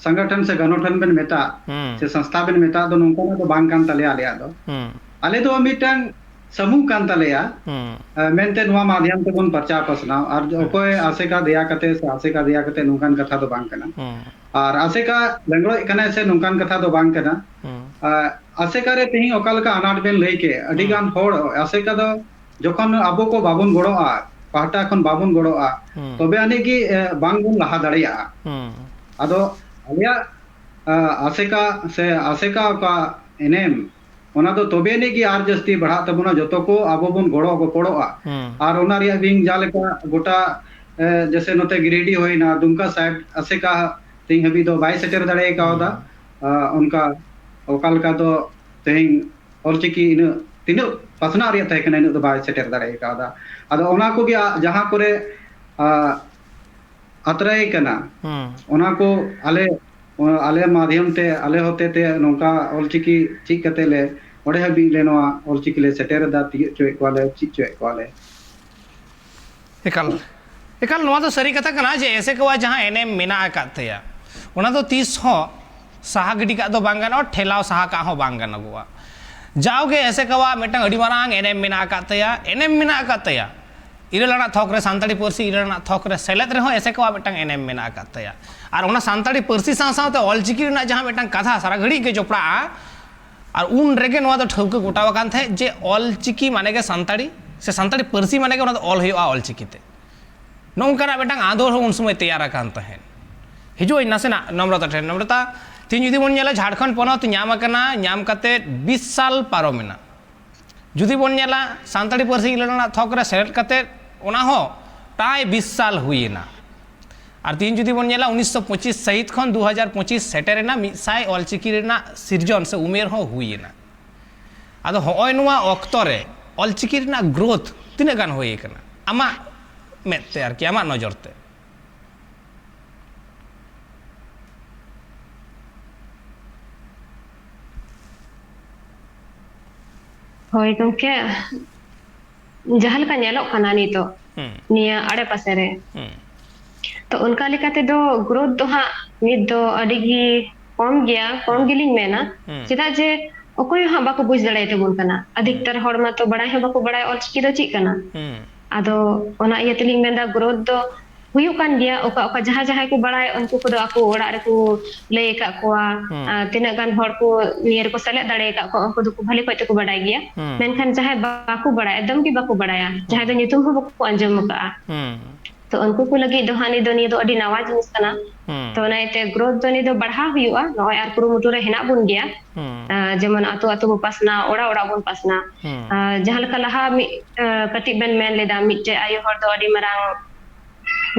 ᱥᱚᱝᱜᱚᱴᱷᱚᱱ ᱥᱮ ᱜᱚᱱᱚᱴᱷᱚᱱ ᱵᱮᱱ ᱢᱮᱛᱟᱜ, ᱦᱩᱸ᱾ ᱥᱮ ᱥᱚᱝᱥᱛᱷᱟ ᱵᱮᱱ ᱢᱮᱛᱟᱜ ᱫᱚ, ᱱᱚᱝᱠᱟᱱᱟᱜ ᱫᱚ ᱵᱟᱝ ᱠᱟᱱ ᱛᱟᱞᱮᱭᱟ ᱟᱞᱮᱭᱟᱜ ᱫᱚ᱾ ᱦᱩᱸ᱾ ᱟᱞᱮ ᱫᱚ ᱢᱤᱫᱴᱟᱝ ᱥᱟᱢᱩᱦ ᱠᱟᱱ ᱛᱟᱞᱮᱭᱟ᱾ ᱦᱩᱸ᱾ ᱮ, ᱢᱮᱱᱛᱮ ᱱᱚᱣᱟ ᱢᱟᱫᱷᱭᱚᱢ ᱛᱮᱵᱚᱱ ᱯᱨᱚᱪᱟᱨ ᱯᱟᱥᱱᱟᱣ᱾ ᱟᱨ ᱦᱩᱸ᱾ ᱚᱠᱚᱭ ᱟᱥᱮᱠᱟ ᱫᱮᱭᱟ ᱠᱟᱛᱮ ᱥᱮ ᱟᱥᱮᱠᱟ ᱫᱮᱭᱟ ᱠᱟᱛᱮ ᱱᱚᱝᱠᱟᱱ ᱠᱟᱛᱷᱟ ᱫᱚ ᱵᱟᱝ ᱠᱟᱱᱟ᱾ ᱦᱩᱸ᱾ ᱟᱨ ᱟᱥᱮᱠᱟ ᱞᱮᱸᱜᱽᱲᱚᱡ ᱠᱟᱱᱟᱭ ᱥᱮ ᱱᱚᱝᱠᱟᱱ ᱠᱟᱛᱷᱟ ᱫᱚ ᱵᱟᱝ ᱠᱟᱱᱟ᱾ ᱦᱩᱸ᱾ ᱟᱥᱮᱠᱟ ᱨᱮ ᱛᱮᱦᱮᱧ ᱚᱠᱟ ᱞᱮᱠᱟ ᱟᱱᱟᱴ ᱵᱮᱱ ᱞᱟᱹᱭ ᱠᱮᱫ, ᱟᱹᱰᱤ ᱜᱟᱱ ᱦᱚᱲ ᱟᱥᱮᱠᱟ ᱫᱚ ᱡᱚᱠᱷᱚᱱ ᱟᱵᱚ ᱠᱚ ᱵᱟᱵᱚᱱ ᱜᱚᱲᱚᱜᱼᱟ, ᱯᱟᱦᱴᱟ ᱠᱷᱚᱱ ᱵᱟᱵᱚᱱ ᱜᱚᱲᱚᱜᱼᱟ, ᱛᱚᱵᱮ ᱟᱹᱱᱤᱡ ᱜᱮ ᱵᱟᱝ ᱵᱚᱱ ᱞᱟᱦᱟ ᱫᱟᱲᱮᱭᱟᱜᱼᱟ᱾ ᱟᱫᱚ ᱟᱞᱮᱭᱟᱜ ᱟᱥᱮᱠᱟ ᱥᱮ ᱟᱥᱮᱠᱟ ᱚᱠᱟ ᱮᱱᱮᱢ, ᱚᱱᱟ ᱫᱚ ᱛᱚᱵᱮ ᱟᱹᱱᱤᱡ ᱜᱮ ᱟᱨ ᱡᱟᱹᱥᱛᱤ ᱵᱟᱲᱦᱟᱜ ᱛᱟᱵᱚᱱᱟ, ᱡᱚᱛᱚ ᱠᱚ ᱟᱵᱚ ᱵᱚᱱ ᱜᱚᱲᱚ ᱜᱚᱯᱚᱲᱚᱜᱼᱟ᱾ ᱟᱨ ᱚᱱᱟ ᱨᱮᱭᱟᱜ ᱵᱤᱧ ᱡᱟᱦᱟᱸ ᱞᱮᱠᱟ ᱜᱚᱴᱟ, ᱡᱮᱥᱮ ᱱᱚᱛᱮ ᱜᱤᱨᱤᱰᱤ ᱦᱩᱭᱱᱟ, ᱫᱩᱢᱠᱟ ᱥᱟᱭᱤᱰ ᱟᱥᱮᱠᱟ ᱛᱮᱦᱮᱧ ᱦᱟᱹᱵᱤᱡ ᱫᱚ ᱵᱟᱭ ᱥᱮᱴᱮᱨ ᱫᱟᱲᱮ ᱠᱟᱣᱫᱟ᱾ ᱚᱱᱠᱟ ᱚᱠᱟ ᱞᱮᱠᱟ ᱫᱚ ᱛᱮᱦᱮᱧ ᱚᱞᱪᱤᱠᱤ ᱤᱱᱟᱹᱜ ᱛᱤᱱᱟᱹᱜ ᱯᱟᱥᱱᱟᱣ ᱨᱮᱭᱟᱜ ᱛᱟᱦᱮᱸ ᱠᱟᱱᱟ, ᱤᱱᱟᱹᱜ ᱫᱚ ᱵᱟᱭ ᱥᱮᱴᱮᱨ ᱫᱟᱲᱮ ᱠᱟᱣᱫᱟ᱾ ᱟᱫᱚ ᱚᱱᱟ ᱠᱚᱜᱮ ᱡᱟᱦᱟᱸ ᱠᱚᱨᱮ ᱟᱛᱨᱟᱭ ᱠᱟᱱᱟ, ᱚᱱᱟ ᱠᱚ ᱟᱞᱮ ᱟᱞᱮ ᱢᱟᱫᱷᱭᱚᱢ ᱛᱮ, ᱟᱞᱮ ᱦᱚᱛᱮ ᱛᱮ ᱱᱚᱝᱠᱟ ᱚᱞᱪᱤᱠᱤ ᱪᱮᱫ ᱠᱟᱛᱮ ᱞᱮ ᱚᱸᱰᱮ ᱦᱟᱹᱵᱤᱡ ᱞᱮ ᱱᱚᱣᱟ ᱚᱞᱪᱤᱠᱤ ᱞᱮ ᱥᱮᱴᱮᱨ ᱮᱫᱟ, ᱛᱤᱭᱳᱜ ᱦᱚᱪᱚᱭᱮᱫ ᱠᱚᱣᱟ ᱞᱮ, ᱪᱮᱫ ᱦᱚᱪᱚᱭᱮᱫ ᱠᱚᱣᱟ ᱞᱮ᱾ ᱮᱠᱟᱞ ᱮᱠᱟᱞ ᱱᱚᱣᱟ ᱫᱚ ᱥᱟᱹᱨᱤ ᱠᱟᱛᱷᱟ ᱠᱟᱱᱟ ᱡᱮ ᱮᱥᱮᱠᱟᱣᱟᱜ ᱡᱟᱦᱟᱸ ᱮᱱᱮᱢ ᱢᱮᱱᱟᱜ ᱟᱠᱟᱫ ᱛᱟᱭᱟ, ᱚᱱᱟ ᱫᱚ ᱛᱤᱥ ᱦᱚᱸ ᱥᱟᱦᱟ ᱜᱤᱰᱤ ᱠᱟᱜ ᱫᱚ ᱵᱟᱝ ᱜᱟᱱᱚᱜᱼᱟ, ᱴᱷᱮᱞᱟᱣ ᱥᱟᱦᱟ ᱠᱟᱜ ᱦᱚᱸ ᱵᱟᱝ ᱜᱟᱱᱚᱜᱚᱜᱼᱟ᱾ ᱡᱟᱣᱜᱮ ᱮᱥᱮᱠᱟᱣᱟᱜ ᱢᱤᱫᱴᱟᱝ ᱟᱹᱰᱤ ᱢᱟᱨᱟᱝ ᱮᱱᱮᱢ ᱢᱮᱱᱟᱜ ᱟᱠᱟᱫ ᱛᱟᱭᱟ, ᱮᱱᱮᱢ ᱢᱮᱱᱟᱜ ᱟᱠᱟᱫ ᱛᱟᱭᱟ᱾ ᱤᱨᱟᱹᱞ ᱟᱱᱟᱜ ᱛᱷᱚᱠ ᱨᱮ ᱥᱟᱱᱛᱟᱲᱤ ᱯᱟᱹᱨᱥᱤ ᱤᱨᱟᱹᱞ ᱟᱱᱟᱜ ᱛᱷᱚᱠ ᱨᱮ ᱥᱮᱞᱮᱫ ᱨᱮᱦᱚᱸ ᱮᱥᱮᱠᱟᱣᱟᱜ ᱢᱤᱫᱴᱟᱝ ᱮᱱᱮᱢ ᱢᱮᱱᱟᱜ ᱟᱠᱟᱫ ᱛᱟᱭᱟ᱾ ᱟᱨ ᱚᱱᱟ ᱥᱟᱱᱛᱟᱲᱤ ᱯᱟᱹᱨᱥᱤ ᱥᱟᱶ ᱥᱟᱶᱛᱮ ᱚᱞᱪᱤᱠᱤ ᱨᱮᱱᱟᱜ ᱡᱟᱦᱟᱸ ᱢᱤᱫᱴᱟᱝ ᱠᱟᱛᱷᱟ ᱥᱟᱨᱟ ᱜᱷᱟᱹᱲᱤᱡ ᱜᱮ ᱡᱚᱯᱲᱟᱜᱼᱟ, ᱟᱨ ᱩᱱ ᱨᱮᱜᱮ ᱱᱚᱣᱟ ᱫᱚ ᱴᱷᱟᱹᱣᱠᱟᱹ ᱜᱚᱴᱟᱣ ᱟᱠᱟᱱ ᱛᱟᱦᱮᱸᱫ ᱡᱮ ᱚᱞᱪᱤᱠᱤ ᱢᱟᱱᱮ ᱜᱮ ᱥᱟᱱᱛᱟᱲᱤ, ᱥᱮ ᱥᱟᱱᱛᱟᱲᱤ ᱯᱟᱹᱨᱥᱤ ᱢᱟᱱᱮ ᱜᱮ ᱚᱱᱟ ᱫᱚ ᱚᱞ ᱦᱩᱭᱩᱜᱼᱟ ᱚᱞᱪᱤᱠᱤ ᱛᱮ᱾ ᱱᱚᱜᱼᱚ ᱱᱚᱝᱠᱟᱱᱟᱜ ᱢᱤᱫᱴᱟᱝ ᱟᱸᱫᱳᱲ ᱦᱚᱸ ᱩᱱ ᱥᱚᱢᱚᱭ ᱛᱮᱭᱟᱨ ᱟᱠᱟᱱ ᱛᱟᱦᱮᱸᱫ᱾ ᱦᱤᱡᱩᱜ ᱟᱹᱧ ᱱᱟᱥᱮᱱᱟᱜ ᱱᱚᱢᱨᱚᱛᱟ ᱴᱷᱮᱱ᱾ ᱱᱚᱢᱨᱚᱛᱟ, ᱛᱮᱦᱮᱧ ᱡᱩᱫᱤ ᱵᱚᱱ ᱧᱮᱞᱟ, ᱡᱷᱟᱲᱠᱷᱚᱸᱰ ᱯᱚᱱᱚᱛ ᱧᱟᱢ ᱟᱠᱟᱱᱟ, ᱧᱟᱢ ᱠᱟᱛᱮ ᱵᱤᱥ ᱥᱟᱞ ᱯᱟᱨᱚᱢᱮᱱᱟ᱾ ᱡᱩᱫᱤ ᱵᱚᱱ ᱧᱮᱞᱟ, ᱥᱟᱱᱛᱟᱲᱤ ᱯᱟᱹᱨᱥᱤ ᱤᱨᱟᱹᱞ ᱟᱱᱟᱜ ᱛᱷᱚᱠ ᱨᱮ ᱥᱮᱞᱮᱫ ᱠᱟᱛᱮ ᱚᱱᱟ ᱦᱚᱸ ᱯᱨᱟᱭ ᱵᱤᱥ ᱥᱟᱞ ᱦᱩᱭᱮᱱᱟ᱾ ᱟᱨ ᱛᱮᱦᱮᱧ ᱡᱩᱫᱤ ᱵᱚᱱ ᱧᱮᱞᱟ, ᱩᱱᱤᱥᱥᱚ ᱯᱚᱸᱪᱤᱥ ᱥᱟᱹᱦᱤᱛ ᱠᱷᱚᱱ ᱫᱩ ᱦᱟᱡᱟᱨ ᱯᱚᱸᱪᱤᱥ ᱥᱮᱴᱮᱨᱮᱱᱟ, ᱢᱤᱫ ᱥᱟᱭ ᱚᱞᱪᱤᱠᱤ ᱨᱮᱱᱟᱜ ᱥᱤᱨᱡᱚᱱ ᱥᱮ ᱩᱢᱮᱨ ᱦᱚᱸ ᱦᱩᱭᱮᱱᱟ᱾ ᱟᱫᱚ ᱦᱚᱸᱜᱼᱚᱭ ᱱᱚᱣᱟ ᱚᱠᱛᱚ ᱨᱮ ᱚᱞᱪᱤᱠᱤ ᱨᱮᱱᱟᱜ growth ᱛᱤᱱᱟᱹᱜ ᱜᱟᱱ ᱦᱩᱭ ᱟᱠᱟᱱᱟ ᱟᱢᱟᱜ ᱢᱮᱫ ᱛᱮ, ᱟᱨᱠᱤ ᱟᱢᱟᱜ ᱱᱚᱡᱚᱨ ᱛᱮ? ᱦᱳᱭ ᱜᱚᱢᱠᱮ, ᱡᱟᱦᱟᱸ ᱞᱮᱠᱟ ᱧᱮᱞᱚᱜ ᱠᱟᱱᱟ ᱱᱤᱛᱚᱜ ᱦᱩᱸ, ᱱᱤᱭᱟᱹ ᱟᱲᱮ ᱯᱟᱥᱮ ᱨᱮ, ᱦᱩᱸ, ᱛᱚ ᱚᱱᱠᱟ ᱞᱮᱠᱟ ᱛᱮᱫᱚ growth ᱫᱚ ᱦᱟᱸᱜ ᱱᱤᱛ ᱫᱚ ᱟᱹᱰᱤ ᱜᱮ ᱠᱚᱢ ᱜᱮᱭᱟ, ᱠᱚᱢ ᱦᱩᱸ, ᱜᱮᱞᱤᱧ ᱢᱮᱱᱟ᱾ ᱦᱩᱸ, ᱪᱮᱫᱟᱜ ᱡᱮ ᱚᱠᱚᱭ ᱦᱚᱸ ᱦᱟᱸᱜ ᱵᱟᱠᱚ ᱵᱩᱡᱽ ᱫᱟᱲᱮᱭᱟᱛᱟᱵᱚᱱ ᱠᱟᱱᱟ᱾ ᱦᱩᱸ, ᱟᱫᱷᱤᱠᱛᱟᱨ ᱦᱚᱲ ᱢᱟᱛᱚ ᱵᱟᱲᱟᱭ ᱦᱚᱸ ᱵᱟᱠᱚ ᱵᱟᱲᱟᱭᱟ ᱚᱞᱪᱤᱠᱤ ᱫᱚ ᱪᱮᱫ ᱠᱟᱱᱟ᱾ ᱦᱩᱸ, ᱟᱫᱚ ᱚᱱᱟ ᱤᱭᱟᱹ ᱛᱮᱞᱤᱧ ᱢᱮᱱᱫᱟ, growth ᱫᱚ ᱦᱩᱭᱩᱜ ᱠᱟᱱ ᱜᱮᱭᱟ, ᱚᱠᱟ ᱚᱠᱟ ᱡᱟᱦᱟᱸ ᱡᱟᱦᱟᱸᱭ ᱠᱚ ᱵᱟᱲᱟᱭ, ᱩᱱᱠᱩ ᱠᱚᱫᱚ ᱟᱠᱚ ᱚᱲᱟᱜ ᱨᱮᱠᱚ ᱞᱟᱹᱭ ᱟᱠᱟᱫ ᱠᱚᱣᱟ᱾ ᱦᱩᱸ᱾ ᱟᱨ ᱛᱤᱱᱟᱹᱜ ᱜᱟᱱ ᱦᱚᱲ ᱠᱚ ᱱᱤᱭᱟᱹ ᱨᱮᱠᱚ ᱥᱮᱞᱮᱫ ᱫᱟᱲᱮ ᱟᱠᱟᱫ ᱠᱚᱣᱟ, ᱩᱱᱠᱩ ᱫᱚᱠᱚ ᱵᱷᱟᱞᱮ ᱠᱚᱡ ᱛᱮᱠᱚ ᱵᱟᱰᱟᱭ ᱜᱮᱭᱟ᱾ ᱦᱩᱸ᱾ ᱢᱮᱱᱠᱷᱟᱱ ᱡᱟᱦᱟᱸᱭ ᱵᱟᱠᱚ ᱵᱟᱲᱟᱭᱟ, ᱮᱠᱫᱚᱢ ᱜᱮ ᱵᱟᱠᱚ ᱵᱟᱲᱟᱭᱟ, ᱡᱟᱦᱟᱸᱭ ᱫᱚ ᱦᱩᱸ᱾ ᱧᱩᱛᱩᱢ ᱦᱚᱸ ᱵᱟᱠᱚ ᱟᱸᱡᱚᱢ ᱟᱠᱟᱫᱼᱟ, ᱦᱩᱸ᱾ ᱛᱚ ᱩᱱᱠᱩ ᱠᱚ ᱞᱟᱹᱜᱤᱫ ᱫᱚ ᱦᱟᱸᱜ ᱱᱤᱭᱟᱹ ᱫᱚ, ᱱᱤᱭᱟᱹ ᱫᱚ ᱟᱹᱰᱤ ᱱᱟᱣᱟ ᱡᱤᱱᱤᱥ ᱠᱟᱱᱟ᱾ ᱦᱩᱸ᱾ ᱛᱚ ᱚᱱᱟ ᱤᱭᱟᱹᱛᱮ growth ᱫᱚ ᱱᱤᱭᱟᱹ ᱫᱚ ᱵᱟᱲᱦᱟᱣ ᱦᱩᱭᱩᱜᱼᱟ, ᱱᱚᱜᱼᱚᱭ ᱟᱨ ᱠᱩᱨᱩᱢᱩᱴᱩ ᱨᱮ ᱦᱮᱱᱟᱜ ᱵᱚᱱ ᱜᱮᱭᱟ᱾ ᱦᱩᱸ᱾ ᱟᱸ, ᱡᱮᱢᱚᱱ ᱟᱛᱳ ᱟᱛᱳ ᱵᱚ ᱯᱟᱥᱱᱟᱣ, ᱚᱲᱟᱜ ᱚᱲᱟᱜ ᱵᱚᱱ ᱯᱟᱥᱱᱟᱣ᱾ ᱦᱩᱸ᱾ ᱟᱸ, ᱡᱟᱦᱟᱸ ᱞᱮᱠᱟ ᱞᱟᱦᱟ ᱢᱤᱫ, ᱟᱸ, ᱠᱟᱹᱴᱤᱡ ᱵᱮᱱ ᱢᱮᱱ ᱞᱮᱫᱟ, ᱢᱤᱫᱴᱮᱡ ᱟᱭᱳ ᱦᱚᱲ ᱫᱚ ᱟᱹᱰᱤ ᱢᱟᱨᱟᱝ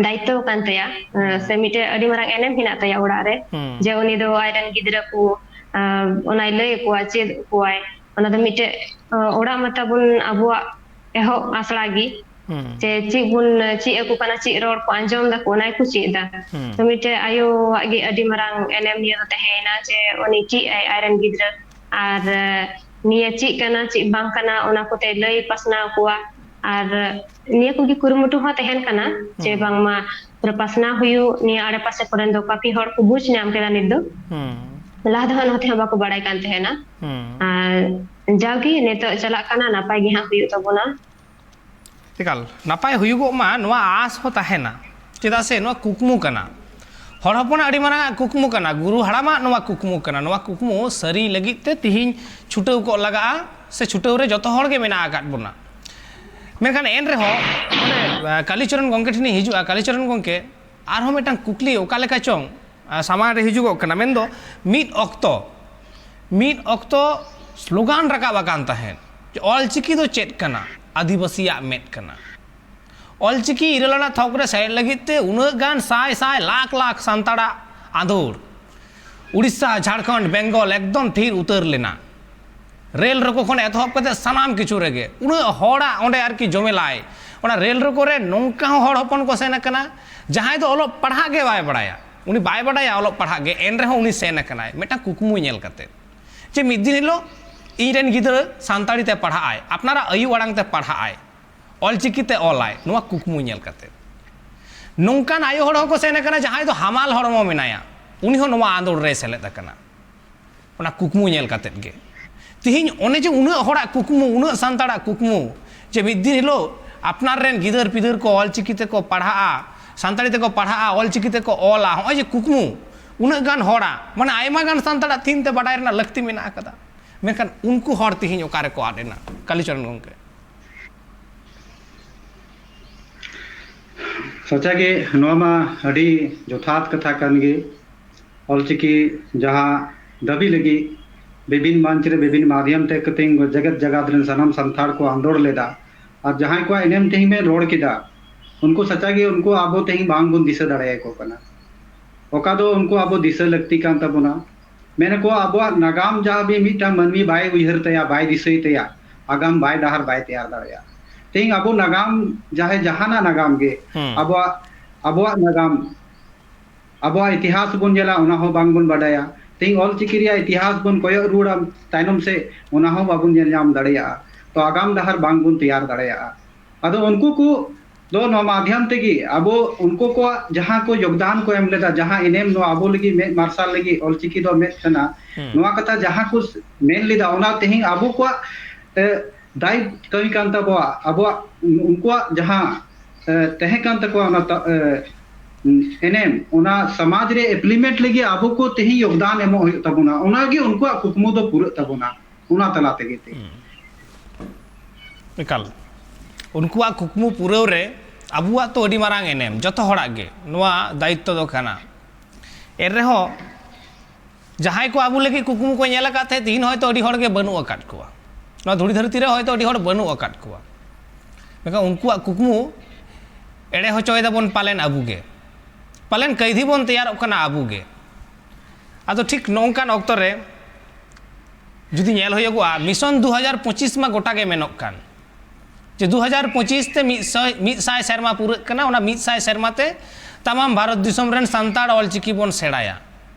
ᱫᱟᱭᱤᱛᱛᱚ ᱠᱟᱱ ᱛᱟᱭᱟ, ᱟᱸ, ᱦᱩᱸ᱾ ᱥᱮ ᱢᱤᱫᱴᱮᱡ ᱟᱹᱰᱤ ᱢᱟᱨᱟᱝ ᱮᱱᱮᱢ ᱦᱮᱱᱟᱜ ᱛᱟᱭᱟ ᱚᱲᱟᱜ ᱨᱮ, ᱦᱩᱸ᱾ ᱡᱮ ᱩᱱᱤ ᱫᱚ ᱟᱡᱨᱮᱱ ᱜᱤᱫᱽᱨᱟᱹ ᱠᱚ, ᱟᱸ, ᱚᱱᱟᱭ ᱞᱟᱹᱭ ᱟᱠᱚᱣᱟ, ᱪᱮᱫ ᱟᱠᱚᱣᱟᱭ᱾ ᱚᱱᱟ ᱫᱚ ᱢᱤᱫᱴᱮᱡ, ᱟᱸ, ᱚᱲᱟᱜ ᱢᱟᱛᱟ ᱵᱚᱱ ᱟᱵᱚᱣᱟᱜ ᱮᱦᱚᱵ ᱟᱥᱲᱟ ᱜᱮ, ᱦᱩᱸ᱾ ᱡᱮ ᱪᱮᱫ ᱵᱚᱱ ᱪᱮᱫ ᱟᱠᱚ ᱠᱟᱱᱟ, ᱪᱮᱫ ᱨᱚᱲ ᱠᱚ ᱟᱸᱡᱚᱢ ᱫᱟᱠᱚ, ᱚᱱᱟ ᱜᱮᱠᱚ ᱪᱮᱫ ᱮᱫᱟ᱾ ᱦᱩᱸ᱾ ᱛᱚ ᱢᱤᱫᱴᱮᱡ ᱟᱭᱳᱣᱟᱜ ᱜᱮ ᱟᱹᱰᱤ ᱢᱟᱨᱟᱝ ᱮᱱᱮᱢ ᱱᱤᱭᱟᱹ ᱫᱚ ᱛᱟᱦᱮᱸᱭᱮᱱᱟ, ᱡᱮ ᱩᱱᱤ ᱪᱮᱫ ᱟᱭ ᱟᱡᱨᱮᱱ ᱜᱤᱫᱽᱨᱟᱹ, ᱟᱨ, ᱟᱸ, ᱱᱤᱭᱟᱹ ᱪᱮᱫ ᱠᱟᱱᱟ, ᱪᱮᱫ ᱵᱟᱝ ᱠᱟᱱᱟ, ᱚᱱᱟ ᱠᱚᱛᱮ ᱞᱟᱹᱭ ᱯᱟᱥᱱᱟᱣ ᱟᱠᱚᱣᱟ᱾ ᱟᱨ ᱱᱤᱭᱟᱹ ᱠᱚᱜᱮ ᱠᱩᱨᱩᱢᱩᱴᱩ ᱦᱚᱸ ᱛᱟᱦᱮᱱ ᱠᱟᱱᱟ, ᱡᱮ ᱦᱩᱸ᱾ ᱵᱟᱝᱢᱟ ᱯᱩᱨᱟᱹ ᱯᱟᱥᱱᱟᱣ ᱦᱩᱭᱩᱜ, ᱱᱤᱭᱟᱹ ᱟᱲᱮ ᱯᱟᱥᱮ ᱠᱚᱨᱮᱱ ᱫᱚ ᱠᱟᱯᱷᱤ ᱦᱚᱲ ᱠᱚ ᱵᱩᱡᱽ ᱧᱟᱢ ᱠᱮᱫᱟ ᱱᱤᱛ ᱫᱚ᱾ ᱦᱩᱸ᱾ ᱞᱟᱦᱟ ᱫᱚ ᱦᱟᱸᱜ ᱱᱚᱛᱮ ᱦᱚᱸ ᱵᱟᱠᱚ ᱵᱟᱲᱟᱭ ᱠᱟᱱ ᱛᱟᱦᱮᱱᱟ᱾ ᱦᱩᱸ᱾ ᱟᱨ ᱡᱟᱣᱜᱮ ᱱᱤᱛᱚᱜ ᱪᱟᱞᱟᱜ ᱠᱟᱱᱟ, ᱱᱟᱯᱟᱭ ᱜᱮ ᱦᱟᱸᱜ ᱦᱩᱭᱩᱜ ᱛᱟᱵᱚᱱᱟ᱾ ᱮᱠᱟᱞ, ᱱᱟᱯᱟᱭ ᱦᱩᱭᱩᱜᱚᱜ ᱢᱟ, ᱱᱚᱣᱟ ᱟᱸᱥ ᱦᱚᱸ ᱛᱟᱦᱮᱱᱟ᱾ ᱪᱮᱫᱟᱜ ᱥᱮ ᱱᱚᱣᱟ ᱠᱩᱠᱢᱩ ᱠᱟᱱᱟ᱾ ᱦᱚᱲ ᱦᱚᱯᱚᱱᱟᱜ ᱟᱹᱰᱤ ᱢᱟᱨᱟᱝ ᱟᱜ ᱠᱩᱠᱢᱩ ᱠᱟᱱᱟ, ᱜᱩᱨᱩ ᱦᱟᱲᱟᱢᱟᱜ ᱱᱚᱣᱟ ᱠᱩᱠᱢᱩ ᱠᱟᱱᱟ᱾ ᱱᱚᱣᱟ ᱠᱩᱠᱢᱩ ᱥᱟᱹᱨᱤ ᱞᱟᱹᱜᱤᱫ ᱛᱮ ᱛᱤᱦᱤᱧ ᱪᱷᱩᱴᱟᱹᱣ ᱠᱚᱜ ᱞᱟᱜᱟᱜᱼᱟ, ᱥᱮ ᱪᱷᱩᱴᱟᱹᱣ ᱨᱮ ᱡᱚᱛᱚ ᱦᱚᱲ ᱜᱮ ᱢᱮᱱᱟᱜ ᱟᱠᱟᱫ ᱵᱚᱱᱟ᱾ ᱢᱮᱱᱠᱷᱟᱱ ᱮᱱ ᱨᱮᱦᱚᱸ ᱚᱸᱰᱮ, ᱟ, ᱠᱟᱞᱤᱪᱚᱨᱚᱱ ᱜᱚᱢᱠᱮ ᱴᱷᱮᱱᱤᱧ ᱦᱤᱡᱩᱜᱼᱟ᱾ ᱠᱟᱞᱤᱪᱚᱨᱚᱱ ᱜᱚᱢᱠᱮ, ᱟᱨᱦᱚᱸ ᱢᱤᱫᱴᱟᱝ ᱠᱩᱠᱞᱤ ᱚᱠᱟ ᱞᱮᱠᱟ ᱪᱚᱝ, ᱟ, ᱥᱟᱢᱟᱝ ᱨᱮ ᱦᱤᱡᱩᱜᱚᱜ ᱠᱟᱱᱟ᱾ ᱢᱮᱱᱫᱚ ᱢᱤᱫ ᱚᱠᱛᱚ, ᱢᱤᱫ ᱚᱠᱛᱚ ᱥᱞᱳᱜᱟᱱ ᱨᱟᱠᱟᱵ ᱟᱠᱟᱱ ᱛᱟᱦᱮᱸᱫ, ᱡᱮ ᱚᱞᱪᱤᱠᱤ ᱫᱚ ᱪᱮᱫ ᱠᱟᱱᱟ? ᱟᱹᱫᱤᱵᱟᱹᱥᱤᱭᱟᱜ ᱢᱮᱫ ᱠᱟᱱᱟ᱾ ᱚᱞᱪᱤᱠᱤ ᱤᱨᱟᱹᱞ ᱟᱱᱟᱜ ᱛᱷᱚᱠ ᱨᱮ ᱥᱮᱞᱮᱫ ᱞᱟᱹᱜᱤᱫ ᱛᱮ ᱩᱱᱟᱹᱜ ᱜᱟᱱ ᱥᱟᱭ ᱥᱟᱭ ᱞᱟᱠᱷ ᱞᱟᱠᱷ ᱥᱟᱱᱛᱟᱲᱟᱜ ᱟᱸᱫᱳᱲ, ᱩᱲᱤᱥᱥᱟ, ᱡᱷᱟᱲᱠᱷᱚᱸᱰ, ᱵᱮᱝᱜᱚᱞ ᱮᱠᱫᱚᱢ ᱛᱷᱤᱨ ᱩᱛᱟᱹᱨ ᱞᱮᱱᱟ᱾ ᱨᱮᱞ ᱨᱳᱠᱳ ᱠᱷᱚᱱ ᱮᱛᱚᱦᱚᱵ ᱠᱟᱛᱮ ᱥᱟᱱᱟᱢ ᱠᱤᱪᱷᱩ ᱨᱮᱜᱮ ᱩᱱᱟᱹᱜ ᱦᱚᱲᱟᱜ ᱚᱸᱰᱮ ᱟᱨᱠᱤ ᱡᱚᱢᱮᱞᱟᱭ᱾ ᱚᱱᱟ ᱨᱮᱞ ᱨᱳᱠᱳ ᱨᱮ ᱱᱚᱝᱠᱟ ᱦᱚᱸ ᱦᱚᱲ ᱦᱚᱯᱚᱱ ᱠᱚ ᱥᱮᱱ ᱟᱠᱟᱱᱟ, ᱡᱟᱦᱟᱸᱭ ᱫᱚ ᱚᱞᱚᱜ ᱯᱟᱲᱦᱟᱜ ᱜᱮ ᱵᱟᱭ ᱵᱟᱲᱟᱭᱟ, ᱩᱱᱤ ᱵᱟᱭ ᱵᱟᱲᱟᱭᱟ ᱚᱞᱚᱜ ᱯᱟᱲᱦᱟᱜ ᱜᱮ, ᱮᱱ ᱨᱮᱦᱚᱸ ᱩᱱᱤ ᱥᱮᱱ ᱟᱠᱟᱱᱟᱭ ᱢᱤᱫᱴᱟᱝ ᱠᱩᱠᱢᱩ ᱧᱮᱞ ᱠᱟᱛᱮ, ᱡᱮ ᱢᱤᱫ ᱫᱤᱱ ᱦᱤᱞᱳᱜ ᱤᱧ ᱨᱮᱱ ᱜᱤᱫᱽᱨᱟᱹ ᱥᱟᱱᱛᱟᱲᱤ ᱛᱮ ᱯᱟᱲᱦᱟᱜ ᱟᱭ, ᱟᱯᱱᱟᱨᱟᱜ ᱟᱭᱳ ᱟᱲᱟᱝ ᱛᱮ ᱯᱟᱲᱦᱟᱜ ᱟᱭ, ᱚᱞᱪᱤᱠᱤ ᱛᱮ ᱚᱞᱟᱭ, ᱱᱚᱣᱟ ᱠᱩᱠᱢᱩ ᱧᱮᱞ ᱠᱟᱛᱮ᱾ ᱱᱚᱝᱠᱟᱱ ᱟᱭᱳ ᱦᱚᱲ ᱦᱚᱸᱠᱚ ᱥᱮᱱ ᱟᱠᱟᱱᱟ, ᱡᱟᱦᱟᱸᱭ ᱫᱚ ᱦᱟᱢᱟᱞ ᱦᱚᱲᱢᱚ ᱢᱮᱱᱟᱭᱟ, ᱩᱱᱤ ᱦᱚᱸ ᱱᱚᱣᱟ ᱟᱸᱫᱳᱲ ᱨᱮᱭ ᱥᱮᱞᱮᱫ ᱟᱠᱟᱱᱟ᱾ ᱚᱱᱟ ᱠᱩᱠᱢᱩ ᱧᱮᱞ ᱠᱟᱛᱮᱫ ᱜᱮ᱾ ᱛᱤᱦᱤᱧ ᱚᱱᱮ ᱡᱮ ᱩᱱᱟᱹᱜ ᱦᱚᱲᱟᱜ ᱠᱩᱠᱢᱩ, ᱩᱱᱟᱹᱜ ᱥᱟᱱᱛᱟᱲᱟᱜ ᱠᱩᱠᱢᱩ, ᱡᱮ ᱢᱤᱫ ᱫᱤᱱ ᱦᱤᱞᱳᱜ ᱟᱯᱱᱟᱨ ᱨᱮᱱ ᱜᱤᱫᱟᱹᱨ ᱯᱤᱫᱟᱹᱨ ᱠᱚ ᱚᱞᱪᱤᱠᱤ ᱛᱮᱠᱚ ᱯᱟᱲᱦᱟᱜᱼᱟ, ᱥᱟᱱᱛᱟᱲᱤ ᱛᱮᱠᱚ ᱯᱟᱲᱦᱟᱜᱼᱟ, ᱚᱞᱪᱤᱠᱤ ᱛᱮᱠᱚ ᱚᱞᱟ, ᱦᱚᱸᱜᱼᱚᱭ ᱡᱮ ᱠᱩᱠᱢᱩ ᱩᱱᱟᱹᱜ ᱜᱟᱱ ᱦᱚᱲᱟᱜ, ᱢᱟᱱᱮ ᱟᱭᱢᱟ ᱜᱟᱱ ᱥᱟᱱᱛᱟᱲᱟᱜ ᱛᱤᱦᱤᱧ ᱛᱮ ᱵᱟᱰᱟᱭ ᱨᱮᱱᱟᱜ ᱞᱟᱹᱠᱛᱤ ᱢᱮᱱᱟᱜ ᱟᱠᱟᱫᱟ, ᱢᱮᱱᱠᱷᱟᱱ ᱩᱱᱠᱩ ᱦᱚᱲ ᱛᱤᱦᱤᱧ ᱚᱠᱟ ᱨᱮᱠᱚ ᱟᱫ ᱮᱱᱟ? ᱠᱟᱞᱤᱪᱚᱨᱚᱱ ᱜᱚᱢᱠᱮ᱾ ᱥᱟᱪᱟᱜᱮ ᱱᱚᱣᱟ ᱢᱟ ᱟᱹᱰᱤ ᱡᱚᱛᱷᱟᱛ ᱠᱟᱛᱷᱟ ᱠᱟᱱ ᱜᱮ᱾ ᱚᱞᱪᱤᱠᱤ ᱡᱟᱦᱟᱸ ᱫᱟᱹᱵᱤ ᱞᱟᱹᱜᱤᱫ ᱵᱤᱵᱷᱤᱱ ᱢᱚᱧᱪ ᱨᱮ ᱵᱤᱵᱷᱤᱱ ᱢᱟᱫᱷᱭᱚᱢ ᱛᱮ ᱠᱟᱛᱮ ᱡᱮᱜᱮᱛ ᱡᱟᱠᱟᱛ ᱨᱮᱱ ᱥᱟᱱᱟᱢ ᱥᱟᱱᱛᱟᱲ ᱠᱚ ᱟᱱᱫᱳᱲ ᱞᱮᱫᱟ, ᱟᱨ ᱡᱟᱦᱟᱸᱭ ᱠᱚᱣᱟᱜ ᱮᱱᱮᱢ ᱛᱮᱦᱮᱧ ᱵᱮᱱ ᱨᱚᱲ ᱠᱮᱫᱟ, ᱩᱱᱠᱩ ᱥᱟᱪᱟᱜᱮ ᱩᱱᱠᱩ ᱟᱵᱚ ᱛᱮᱦᱮᱧ ᱵᱟᱝ ᱵᱚᱱ ᱫᱤᱥᱟᱹ ᱫᱟᱲᱮᱭᱟᱠᱚ ᱠᱟᱱᱟ᱾ ᱚᱠᱟ ᱫᱚ ᱩᱱᱠᱩ ᱟᱵᱚ ᱫᱤᱥᱟᱹ ᱞᱟᱹᱠᱛᱤ ᱠᱟᱱ ᱛᱟᱵᱚᱱᱟ᱾ ᱢᱮᱱᱟᱠᱚ ᱟᱵᱚᱣᱟᱜ ᱱᱟᱜᱟᱢ ᱡᱟᱦᱟᱸ ᱵᱤ ᱢᱤᱫᱴᱟᱝ ᱢᱟᱹᱱᱢᱤ ᱵᱟᱭ ᱩᱭᱦᱟᱹᱨ ᱛᱟᱭᱟ, ᱵᱟᱭ ᱫᱤᱥᱟᱹᱭ ᱛᱟᱭᱟ, ᱟᱜᱟᱢ ᱵᱟᱭ ᱰᱟᱦᱟᱨ ᱵᱟᱭ ᱛᱮᱭᱟᱨ ᱫᱟᱲᱮᱭᱟᱜᱼᱟ᱾ ᱛᱮᱦᱮᱧ ᱟᱵᱚ ᱱᱟᱜᱟᱢ ᱡᱟᱦᱟᱸᱭ ᱡᱟᱦᱟᱱᱟᱜ ᱱᱟᱜᱟᱢ ᱜᱮ ᱦᱩᱸ᱾ ᱟᱵᱚᱣᱟᱜ ᱟᱵᱚᱣᱟᱜ ᱱᱟᱜᱟᱢ ᱟᱵᱚᱣᱟᱜ ᱤᱛᱤᱦᱟᱥ ᱵᱚᱱ ᱧᱮᱞᱟ, ᱚᱱᱟ ᱦᱚᱸ ᱵᱟᱝ ᱵᱚᱱ ᱵᱟᱰᱟᱭᱟ᱾ ᱛᱮᱦᱮᱧ ᱚᱞᱪᱤᱠᱤ ᱨᱮᱭᱟᱜ ᱤᱛᱤᱦᱟᱥ ᱵᱚᱱ ᱠᱚᱭᱚᱜ ᱨᱩᱣᱟᱹᱲᱟ ᱛᱟᱭᱱᱚᱢ ᱥᱮᱫ, ᱚᱱᱟ ᱦᱚᱸ ᱵᱟᱵᱚᱱ ᱧᱮᱞ ᱧᱟᱢ ᱫᱟᱲᱮᱭᱟᱜᱼᱟ᱾ ᱛᱚ ᱟᱜᱟᱢ ᱰᱟᱦᱟᱨ ᱵᱟᱝ ᱵᱚᱱ ᱛᱮᱭᱟᱨ ᱫᱟᱲᱮᱭᱟᱜᱼᱟ᱾ ᱟᱫᱚ ᱩᱱᱠᱩ ᱠᱚ ᱫᱚ ᱱᱚᱣᱟ ᱢᱟᱫᱷᱭᱚᱢ ᱛᱮᱜᱮ ᱟᱵᱚ ᱩᱱᱠᱩ ᱠᱚᱣᱟᱜ ᱡᱟᱦᱟᱸ ᱠᱚ ᱭᱳᱜᱽᱫᱟᱱ ᱠᱚ ᱮᱢ ᱞᱮᱫᱟ, ᱡᱟᱦᱟᱸ ᱮᱱᱮᱢ ᱱᱚᱣᱟ ᱟᱵᱚ ᱞᱟᱹᱜᱤᱫ ᱢᱮᱫ ᱢᱟᱨᱥᱟᱞ ᱞᱟᱹᱜᱤᱫ ᱚᱞᱪᱤᱠᱤ ᱫᱚ ᱢᱮᱫ ᱠᱟᱱᱟ, ᱦᱩᱸ᱾ ᱱᱚᱣᱟ ᱠᱟᱛᱷᱟ ᱡᱟᱦᱟᱸ ᱠᱚ ᱢᱮᱱ ᱞᱮᱫᱟ, ᱚᱱᱟ ᱛᱮᱦᱮᱧ ᱟᱵᱚ ᱠᱚᱣᱟᱜ ᱮ, ᱫᱟᱭ ᱠᱟᱹᱢᱤ ᱠᱟᱱ ᱛᱟᱵᱚᱣᱟ᱾ ᱟᱵᱚᱣᱟᱜ ᱩᱱᱠᱩᱣᱟᱜ ᱡᱟᱦᱟᱸ ᱮ, ᱛᱟᱦᱮᱸ ᱠᱟᱱ ᱛᱟᱠᱚᱣᱟ ᱚᱱᱟ ᱛᱟ- ᱮ, ᱮᱱᱮᱢ, ᱚᱱᱟ ᱥᱚᱢᱟᱡᱽ ᱨᱮ ᱤᱢᱯᱞᱤᱢᱮᱱᱴ ᱞᱟᱹᱜᱤᱫ ᱟᱵᱚ ᱠᱚ ᱛᱮᱦᱮᱧ ᱭᱳᱜᱽᱫᱟᱱ ᱮᱢᱚᱜ ᱦᱩᱭᱩᱜ ᱛᱟᱵᱚᱱᱟ᱾ ᱚᱱᱟᱜᱮ ᱩᱱᱠᱩᱣᱟᱜ ᱠᱩᱠᱢᱩ ᱫᱚ ᱯᱩᱨᱟᱹᱜ ᱛᱟᱵᱚᱱᱟ ᱚᱱᱟ ᱛᱟᱞᱟ ᱛᱮᱜᱮ ᱛᱮ᱾ ᱮᱠᱟᱞ᱾ ᱩᱱᱠᱩᱣᱟᱜ ᱠᱩᱠᱢᱩ ᱯᱩᱨᱟᱹᱣ ᱨᱮ ᱟᱵᱚᱣᱟᱜ ᱛᱚ ᱟᱹᱰᱤ ᱢᱟᱨᱟᱝ ᱮᱱᱮᱢ, ᱡᱚᱛᱚ ᱦᱚᱲᱟᱜ ᱜᱮ ᱱᱚᱣᱟ ᱫᱟᱭᱤᱛᱛᱚ ᱫᱚ ᱠᱟᱱᱟ᱾ ᱮᱱ ᱨᱮᱦᱚᱸ ᱡᱟᱦᱟᱸᱭ ᱠᱚ ᱟᱵᱚ ᱞᱟᱹᱜᱤᱫ ᱠᱩᱠᱢᱩ ᱠᱚ ᱧᱮᱞ ᱟᱠᱟᱫ ᱛᱟᱦᱮᱸᱫ, ᱛᱤᱦᱤᱧ ᱦᱚᱭᱛᱳ ᱟᱹᱰᱤ ᱦᱚᱲ ᱜᱮ ᱵᱟᱹᱱᱩᱜ ᱟᱠᱟᱫ ᱠᱚᱣᱟ᱾ ᱱᱚᱣᱟ ᱫᱷᱩᱲᱤ ᱫᱷᱟᱹᱨᱛᱤ ᱨᱮ ᱦᱚᱭᱛᱳ ᱟᱹᱰᱤ ᱦᱚᱲ ᱵᱟᱹᱱᱩᱜ ᱟᱠᱟᱫ ᱠᱚᱣᱟ, ᱢᱮᱱᱠᱷᱟᱱ ᱩᱱᱠᱩᱣᱟᱜ ᱠᱩᱠᱢᱩ ᱮᱲᱮ ᱦᱚᱪᱚᱭ ᱫᱟᱵᱚᱱ ᱯᱟᱞᱮᱱ ᱟᱵᱚ ᱜᱮ, ᱯᱟᱞᱮᱱ ᱠᱟᱹᱭᱫᱷᱤ ᱵᱚᱱ ᱛᱮᱭᱟᱨᱚᱜ ᱠᱟᱱᱟ ᱟᱵᱚ ᱜᱮ᱾ ᱟᱫᱚ ᱴᱷᱤᱠ ᱱᱚᱝᱠᱟᱱ ᱚᱠᱛᱚ ᱨᱮ ᱡᱩᱫᱤ ᱧᱮᱞ ᱦᱩᱭᱩᱜᱚᱜᱼᱟ, ᱢᱤᱥᱚᱱ ᱫᱩ ᱦᱟᱡᱟᱨ ᱯᱚᱸᱪᱤᱥ ᱢᱟ ᱜᱚᱴᱟ ᱜᱮ ᱢᱮᱱᱚᱜ ᱠᱟᱱ, ᱡᱮ ᱫᱩ ᱦᱟᱡᱟᱨ ᱯᱚᱸᱪᱤᱥ ᱛᱮ ᱢᱤᱫ ᱥᱟᱭ, ᱢᱤᱫ ᱥᱟᱭ ᱥᱮᱨᱢᱟ ᱯᱩᱨᱟᱹᱜ ᱠᱟᱱᱟ, ᱚᱱᱟ ᱢᱤᱫ ᱥᱟᱭ ᱥᱮᱨᱢᱟ ᱛᱮ ᱛᱟᱢᱟᱢ ᱵᱷᱟᱨᱚᱛ ᱫᱤᱥᱚᱢ ᱨᱮᱱ ᱥᱟᱱᱛᱟᱲ ᱚᱞᱪᱤᱠᱤ ᱵᱚᱱ ᱥᱮᱬᱟᱭᱟ᱾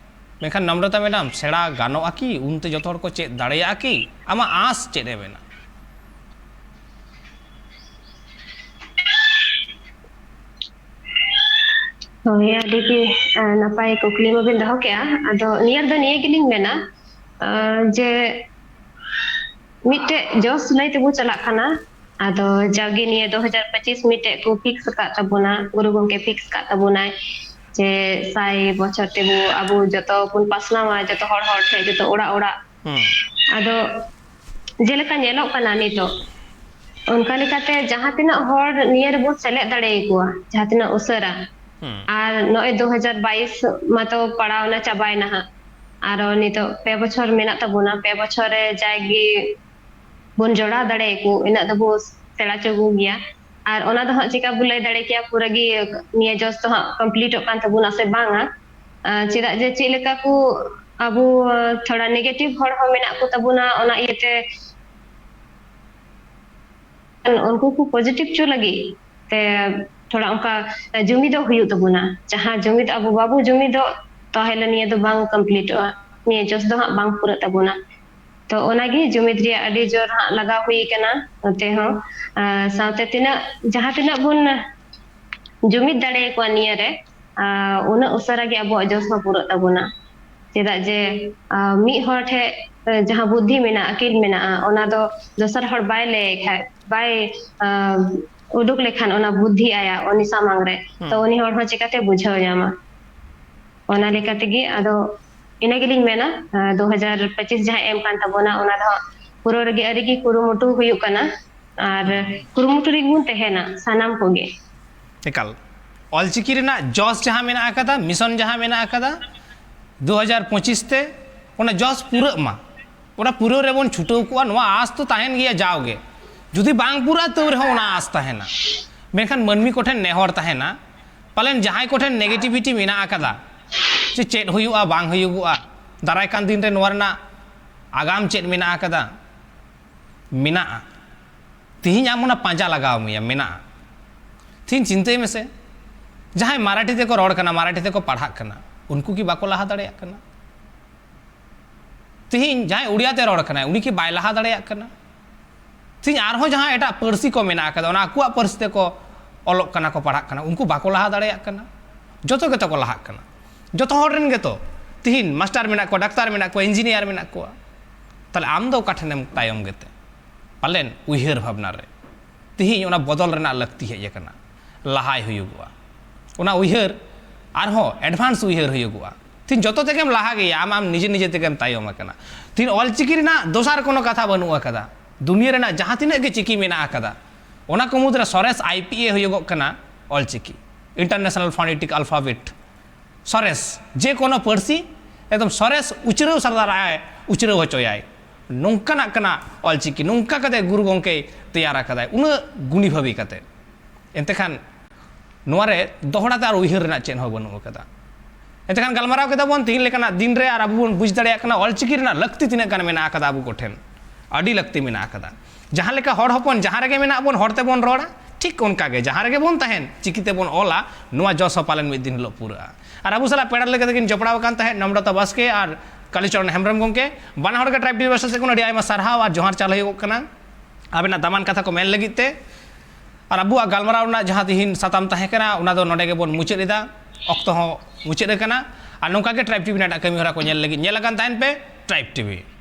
ᱢᱮᱱᱠᱷᱟᱱ ᱱᱚᱢᱨᱚᱛᱟ ᱢᱮᱰᱟᱢ, ᱥᱮᱬᱟ ᱜᱟᱱᱚᱜᱼᱟ ᱠᱤ? ᱩᱱᱛᱮ ᱡᱚᱛᱚ ᱦᱚᱲ ᱠᱚ ᱪᱮᱫ ᱫᱟᱲᱮᱭᱟᱜᱼᱟ ᱠᱤ? ᱟᱢᱟᱜ ᱟᱸᱥ ᱪᱮᱫ ᱮ ᱢᱮᱱᱟᱜᱼᱟ? ᱦᱳᱭ, ᱟᱹᱰᱤ ᱜᱮ, ᱟ, ᱱᱟᱯᱟᱭ ᱠᱩᱠᱞᱤ ᱢᱟᱵᱤᱱ ᱫᱚᱦᱚ ᱠᱮᱜᱼᱟ᱾ ᱟᱫᱚ ᱱᱤᱭᱟᱹ ᱨᱮᱫᱚ ᱱᱤᱭᱟᱹ ᱜᱮᱞᱤᱧ ᱢᱮᱱᱟ, ᱟ, ᱡᱮ ᱢᱤᱫᱴᱮᱡ ᱡᱚᱥ ᱞᱟᱹᱭ ᱛᱮᱵᱚ ᱪᱟᱞᱟᱜ ᱠᱟᱱᱟ, ᱟᱫᱚ ᱡᱟᱣᱜᱮ ᱱᱤᱭᱟᱹ ᱫᱩ ᱦᱟᱡᱟᱨ ᱯᱚᱸᱪᱤᱥ ᱢᱤᱫᱴᱮᱡ ᱠᱚ ᱯᱷᱤᱠᱥ ᱟᱠᱟᱫ ᱛᱟᱵᱚᱱᱟ, ᱜᱩᱨᱩ ᱜᱚᱢᱠᱮ ᱯᱷᱤᱠᱥ ᱟᱠᱟᱫ ᱛᱟᱵᱚᱱᱟᱭ ᱡᱮ ᱥᱟᱭ ᱵᱚᱪᱷᱚᱨ ᱛᱮᱵᱚ ᱟᱵᱚ ᱡᱚᱛᱚ ᱵᱚᱱ ᱯᱟᱥᱱᱟᱣᱟ, ᱡᱚᱛᱚ ᱦᱚᱲ ᱦᱚᱲ ᱴᱷᱮᱱ, ᱡᱚᱛᱚ ᱚᱲᱟᱜ ᱚᱲᱟᱜ᱾ ᱦᱩᱸ᱾ ᱟᱫᱚ ᱡᱮᱞᱮᱠᱟ ᱧᱮᱞᱚᱜ ᱠᱟᱱᱟ ᱱᱤᱛᱚᱜ, ᱚᱱᱠᱟ ᱞᱮᱠᱟᱛᱮ ᱡᱟᱦᱟᱸ ᱛᱤᱱᱟᱹᱜ ᱦᱚᱲ ᱱᱤᱭᱟᱹ ᱨᱮᱵᱚᱱ ᱥᱮᱞᱮᱫ ᱫᱟᱲᱮᱭᱟᱠᱚᱣᱟ, ᱡᱟᱦᱟᱸ ᱛᱤᱱᱟᱹᱜ ᱩᱥᱟᱹᱨᱟ, ᱦᱩᱸ᱾ ᱟᱨ ᱱᱚᱜᱼᱚᱭ ᱫᱩ ᱦᱟᱡᱟᱨ ᱵᱟᱭᱤᱥ ᱢᱟᱛᱚ ᱯᱟᱲᱟᱣᱱᱟ, ᱪᱟᱵᱟᱭᱱᱟ ᱦᱟᱸᱜ᱾ ᱟᱨᱚ ᱱᱤᱛᱚᱜ ᱯᱮ ᱵᱚᱪᱷᱚᱨ ᱢᱮᱱᱟᱜ ᱛᱟᱵᱚᱱᱟ, ᱯᱮ ᱵᱚᱪᱷᱚᱨ ᱨᱮ ᱡᱟᱜᱮ ᱵᱚᱱ ᱡᱚᱲᱟᱣ ᱫᱟᱲᱮᱭᱟᱠᱚ, ᱤᱱᱟᱹᱜ ᱫᱚᱵᱚ ᱥᱮᱬᱟ ᱦᱚᱪᱚ ᱠᱚ ᱜᱮᱭᱟ᱾ ᱟᱨ ᱚᱱᱟ ᱫᱚ ᱦᱟᱸᱜ ᱪᱮᱠᱟ ᱵᱚ ᱞᱟᱹᱭ ᱫᱟᱲᱮ ᱠᱮᱭᱟ ᱯᱩᱨᱟᱹ ᱜᱮ ᱱᱤᱭᱟᱹ ᱡᱚᱥ ᱫᱚ ᱦᱟᱸᱜ ᱠᱚᱢᱯᱞᱤᱴᱚᱜ ᱠᱟᱱ ᱛᱟᱵᱚᱱᱟ ᱥᱮ ᱵᱟᱝᱟ? ᱟᱨ ᱪᱮᱫᱟᱜ ᱡᱮ ᱪᱮᱫ ᱞᱮᱠᱟ ᱠᱚ ᱟᱵᱚ ᱛᱷᱚᱲᱟ ᱱᱮᱜᱮᱴᱤᱵᱷ ᱦᱚᱲ ᱦᱚᱸ ᱢᱮᱱᱟᱜ ᱠᱚ ᱛᱟᱵᱚᱱᱟ, ᱚᱱᱟ ᱤᱭᱟᱹᱛᱮ ᱩᱱᱠᱩ ᱠᱚ ᱯᱚᱡᱤᱴᱤᱵᱷ ᱦᱚᱪᱚ ᱞᱟᱹᱜᱤᱫ ᱛᱮ ᱛᱷᱚᱲᱟ ᱚᱱᱠᱟ ᱡᱩᱢᱤᱫᱚᱜ ᱦᱩᱭᱩᱜ ᱛᱟᱵᱚᱱᱟ᱾ ᱡᱟᱦᱟᱸ ᱡᱩᱢᱤᱫ ᱟᱵᱚ ᱵᱟᱵᱚ ᱡᱩᱢᱤᱫᱚᱜ, ᱛᱟᱦᱚᱞᱮ ᱱᱤᱭᱟᱹ ᱫᱚ ᱵᱟᱝ ᱠᱚᱢᱯᱞᱤᱴᱚᱜᱼᱟ, ᱱᱤᱭᱟᱹ ᱡᱚᱥ ᱫᱚ ᱦᱟᱸᱜ ᱵᱟᱝ ᱯᱩᱨᱟᱹᱜ ᱛᱟᱵᱚᱱᱟ᱾ ᱛᱚ ᱚᱱᱟᱜᱮ ᱡᱩᱢᱤᱫ ᱨᱮᱭᱟᱜ ᱟᱹᱰᱤ ᱡᱳᱨ ᱦᱟᱸᱜ ᱞᱟᱜᱟᱣ ᱦᱩᱭ ᱠᱟᱱᱟ ᱱᱚᱛᱮ ᱦᱚᱸ᱾ ᱟᱨ ᱥᱟᱶᱛᱮ ᱛᱤᱱᱟᱹᱜ, ᱡᱟᱦᱟᱸ ᱛᱤᱱᱟᱹᱜ ᱵᱚᱱ ᱡᱩᱢᱤᱫ ᱫᱟᱲᱮᱭᱟᱠᱚᱣᱟ ᱱᱤᱭᱟᱹᱨᱮ, ᱟᱨ ᱩᱱᱟᱹᱜ ᱩᱥᱟᱹᱨᱟ ᱜᱮ ᱟᱵᱚᱣᱟᱜ ᱡᱚᱥ ᱦᱚᱸ ᱯᱩᱨᱟᱹᱜ ᱛᱟᱵᱚᱱᱟ᱾ ᱪᱮᱫᱟᱜ ᱡᱮ, ᱟᱨ ᱢᱤᱫ ᱦᱚᱲ ᱴᱷᱮᱡ, ᱟᱨ ᱡᱟᱦᱟᱸ ᱵᱩᱫᱽᱫᱷᱤ ᱢᱮᱱᱟᱜᱼᱟ, ᱟᱹᱠᱤᱞ ᱢᱮᱱᱟᱜᱼᱟ, ᱚᱱᱟ ᱫᱚ ᱫᱚᱥᱟᱨ ᱦᱚᱲ ᱵᱟᱭ ᱞᱟᱹᱭ ᱠᱷᱟᱡ, ᱵᱟᱭ, ᱟᱨ ᱩᱰᱩᱠ ᱞᱮᱠᱷᱟᱱ ᱚᱱᱟ ᱵᱩᱫᱽᱫᱷᱤ ᱟᱭᱟᱜ ᱩᱱᱤ ᱥᱟᱢᱟᱝ ᱨᱮ, ᱛᱚ ᱦᱩᱸ᱾ ᱩᱱᱤ ᱦᱚᱲ ᱦᱚᱸ ᱪᱤᱠᱟᱛᱮ ᱵᱩᱡᱷᱟᱹᱣ ᱧᱟᱢᱟ? ᱚᱱᱟ ᱞᱮᱠᱟ ᱛᱮᱜᱮ ᱟᱫᱚ ᱤᱱᱟᱹ ᱜᱮᱞᱤᱧ ᱢᱮᱱᱟ, ᱟᱨ ᱫᱩ ᱦᱟᱡᱟᱨ ᱯᱚᱸᱪᱤᱥ ᱡᱟᱦᱟᱸ ᱮᱢ ᱠᱟᱱ ᱛᱟᱵᱚᱱᱟ, ᱚᱱᱟ ᱫᱚ ᱦᱟᱸᱜ ᱯᱩᱨᱟᱹ ᱨᱮᱜᱮ ᱟᱹᱰᱤ ᱜᱮ ᱠᱩᱨᱩᱢᱩᱴᱩ ᱦᱩᱭᱩᱜ ᱠᱟᱱᱟ᱾ ᱟᱨ ᱦᱩᱸ᱾ ᱠᱩᱨᱩᱢᱩᱴᱩ ᱨᱮᱜᱮ ᱵᱚᱱ ᱛᱟᱦᱮᱱᱟ ᱥᱟᱱᱟᱢ ᱠᱚᱜᱮ᱾ ᱮᱠᱟᱞ᱾ ᱚᱞᱪᱤᱠᱤ ᱨᱮᱱᱟᱜ ᱡᱚᱥ ᱡᱟᱦᱟᱸ ᱢᱮᱱᱟᱜ ᱟᱠᱟᱫᱟ, ᱢᱤᱥᱚᱱ ᱡᱟᱦᱟᱸ ᱢᱮᱱᱟᱜ ᱟᱠᱟᱫᱟ, ᱫᱩ ᱦᱟᱡᱟᱨ ᱯᱚᱸᱪᱤᱥ ᱛᱮ ᱚᱱᱟ ᱡᱚᱥ ᱯᱩᱨᱟᱹᱜ ᱢᱟ, ᱚᱱᱟ ᱯᱩᱨᱟᱹᱣ ᱨᱮᱵᱚᱱ ᱪᱷᱩᱴᱟᱹᱣ ᱠᱚᱜᱼᱟ, ᱱᱚᱣᱟ ᱟᱸᱥ ᱫᱚ ᱛᱟᱦᱮᱱ ᱜᱮᱭᱟ ᱡᱟᱣᱜᱮ᱾ ᱡᱩᱫᱤ ᱵᱟᱝ ᱯᱩᱨᱟᱹᱜᱼᱟ, ᱛᱟᱹᱣ ᱨᱮᱦᱚᱸ ᱚᱱᱟ ᱟᱸᱥ ᱛᱟᱦᱮᱱᱟ᱾ ᱢᱮᱱᱠᱷᱟᱱ ᱢᱟᱹᱱᱢᱤ ᱠᱚᱴᱷᱮᱱ ᱱᱮᱦᱚᱨ ᱛᱟᱦᱮᱱᱟ, ᱯᱟᱞᱮᱱ ᱡᱟᱦᱟᱸᱭ ᱠᱚᱴᱷᱮᱱ ᱱᱮᱜᱮᱴᱤᱵᱷᱤᱴᱤ ᱢᱮᱱᱟᱜ ᱟᱠᱟᱫᱟ, ᱡᱮ ᱪᱮᱫ ᱦᱩᱭᱩᱜᱼᱟ, ᱵᱟᱝ ᱦᱩᱭᱩᱜᱚᱜᱼᱟ, ᱫᱟᱨᱟᱭ ᱠᱟᱱ ᱫᱤᱱ ᱨᱮ ᱱᱚᱣᱟ ᱨᱮᱱᱟᱜ ᱟᱜᱟᱢ ᱪᱮᱫ ᱢᱮᱱᱟᱜ ᱟᱠᱟᱫᱟ, ᱢᱮᱱᱟᱜᱼᱟ᱾ ᱛᱤᱦᱤᱧ ᱟᱢ ᱚᱱᱟ ᱯᱟᱸᱡᱟ ᱞᱟᱜᱟᱣ ᱢᱮᱭᱟ, ᱢᱮᱱᱟᱜᱼᱟ᱾ ᱛᱤᱦᱤᱧ ᱪᱤᱱᱛᱟᱹᱭ ᱢᱮᱥᱮ, ᱡᱟᱦᱟᱸᱭ ᱢᱟᱨᱟᱴᱷᱤ ᱛᱮᱠᱚ ᱨᱚᱲ ᱠᱟᱱᱟ, ᱢᱟᱨᱟᱴᱷᱤ ᱛᱮᱠᱚ ᱯᱟᱲᱦᱟᱜ ᱠᱟᱱᱟ, ᱩᱱᱠᱩ ᱠᱤ ᱵᱟᱠᱚ ᱞᱟᱦᱟ ᱫᱟᱲᱮᱭᱟᱜ ᱠᱟᱱᱟ? ᱛᱤᱦᱤᱧ ᱡᱟᱦᱟᱸᱭ ᱩᱲᱤᱭᱟ ᱛᱮ ᱨᱚᱲ ᱠᱟᱱᱟᱭ, ᱩᱱᱤ ᱠᱤ ᱵᱟᱭ ᱞᱟᱦᱟ ᱫᱟᱲᱮᱭᱟᱜ ᱠᱟᱱᱟ? ᱛᱤᱦᱤᱧ ᱟᱨᱦᱚᱸ ᱡᱟᱦᱟᱸ ᱮᱴᱟᱜ ᱯᱟᱹᱨᱥᱤ ᱠᱚ ᱢᱮᱱᱟᱜ ᱟᱠᱟᱫᱟ, ᱚᱱᱟ ᱟᱠᱚᱣᱟᱜ ᱯᱟᱹᱨᱥᱤ ᱛᱮᱠᱚ ᱚᱞᱚᱜ ᱠᱟᱱᱟ ᱠᱚ, ᱯᱟᱲᱦᱟᱜ ᱠᱟᱱᱟ, ᱩᱱᱠᱩ ᱵᱟᱠᱚ ᱞᱟᱦᱟ ᱫᱟᱲᱮᱭᱟᱜ ᱠᱟᱱᱟ? ᱡᱚᱛᱚ ᱜᱮᱛᱚ ᱠᱚ ᱞᱟᱦᱟᱜ ᱠᱟᱱᱟ᱾ ᱡᱚᱛᱚ ᱦᱚᱲ ᱨᱮᱱ ᱜᱮᱛᱚ ᱛᱤᱦᱤᱧ ᱢᱟᱥᱴᱟᱨ ᱢᱮᱱᱟᱜ ᱠᱚᱣᱟ, ᱰᱟᱠᱛᱟᱨ ᱢᱮᱱᱟᱜ ᱠᱚᱣᱟ, ᱤᱧᱡᱤᱱᱤᱭᱟᱨ ᱢᱮᱱᱟᱜ ᱠᱚᱣᱟ᱾ ᱛᱟᱦᱞᱮ ᱟᱢ ᱫᱚ ᱚᱠᱟ ᱴᱷᱮᱱᱮᱢ ᱛᱟᱭᱚᱢ ᱜᱮᱛᱮ? ᱯᱟᱞᱮᱱ ᱩᱭᱦᱟᱹᱨ ᱵᱷᱟᱵᱽᱱᱟ ᱨᱮ᱾ ᱛᱮᱦᱮᱧ ᱚᱱᱟ ᱵᱚᱫᱚᱞ ᱨᱮᱱᱟᱜ ᱞᱟᱹᱠᱛᱤ ᱦᱮᱡ ᱟᱠᱟᱱᱟ᱾ ᱞᱟᱦᱟᱭ ᱦᱩᱭᱩᱜᱚᱜᱼᱟ᱾ ᱚᱱᱟ ᱩᱭᱦᱟᱹᱨ ᱟᱨᱦᱚᱸ advance ᱩᱭᱦᱟᱹᱨ ᱦᱩᱭᱩᱜᱚᱜᱼᱟ᱾ ᱛᱮᱦᱮᱧ ᱡᱚᱛᱚ ᱛᱮᱜᱮᱢ ᱞᱟᱦᱟ ᱜᱮᱭᱟ, ᱟᱢ, ᱟᱢ ᱱᱤᱡᱮ ᱱᱤᱡᱮ ᱛᱮᱜᱮᱢ ᱛᱟᱭᱚᱢ ᱟᱠᱟᱱᱟ᱾ ᱛᱮᱦᱮᱧ ᱚᱞᱪᱤᱠᱤ ᱨᱮᱱᱟᱜ ᱫᱚᱥᱟᱨ ᱠᱳᱱᱳ ᱠᱟᱛᱷᱟ ᱵᱟᱹᱱᱩᱜ ᱟᱠᱟᱫᱟ᱾ ᱫᱩᱱᱤᱭᱟᱹ ᱨᱮᱱᱟᱜ ᱡᱟᱦᱟᱸ ᱛᱤᱱᱟᱹᱜ ᱜᱮ ᱪᱤᱠᱤ ᱢᱮᱱᱟᱜ ᱟᱠᱟᱫᱟ, ᱚᱱᱟ ᱠᱚ ᱢᱩᱫᱽᱨᱮ ᱥᱚᱨᱮᱥ I P A ᱦᱩᱭᱩᱜᱚᱜ ᱠᱟᱱᱟ ᱚᱞᱪᱤᱠᱤ, International Phonetic Alphabet᱾ ᱥᱚᱨᱮᱥ, ᱡᱮ ᱠᱳᱱᱳ ᱯᱟᱹᱨᱥᱤ ᱮᱠᱫᱚᱢ ᱥᱚᱨᱮᱥ ᱩᱪᱨᱟᱹᱣ ᱥᱟᱨᱫᱟᱨᱟᱭ, ᱩᱪᱨᱟᱹᱣ ᱦᱚᱪᱚᱭᱟᱭ, ᱱᱚᱝᱠᱟᱱᱟᱜ ᱠᱟᱱᱟ ᱚᱞᱪᱤᱠᱤ᱾ ᱱᱚᱝᱠᱟ ᱠᱟᱛᱮ ᱜᱩᱨᱩ ᱜᱚᱢᱠᱮᱭ ᱛᱮᱭᱟᱨ ᱟᱠᱟᱫᱟᱭ, ᱩᱱᱟᱹᱜ ᱜᱩᱱᱤ ᱵᱷᱟᱹᱵᱤ ᱠᱟᱛᱮ᱾ ᱮᱱᱛᱮ ᱠᱷᱟᱱ ᱱᱚᱣᱟ ᱨᱮ ᱫᱚᱦᱲᱟ ᱛᱮ ᱟᱨ ᱩᱭᱦᱟᱹᱨ ᱨᱮᱱᱟᱜ ᱪᱮᱫ ᱦᱚᱸ ᱵᱟᱹᱱᱩᱜ ᱟᱠᱟᱫᱟ᱾ ᱮᱱᱛᱮ ᱠᱷᱟᱱ ᱜᱟᱞᱢᱟᱨᱟᱣ ᱠᱮᱫᱟ ᱵᱚᱱ ᱛᱤᱦᱤᱧ ᱞᱮᱠᱟᱱᱟᱜ ᱫᱤᱱ ᱨᱮ, ᱟᱨ ᱟᱵᱚ ᱵᱚᱱ ᱵᱩᱡᱽ ᱫᱟᱲᱮᱭᱟᱜ ᱠᱟᱱᱟ ᱚᱞᱪᱤᱠᱤ ᱨᱮᱱᱟᱜ ᱞᱟᱹᱠᱛᱤ ᱛᱤᱱᱟᱹᱜ ᱜᱟᱱ ᱢᱮᱱᱟᱜ ᱟᱠᱟᱫᱟ ᱟᱵᱚ ᱠᱚᱴᱷᱮᱱ᱾ ᱟᱹᱰᱤ ᱞᱟᱹᱠᱛᱤ ᱢᱮᱱᱟᱜ ᱟᱠᱟᱫᱟ᱾ ᱡᱟᱦᱟᱸ ᱞᱮᱠᱟ ᱦᱚᱲ ᱦᱚᱯᱚᱱ ᱡᱟᱦᱟᱸ ᱨᱮᱜᱮ ᱢᱮᱱᱟᱜ ᱵᱚᱱ ᱦᱚᱲ ᱛᱮᱵᱚᱱ ᱨᱚᱲᱟ, ᱴᱷᱤᱠ ᱚᱱᱠᱟ ᱜᱮ ᱡᱟᱦᱟᱸ ᱨᱮᱜᱮ ᱵᱚᱱ ᱛᱟᱦᱮᱱ ᱪᱤᱠᱤ ᱛᱮᱵᱚᱱ ᱚᱞᱟ, ᱱᱚᱣᱟ ᱡᱚᱥ ᱦᱚᱸ ᱯᱟᱞᱮᱱ ᱢᱤᱫ ᱫᱤᱱ ᱦᱤᱞᱳᱜ ᱯᱩᱨᱟᱹᱜᱼᱟ᱾ ᱟᱨ ᱟᱵᱚ ᱥᱟᱞᱟᱜ ᱯᱮᱲᱟ ᱞᱮᱠᱟ ᱛᱮᱠᱤᱱ ᱡᱚᱯᱲᱟᱣ ᱟᱠᱟᱱ ᱛᱟᱦᱮᱸᱫ ᱱᱚᱢᱨᱚᱛᱟ ᱵᱟᱥᱠᱮ ᱟᱨ ᱠᱟᱞᱤᱪᱚᱨᱚᱱ ᱦᱮᱢᱵᱨᱚᱢ ᱜᱚᱢᱠᱮ, ᱵᱟᱱᱟ ᱦᱚᱲ ᱜᱮ Tribe T V ᱯᱟᱦᱴᱟ ᱥᱮᱫ ᱠᱷᱚᱱ ᱟᱹᱰᱤ ᱟᱭᱢᱟ ᱥᱟᱨᱦᱟᱣ ᱟᱨ ᱡᱚᱦᱟᱨ ᱪᱟᱞ ᱦᱩᱭᱩᱜᱚᱜ ᱠᱟᱱᱟ᱾ ᱟᱵᱮᱱᱟᱜ ᱫᱟᱢᱟᱱ ᱠᱟᱛᱷᱟ ᱠᱚ ᱢᱮᱱ ᱞᱟᱹᱜᱤᱫ ᱛᱮ᱾ ᱟᱨ ᱟᱵᱚᱣᱟᱜ ᱜᱟᱞᱢᱟᱨᱟᱣ ᱨᱮᱱᱟᱜ ᱡᱟᱦᱟᱸ ᱛᱤᱦᱤᱧ ᱥᱟᱛᱟᱢ ᱛᱟᱦᱮᱸ ᱠᱟᱱᱟ, ᱚᱱᱟ ᱫᱚ ᱱᱚᱰᱮ ᱜᱮᱵᱚᱱ ᱢᱩᱪᱟᱹᱫ ᱮᱫᱟ᱾ ᱚᱠᱛᱚ ᱦᱚᱸ ᱢᱩᱪᱟᱹᱫ ᱟᱠᱟᱱᱟ᱾ ᱟᱨ ᱱᱚᱝᱠᱟ ᱜᱮ Tribe T V ᱨᱮᱱᱟᱜ ᱠᱟᱹᱢᱤ ᱦᱚᱨᱟ ᱠᱚ ᱧᱮᱞ ᱞᱟᱹᱜᱤᱫ ᱧᱮᱞ ᱟᱠᱟᱱ ᱛᱟᱦᱮᱱ ᱯᱮ Tribe T V᱾